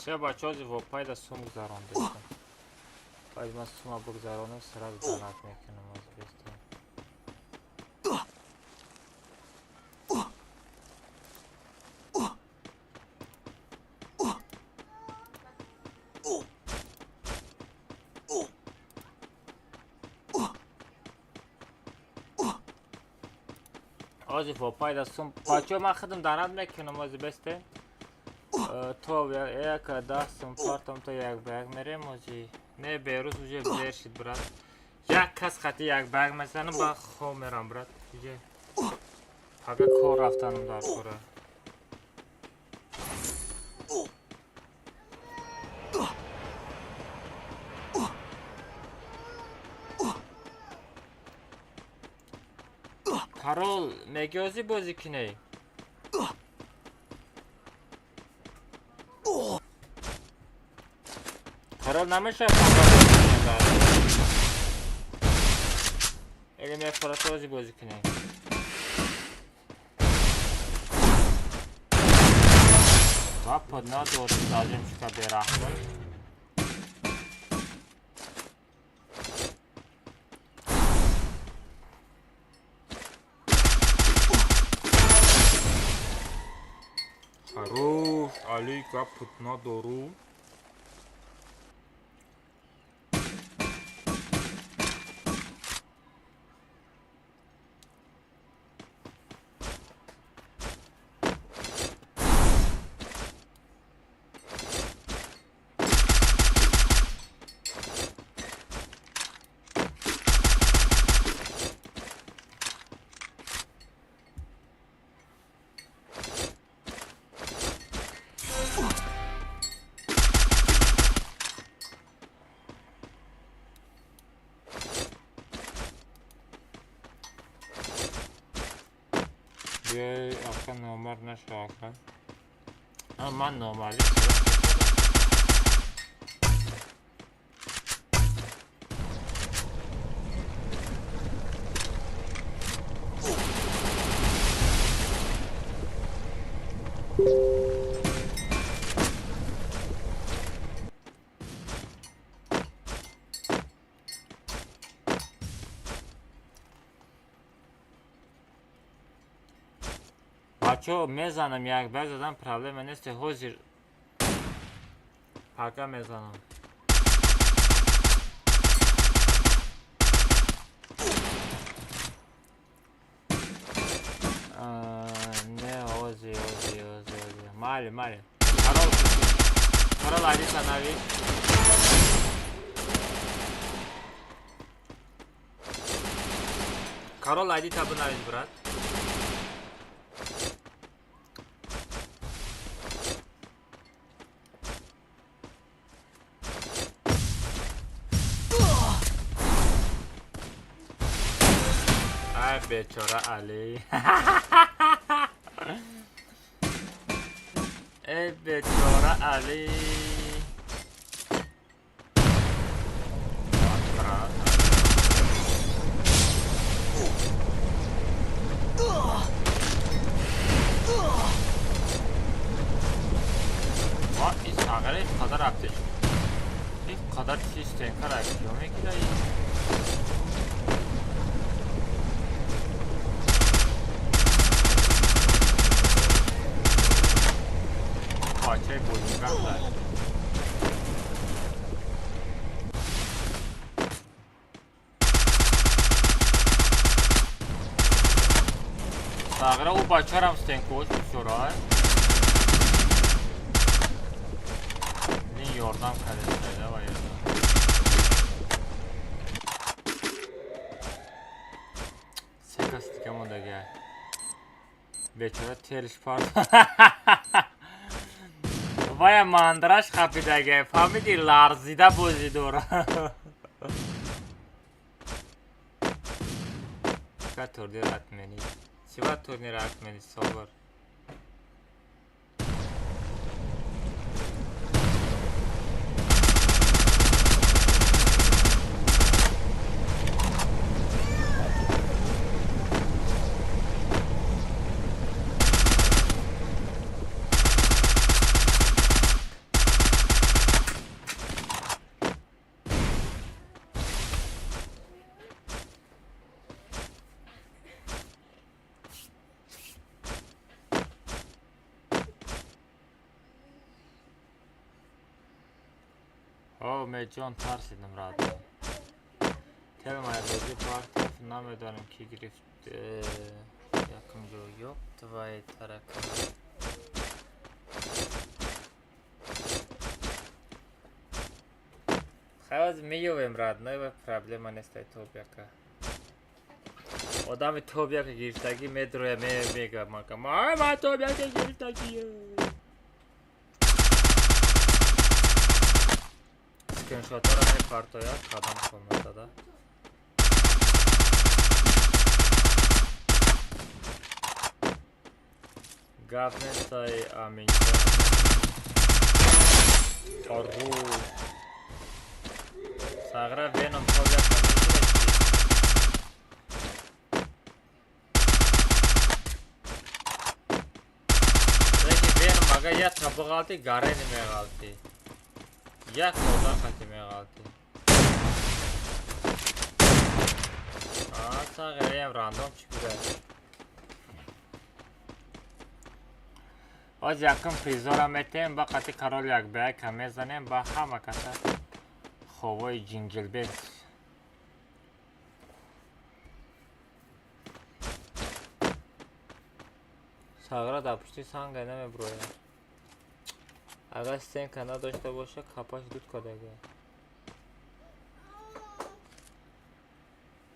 Все, бачози во пайда сум гузарондеста. Баъд ман сума бигзаронам, сразу донат мекунам аз беста. Ози во пайда сум бачо ман худам донат мекунам ози бесте. То як даҳ сум партам то як ба як мерем ози. Не берӯз уже дер шид брат. Як кас хати як ба як мезанам ба хоб мерам брат. Уже пага кор рафтанам дар кора. Парол мегӯзӣ бозӣ кунӣ? Парол намешавад пага бозӣ кунӣ брат. Эле мефорад озӣ бозӣ кунӣ. Вапад надорӣ зажимчика бераҳмон. Хорош, Али гапут надору. Биёй ака номар наша ака. Ман номардӣ. Бачо мезанам, як бак задан проблема нест, ҳозир пака мезанам. Не, ҳозир, ҳозир, ҳозир, ҳозир. Майли, майли. Парол, парол Алиса навис. Карол Айди табы навис, брат. Ай бечора Али. Эй бечора Али. Қадар чиз тенкара ё мегираи? Бачаи бозигар дар. Сағира ӯ бачарам стенкош бисёра. Ин ёрдам кардеста ва ёрдам. Бечора телш пард. Вая мандраш хапидаге, фаҳмиди, ларзида бозӣ дора. Ка турнир атмени. Чива турнир атмени собр. Омедҷон, тарсидам радо. Телмай бозӣ партов, намедонам ки гирифт якум ҷо. Ёб твои тарака. Хайваз меёвем, родной, ва проблема нестай тобяка. Одами тобяка гирифтагӣ медроя, мега мака. Ма тобяка гирифтагӣ. Скриншотҳоро мепартояд кадом комнатада. Гап нестай, Аминҷон. Орру. Сағра Веном тобяка мегирад ки. Леки Веном ага як та биғалти, гарени меғалти. Як одам хати меғалти. Сағираям рандом чӣ буда? Оз якум призора метем, ба қати корол як ба яка мезанем, ба ҳама каса ховои ҷинҷилбез. Сағира дар пушти санга намеброяд. Агар стенка надошта боша, капаш дуд кардага.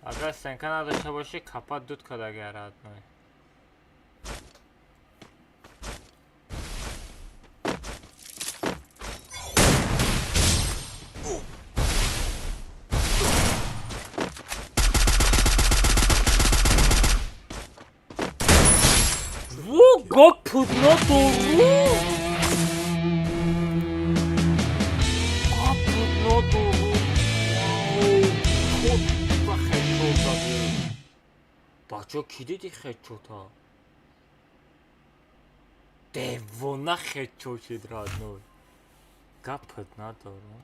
Агар стенка надошта бошӣ, капат дуд кардага, родной. Ву, гок пудно дору! Бачо, ки диди хедшота? Девона хедшот шид, родной. Гапат надорам.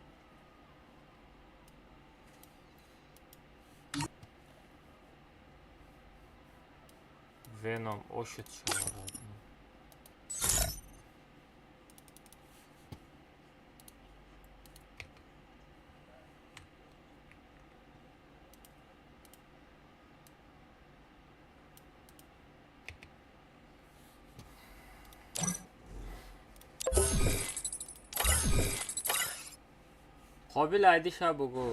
Веном ошид шава, родной. Қобил айдиша бугӯ.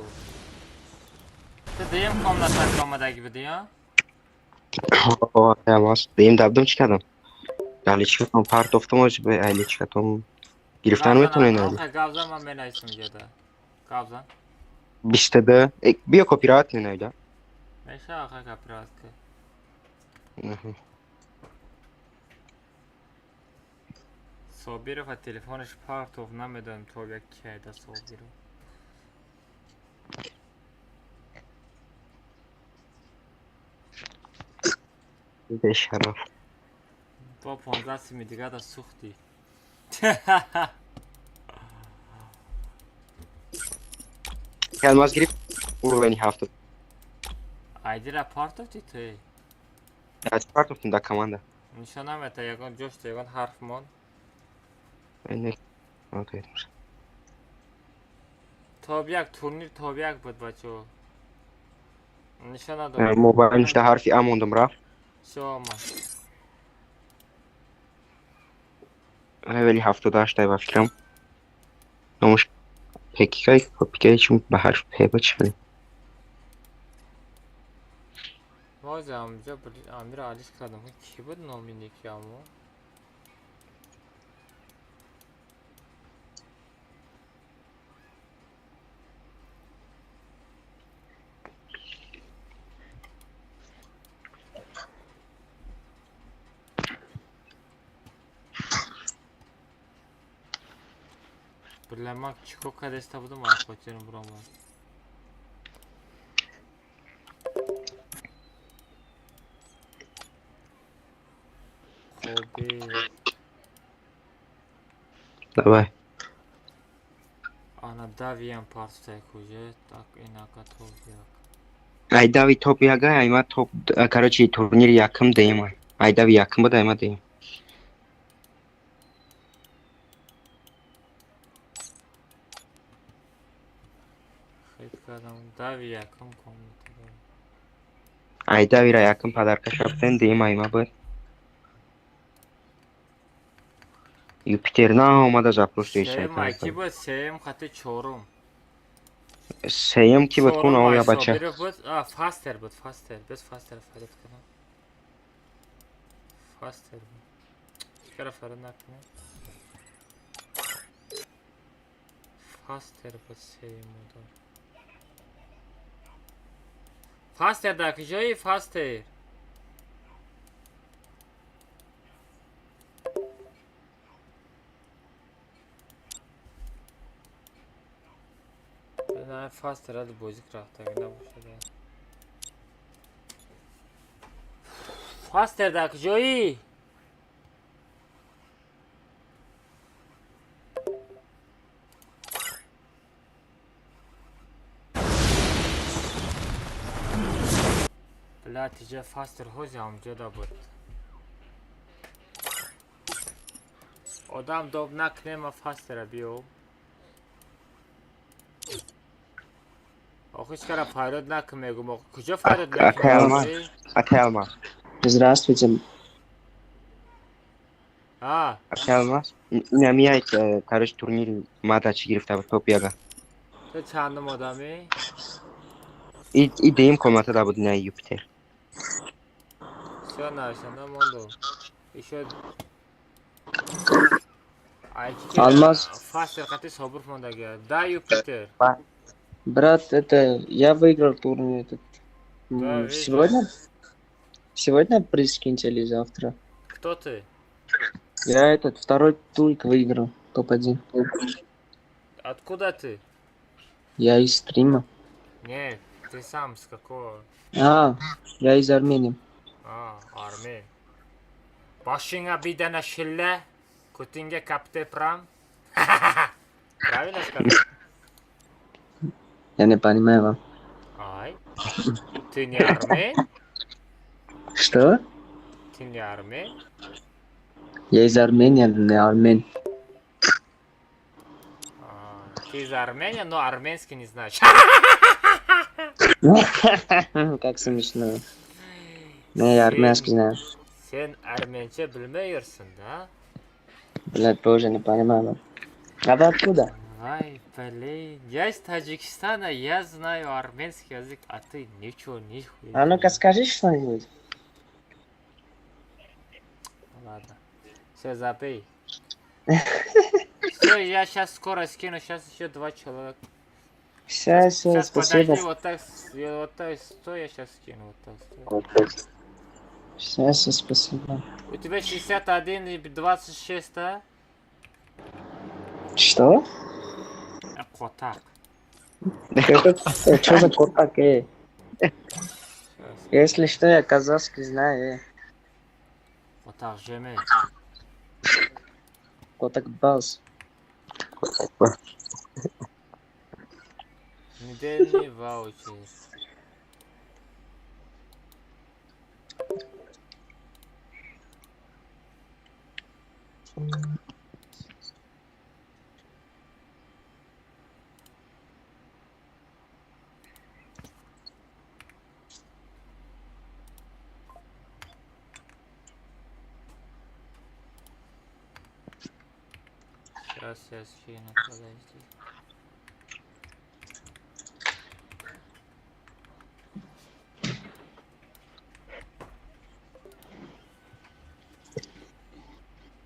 Ту дуюм комната омадагӣ будӣ, а? Алмаз, дуюм дабдум чӣ кардам? Галичкатон партофтам, ози ба айличкатон гирифтан метавонед айли. Гавзан ман менависам ҷода. Гавзан. 22. Биё копирайт менайда. Меша аха копирайт ки. Собиров а телефонаш партов намедонам то як киайда Собиров. Бешараф. Бо 15 сими дига да сӯхтӣ. Алмаз гирифт уровень 7. Айдира партофти ту? Аз партофтум да команда. Нишон намета ягон ҷошта ягон ҳарф мон. Топ як турнир топ як буд бачо. Нишон надорам. Мобайл ништа ҳарфи А мондум рафт. Всё омад. Левели 78 ба фикрам. Номаш Пекикай, Копикай чун ба ҳарф П ба чӣ хеле. Боз амҷа Амир алиш кардам. Ки буд номи ники амо? Бля, ман чӣ кор кардаиста будам, аз хотирам биромад. Қобил. Давай. Ана давиам партофтай куҷа, так инака топ як. Ай дави топ яга, айма топ, короче, турнири якм деем. Ай дави якм буд, айма деем. Хит кардам, дави якм комната. Ай давира якм подарка шафтен, деем айма буд. Юпитер на омада запрос Сеюм ай ки буд? Сеюм хати чорум. Сеюм ки буд кун Чорум оя ай бача. Собиров буд? А, Фастер буд, Фастер. Без Фастера фарид кунам. Фастер буд. Чикара фарид накунам? Фастер буд сеюм удар. Фастер дар куҷои Фастер? Не, Фастер али бозик рафтагӣ набошад. Фастер дар куҷоӣ? Бля, тиҷа Фастер ҳози ҳамҷода буд. Одам доб накунем, ма Фастера биёб. Охи чикара фарёд накун мегум. Куҷо фарёд Акай Алмаз, накунӣ? Акай Алмаз. Здравствуйте. А, Акай Алмаз. Инамияй, короче, турнири мада чӣ гирифта буд топ яга. ту чандум одамӣ? И деем комната да буд ина Юпитер. Всё нависанда монду. Ишо Ай ки Алмаз. Фастер қати Собиров мондагӣ. Да, Юпитер. Брат, это я выиграл турнир этот. Да, видел. Сегодня? Сегодня приз скиньте или завтра? Кто ты? Я этот второй турик выиграл, топ-1. Откуда ты? Я из стрима. Нет, ты сам с какого? А, я из Армении. А, армия. Boshingga bidana shilla, ko'tingga kaptepram. Правильно сказал? Я не понимаю вам. Ай. Ты не армей? Что? Ты не армей? Я из Армении, не армен. А, ты из Армении, но армянский не знаешь. Как смешно. Не, я армянский знаю. Sen armencha bilmayursun, да? Блядь, боже, не понимаю. А вы откуда? Вай, блин, я из Таджикистана, я знаю армянский язык, а ты ничего, нихуя. А ну-ка скажи что-нибудь. Ладно. Все, забей. Все, я сейчас скоро скину, сейчас еще два человека. Все, все, Сейчас спасибо. подожди, вот так, вот так, стой, я сейчас скину, вот так, стой. Все, все, спасибо. У тебя 61 и 26, а? Что? А, Котак. Что за котак, эй? Если что, я казахский знаю, эй. Котак жеме. Котак бас. Недельный ваучер. Сейчас я скину, подожди.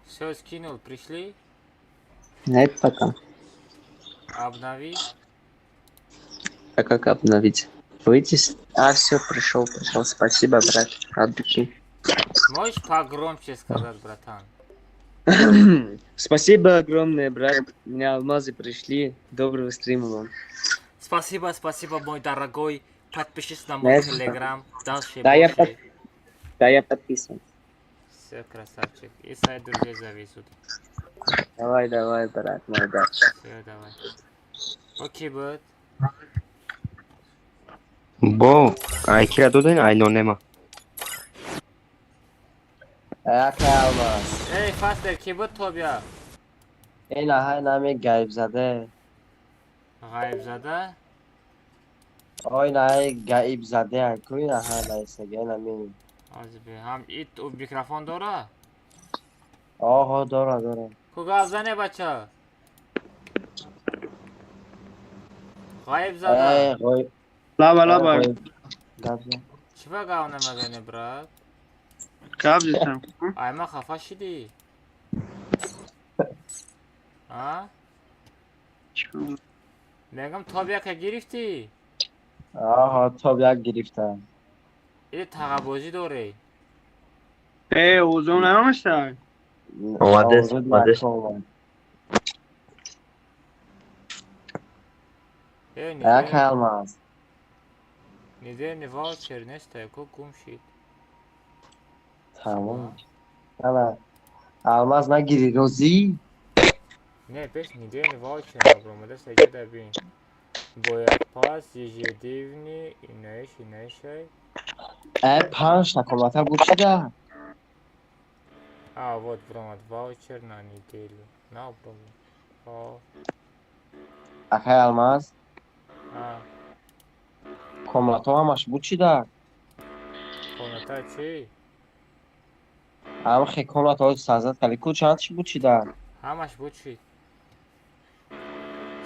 Все, скинул, пришли? Нет пока. Обнови. А как обновить? Выйти? А, все, пришел, пришел. Спасибо, брат. От души. Можешь погромче сказать, братан? Спасибо огромное, брат. У меня алмазы пришли. Доброго стрима вам. Спасибо, спасибо, мой дорогой. Подпишись на мой Знаешь что? телеграм. Дальше Да, я больше. Да, я подписан. Все, красавчик. И сайт друзей зависут. Давай, давай, брат, мой брат. Все, давай. Окей, бот. Бо, ай кира доден, ай нонема. Ака Алмаз. Эй, Фастер, ки буд тобя? Ина ҳай нами гаибзаде. Ғайбзада? Ой наҳай гаибзаде ку ина ҳай наисага ина ми. Азби, ҳам ит у микрофон дора? Оҳо дора дора. Ку гап зане бача? Ғайбзада. Э ғой. Лаба, лаба. Гап зан. Чӣ ба гап намезанӣ, брат? Гап зесам. Ай ма хафа шидӣ? А? Мегам тоб яка гирифтӣ? Оҳо тоб як гирифтам. Или тағабозӣ дорӣ? Э, озон намештай. Омадес, Овозуд омадес. яко омад. Э, Ака Алмаз. Недельный ваучер неста, ку гум шид. Тамом. Ана Алмаз нагири розӣ? Не, пеш недельный ваучер набромада саҷада бин. Бояд пас ежедневный инаиш инаишай. Э панҷта комната буд чида? А, вот бромад ваучер на неделю. На бромад. О, Акай Алмаз. а, Комнатҳо ҳамаш буд чида? комната чӣ? Ҳам хе комнатҳо сазад кали ку чанд чи буд чида? Ҳамаш буд шид.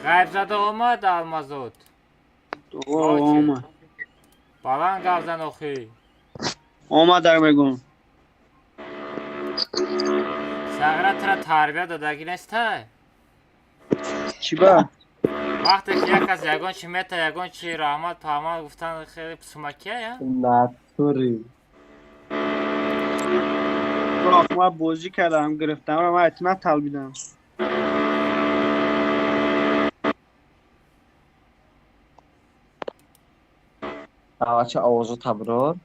Ғайбзада омад Алмазод. Омад. Баланд гап зан охи. Омад дар мегум. Сағра тура тарбия додагӣ нестай? Чӣ ба? Вақте ки як кас ягон чи мета, ягон чи раҳмат паҳмат гуфтан хеле сумакия, я? Натури. Бро, ма бозӣ кардам, гирифтам, ма ҳатман талбидам. Авача овозу таброр.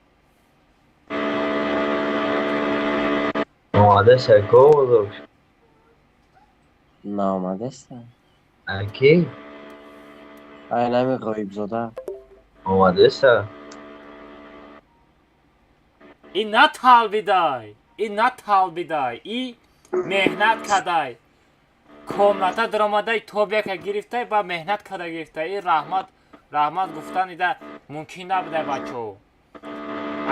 Омадес ако овозош. Наомадеста. Аки? Ай нами ғоибзода. Омадеса. И наталбидай, и наталбидай, и меҳнат кадай. Комната даромадай, тобяка гирифтай ба меҳнат када гирифтай. И раҳмат, раҳмат гуфтан ида мумкин набудай бачаҳо.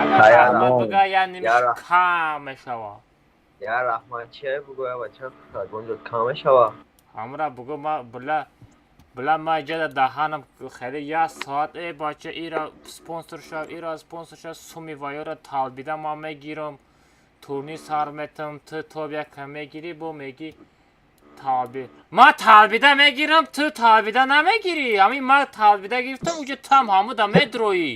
Агар Ая, раҳмат раҳмат. бигӯя, я нимиш Я раҳ- кам мешава. Я раҳмат чия бугӯя бача ягон ҷо кам мешава. Ҳамра бугӯ ма била Била ма иҷада даҳанам хеле як соат, э бача, ира спонсор шав, ира спонсор шав, суми ваёра талбида ман мегирам, турнир сар метам, ту тоб яка мегирӣ, бо мегӣ талби. Ман талбида мегирам, ту талбида намегирӣ. Ҳамин ман талбида гирифтам, уҷа там ҳамуда медроӣ.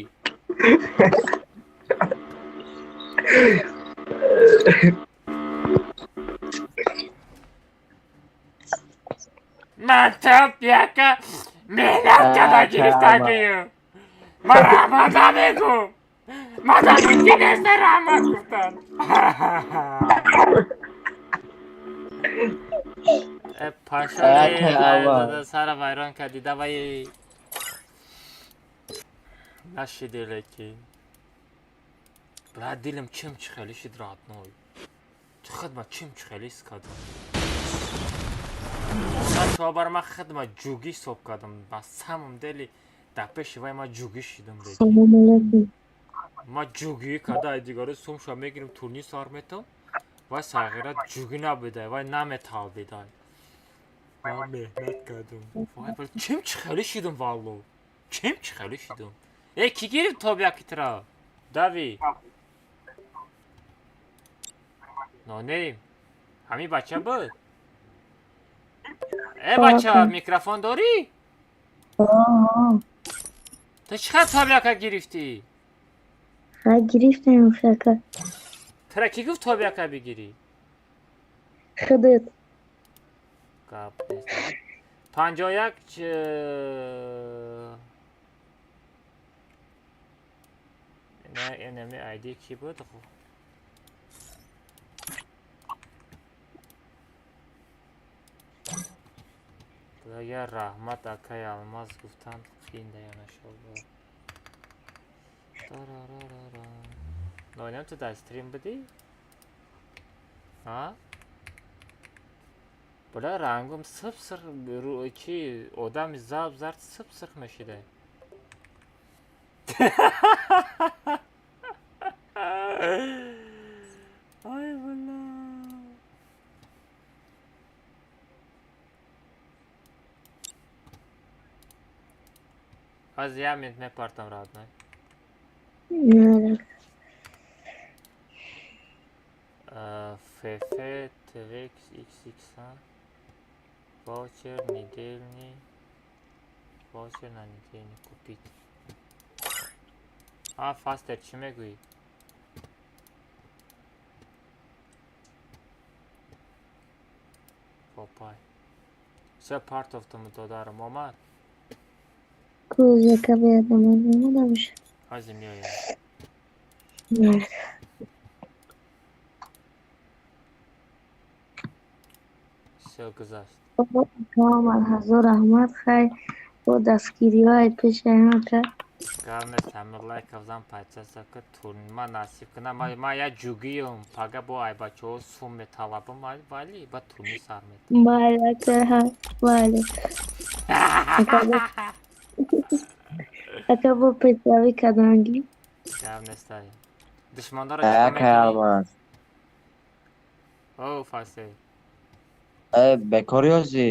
Ман топ яка меҳнат када гирифтагию. Ман раҳмат намегӯм. Ман мумкин нест раҳмат гуфтан. Э пашаи сара вайрон кардӣ, давай нашиди лекин. Бра дилам чим чӣ хеле шид родной. Хидма чим чӣ хеле ҳис кардам. Ман шобар ман хидма ҷугӣ ҳисоб кардам. Ба самом деле дар пеши вай ман ҷугӣ шидам лекин. Салом алейкум. Ман ҷугӣ када ай дигаро сумша мегирим турнир сар метам. Вай сағира ҷугӣ набудай, вай наметалбидай. Ман меҳнат кардам. Вай бир чим чӣ хеле шидам валло. Чим чӣ хеле шидам. Э кӣ гирифт тоб якитра? Дави. Нонейм. Ҳамин бача буд? Э бача, микрофон дорӣ? Ту чӣ қадр тоб яка гирифтӣ? Ха гирифтем шака. Тура кӣ гуфт тоб яка бигирӣ? Худат. Гап нест. 51 не энеми айди кӣ буд? Я раҳмат акай Алмаз гуфтанд қиинда янашова. Нонем ту дар стрим будӣ? А? Била рангум сып сирх чи одами заб зард сып сирх мешида. Ай била. Аз як минут мепартам родной. ФФ ТВХ XX ваучер недельный ваучер на недельный купить. А фастер чӣ мегӯӣ? Попай. Все партофтам додарам омад. Кӯзака биядам омада бошад. Ҳозир меоям. Все гузашт. Омад ҳазор раҳмат хай бо дастгириҳои пешаи ҳамака. Гап нест, ҳамин лайка бизан подписаться ка турнир ман насиб кунам. Ман як ҷугиюм, пага бо ай бачаҳо сум металабам, вале ба турнир сар метам. Бале ака, бале. Ака бо пешравӣ кардангӣ. Гап нест ай. Душмандаро Э чӣ акай мекунӣ? Алмаз. О, Фасе. Э бекор ёзӣ?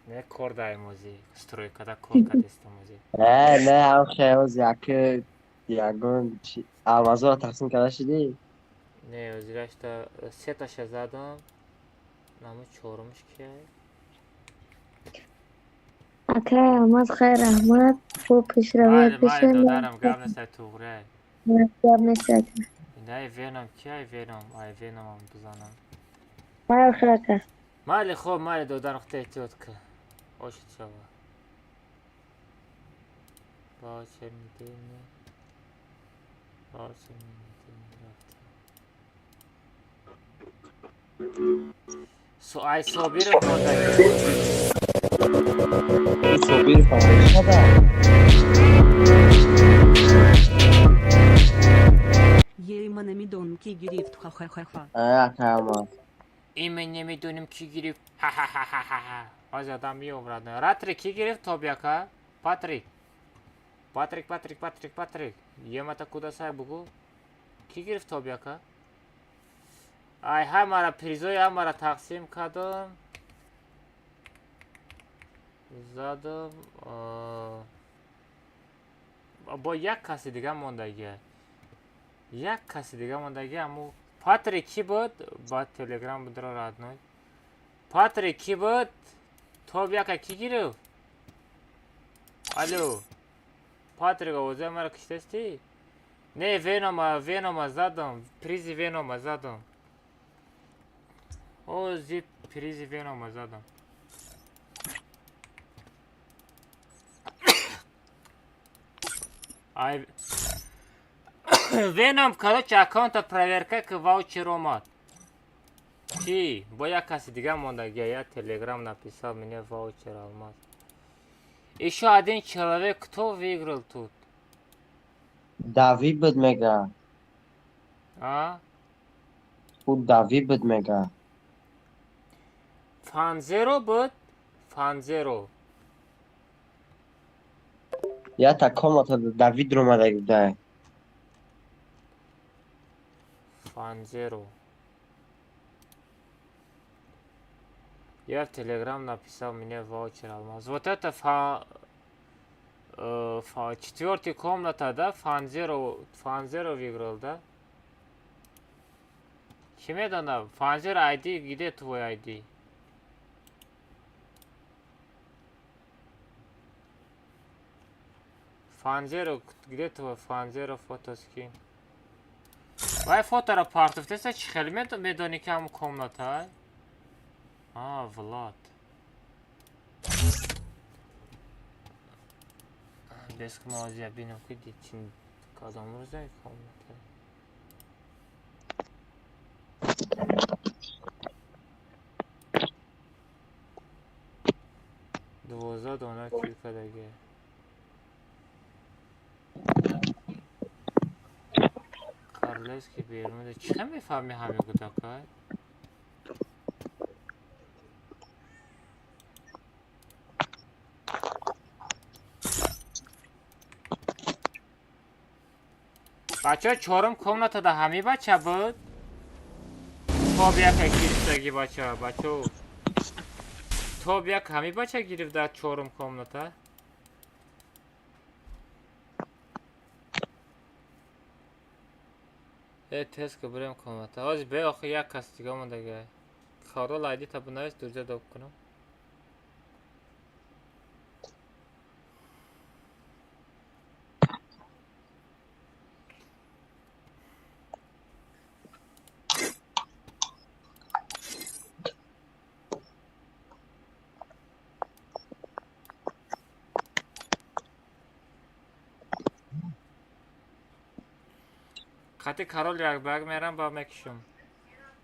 Не кор даем озӣ, стройкада кор кардестам озӣ. Э не ҳамхе озӣ ака ягон чи алмазоро тақсим карда шидӣ? Не, озирашта сеташа задам. Наму чорумш кияй? Акай Алмаз хай раҳмат бо пешравии Майли, майли пешаи додарам, гап нест ай туғри ай. Гап нест ака. Ай Веном кияй Веном, ай Веномам бизанам. Майли хай ака. Майли хоб, майли додарам, худта эҳтиёт кун. Ошит шава. Ваучер недельный. Ваучер недельный рафта. Ай Собиров модаги. Собиров омада. Ей ма намедонам ки гирифт ха-ха-ха-ха. Э акай Алмаз. Име намедонем ки гирифт. Ха-ха-ха-ха-ха. Ҳозир одам меоврад. Ратрик ки гирифт тоб яка? Патрик. Патрик, Патрик, Патрик, Патрик. Емата куда сай бугу? Ки гирифт тоб яка? Ай ҳамара призои ҳамара тақсим кардам. Задам. Бо як каси дига мондагия. Як каси дига мондагия. Аму Патрик ки буд? Ба Телеграм будро родной. Патрик ки буд? Топ яка ки гирифт? Алло. Патрик овозаи маро киштасти? Не, Венома, Венома задам. Призи Венома задам. Ози призи Венома задам. Ай Веном, короче, аккаунта проверка ки ваучер омад. Чӣ? Бо як каси дига мондагия. Я Телеграм написал мне ваучер алмаз. Еще один человек, кто выиграл тут? Давид буд мега. А? Ӯ Давид буд мега. Фанзеро буд? Фанзеро. Ята комната Давид ромадаги буда. Фанзеро. Я в Телеграм написал мне ваучер алмаз. Вот это четвертая комната, да? Фанзеро, Фанзеро выиграл, да? Чӣ медонам? Фанзеро ID, где твой ID? Фанзеро, где твой Фанзеро фото скин? Вай фотора партофтеса чӣ хеле медонӣ ки ҳамун комната? А, Влад. Без мавзия бинам ки чин кадом рӯза комната. 12 дона кил кадаги. Карлески бермуда. Чӣ мефаҳми ҳами гудакай? Бачаҳо, чорум комнатада ҳами бача буд? Тоб яка гирифтаги бача, бачаҳо. Тоб як ҳами бача гирифт дар чорум комната? Э, тез ка бирем комната. Ҳозир бе охи як кас дига мондага. Корол айди та бинавис дурҷа доб кунам. Қати корол як ба як мерам ба мекушам.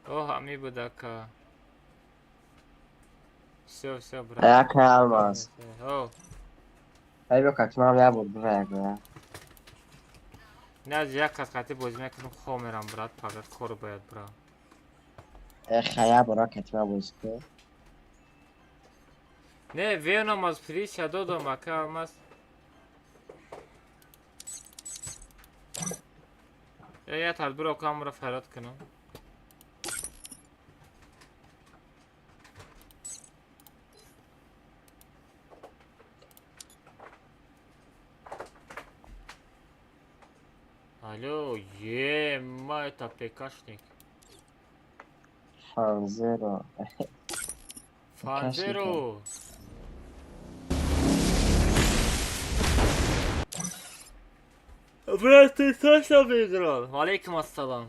О, ҳами будака. Всё, всё, брат. Яка алмаз. О. Ай бё кати ман як бор бира як бира. Не, аз як кас қати бозӣ мекунам, хоб мерам, брат, фақат кор бояд бирам. Э, хая бора кати ман бозӣ кун. Не, Веном аз приз додам, ака алмаз. Я тадбир окамро фарёд кунам. Алло, ема, это ПКшник. Фанзеро. Фанзеро. Брат, ты точно выиграл? Алейкум ассалам.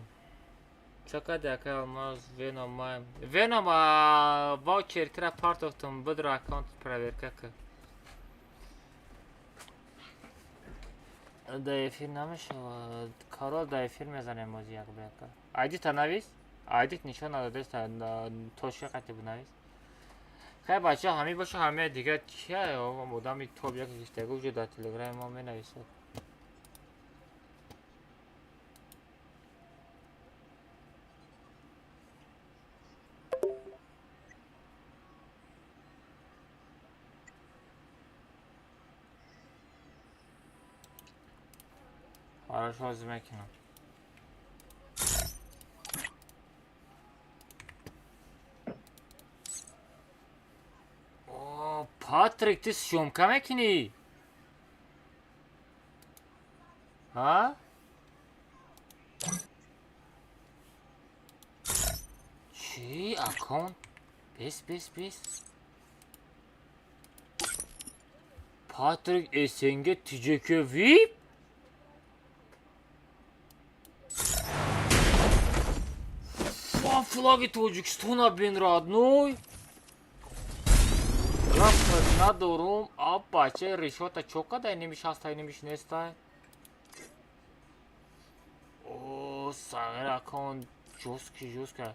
Чакади, ака алмаз, Веном маем. Веном, ваучер тра партофтум, будро аккаунт проверка ка. Да эфир намешавад. Корол да эфир мезанем мози як ба яка. Айди та навис? Айдит нишон надодест, точка қати бинавис. Хай бача, ҳами боша, ҳами дига чия, одами топ як гиштагу уже дар телеграми мо менависад. Хорошо, ҳозир мекунам. О, Патрик, ты съёмка мекунӣ? Ҳа? Чӣ? Аккаунт? Бес, бес, бес. Патрик СНГ ТЖК VIP? Фа, флаги Тоҷикистона бин, родной. Гап надорум, а бача решота чока дай немиш ҳастай, немиш нестай. О, сағир аккаунт жёсткий, жёсткий.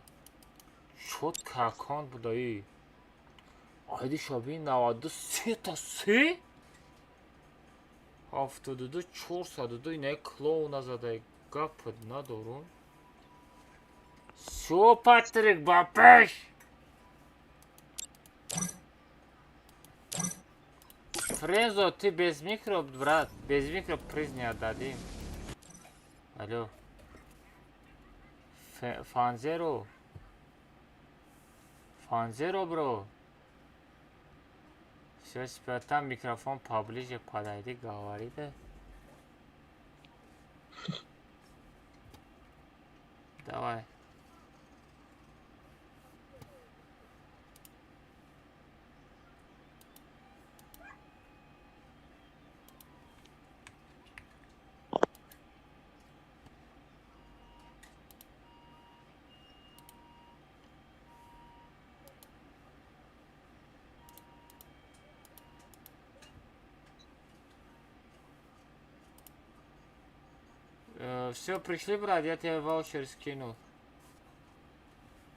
Чётко аккаунт будаи. Айди шаби 93 та се? 72 402 инаи клоуна задай. Гап надорум. Всё, Патрик, ба пеш! Френзо, ты без микро, брат, без микро приз не отдадим. Алло. Фанзеро. Фанзеро, бро. Все, теперь там микрофон поближе подойди, говори, да. Давай. Все, пришли, брат, я тебе ваучер скинул.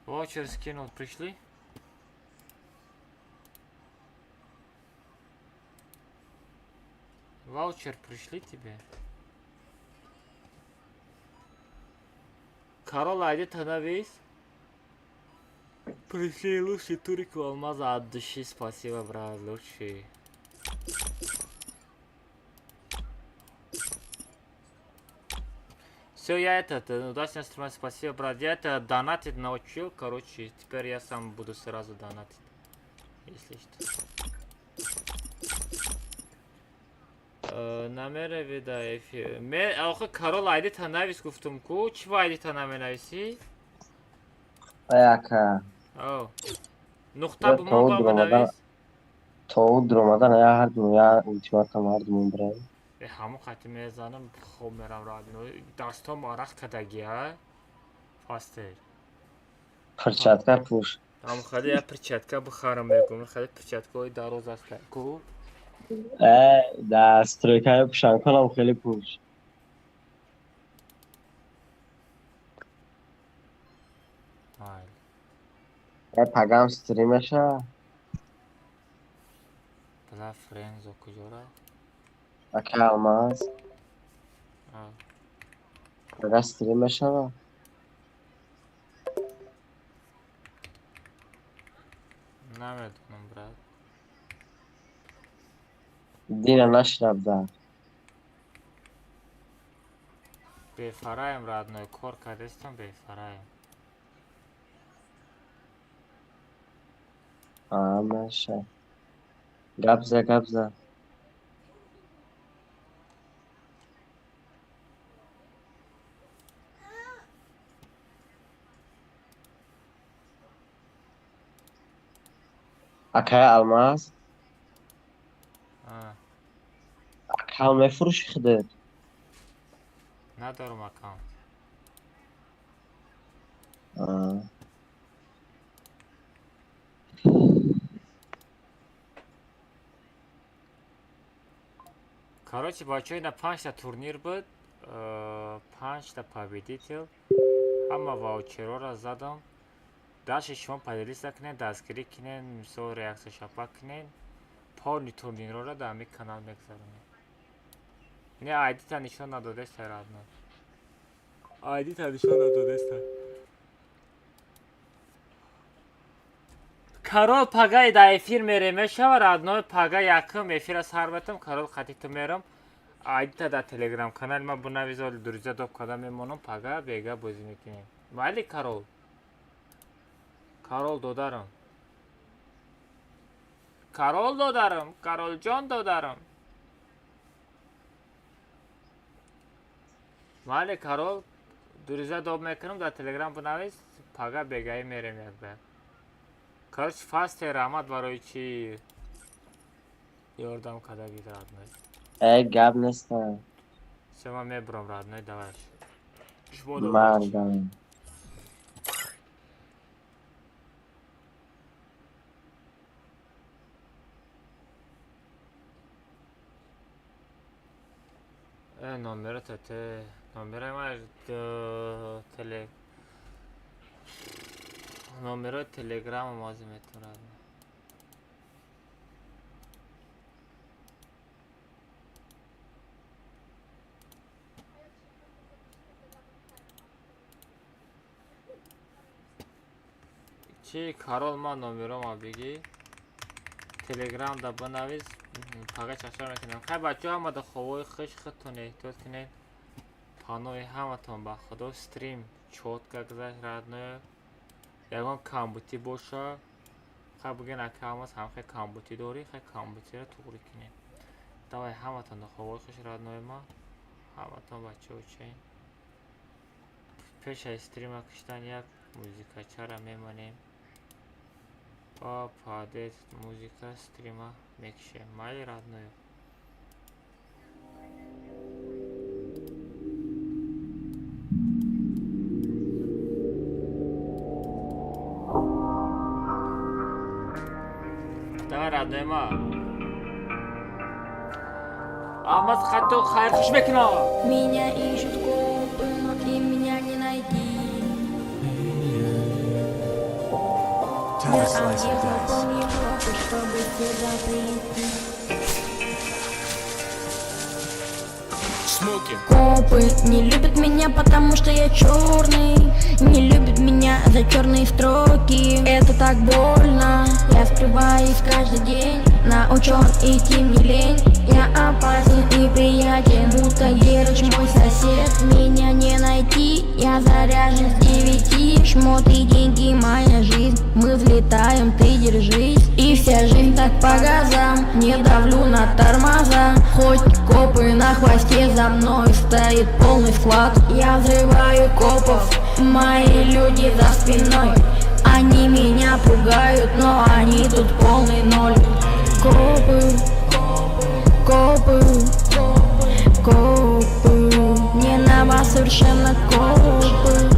Ваучер скинул, пришли? Ваучер пришли тебе? Карол, айди танавис. Пришли лучший турик алмаза от души, спасибо, брат, лучший. Все, я этот, удачно стрим, спасибо, брат. Я это донатить научил, короче, теперь я сам буду сразу донатить, если что. Намерави да эфир. Ме, охи Карол айди та навис гуфтум ку, чӣ ба айди та наменависӣ? Ай ака. О. Нуқта бумон ба навис. То ӯ дуромадан я ҳардум я ултиматам ҳардумон бираем. Ҳамон қати мезанам, хоб мерам, родной. Дастом арақ кадаги, а? Фастер. Перчатка пӯш. Ҳамон хади я перчатка бихарам мегум, хади перчаткаҳои дароз аст ку. Дар стройкаи пӯшанконам хеле пӯш. Я пагам стримаша. Бла Френзо куҷо рафт? Ака Алмаз. Пага стрим мешава? Намедонам, брат. Дина нашрабда. Бефараем, родной, кор кардестам, бефараем. Маша. Гап за, гап за. Акай Алмаз. Аккаунт мефурӯши худат? Надорам аккаунт. Короче, бачаҳо, ина панҷта турнир буд, панҷта победитель. Ҳама ваучерҳоро задам. Дальше шумо поделиться кунед, дастгирӣ кунед, мисол реаксия шапак кунед. Полный турнирҳоро дар ҳамин канал мегузаронем. Не, айдита нишон надодеста, родной. Айдита нишон надодеста. Карол пагаи дар эфир мерем мешава, родной, пага якум эфира сар метам, Карол қати ту мерам. Айдита дар телеграм канали ман бунавиз, оли друзья доб када мемонам, пага бега бозӣ мекунем. Майли, Карол? Карол додарам. Карол додарам, Каролҷон додарам. Майли, Карол, дуриза доб мекунам, дар Телеграм бинавис, пага бегаӣ мерем як ба. Короче, фасте раҳмат барои чӣ ёрдам кардагит, родной. Э, гап неста. Всё, ман мебурам, родной, давай. Мардам. Э, номера те, номера ма теле номерои телеграмам ҳозир метавонад. Чӣ, Карол, ман номерома бигӣ, Телеграмда бинавис, пага чашма мекунем. Хай, бачаҳо, ҳамада ховои хуш, худтон эҳтиёт кунед. Паноҳи ҳаматон ба Худо. Стрим чётко гузашт, родной. Ягон камбутӣ боша, хай буген, ака ҳамаз ҳамхе камбутӣ дорӣ, хай камбутиро туғрӣ кунем. Давай, ҳаматон ховои хуш, родной ма, ҳаматон бачаҳо. Чаин пеш аз стрима киштан як музикачара мемонем ба падет музыка стрима мекишем. Майли, родной. Давай, родной ма. Алмаз, хатто хайр хуш мекунам. Меня ищут копы, но им меня не найти. Я объехал пол Европы, чтобы сюда прийти. Копы не любят меня, потому что я черный. Не любят меня за черные строки. Это так больно. Я скрываюсь каждый день. На учет идти мне лень. Я опасен и приятен, будто Герыч мой сосед. Меня не найти, я заряжен с 9. Шмоты, деньги, моя жизнь. Мы взлетаем, ты держись. И вся жизнь так по газам. Не давлю на тормоза. Хоть копы на хвосте, за мной стоит полный склад. Я взрываю копов, мои люди за спиной. Они меня пугают, но они тут полный ноль. Копы, копы, копы, мне на вас совершенно копы.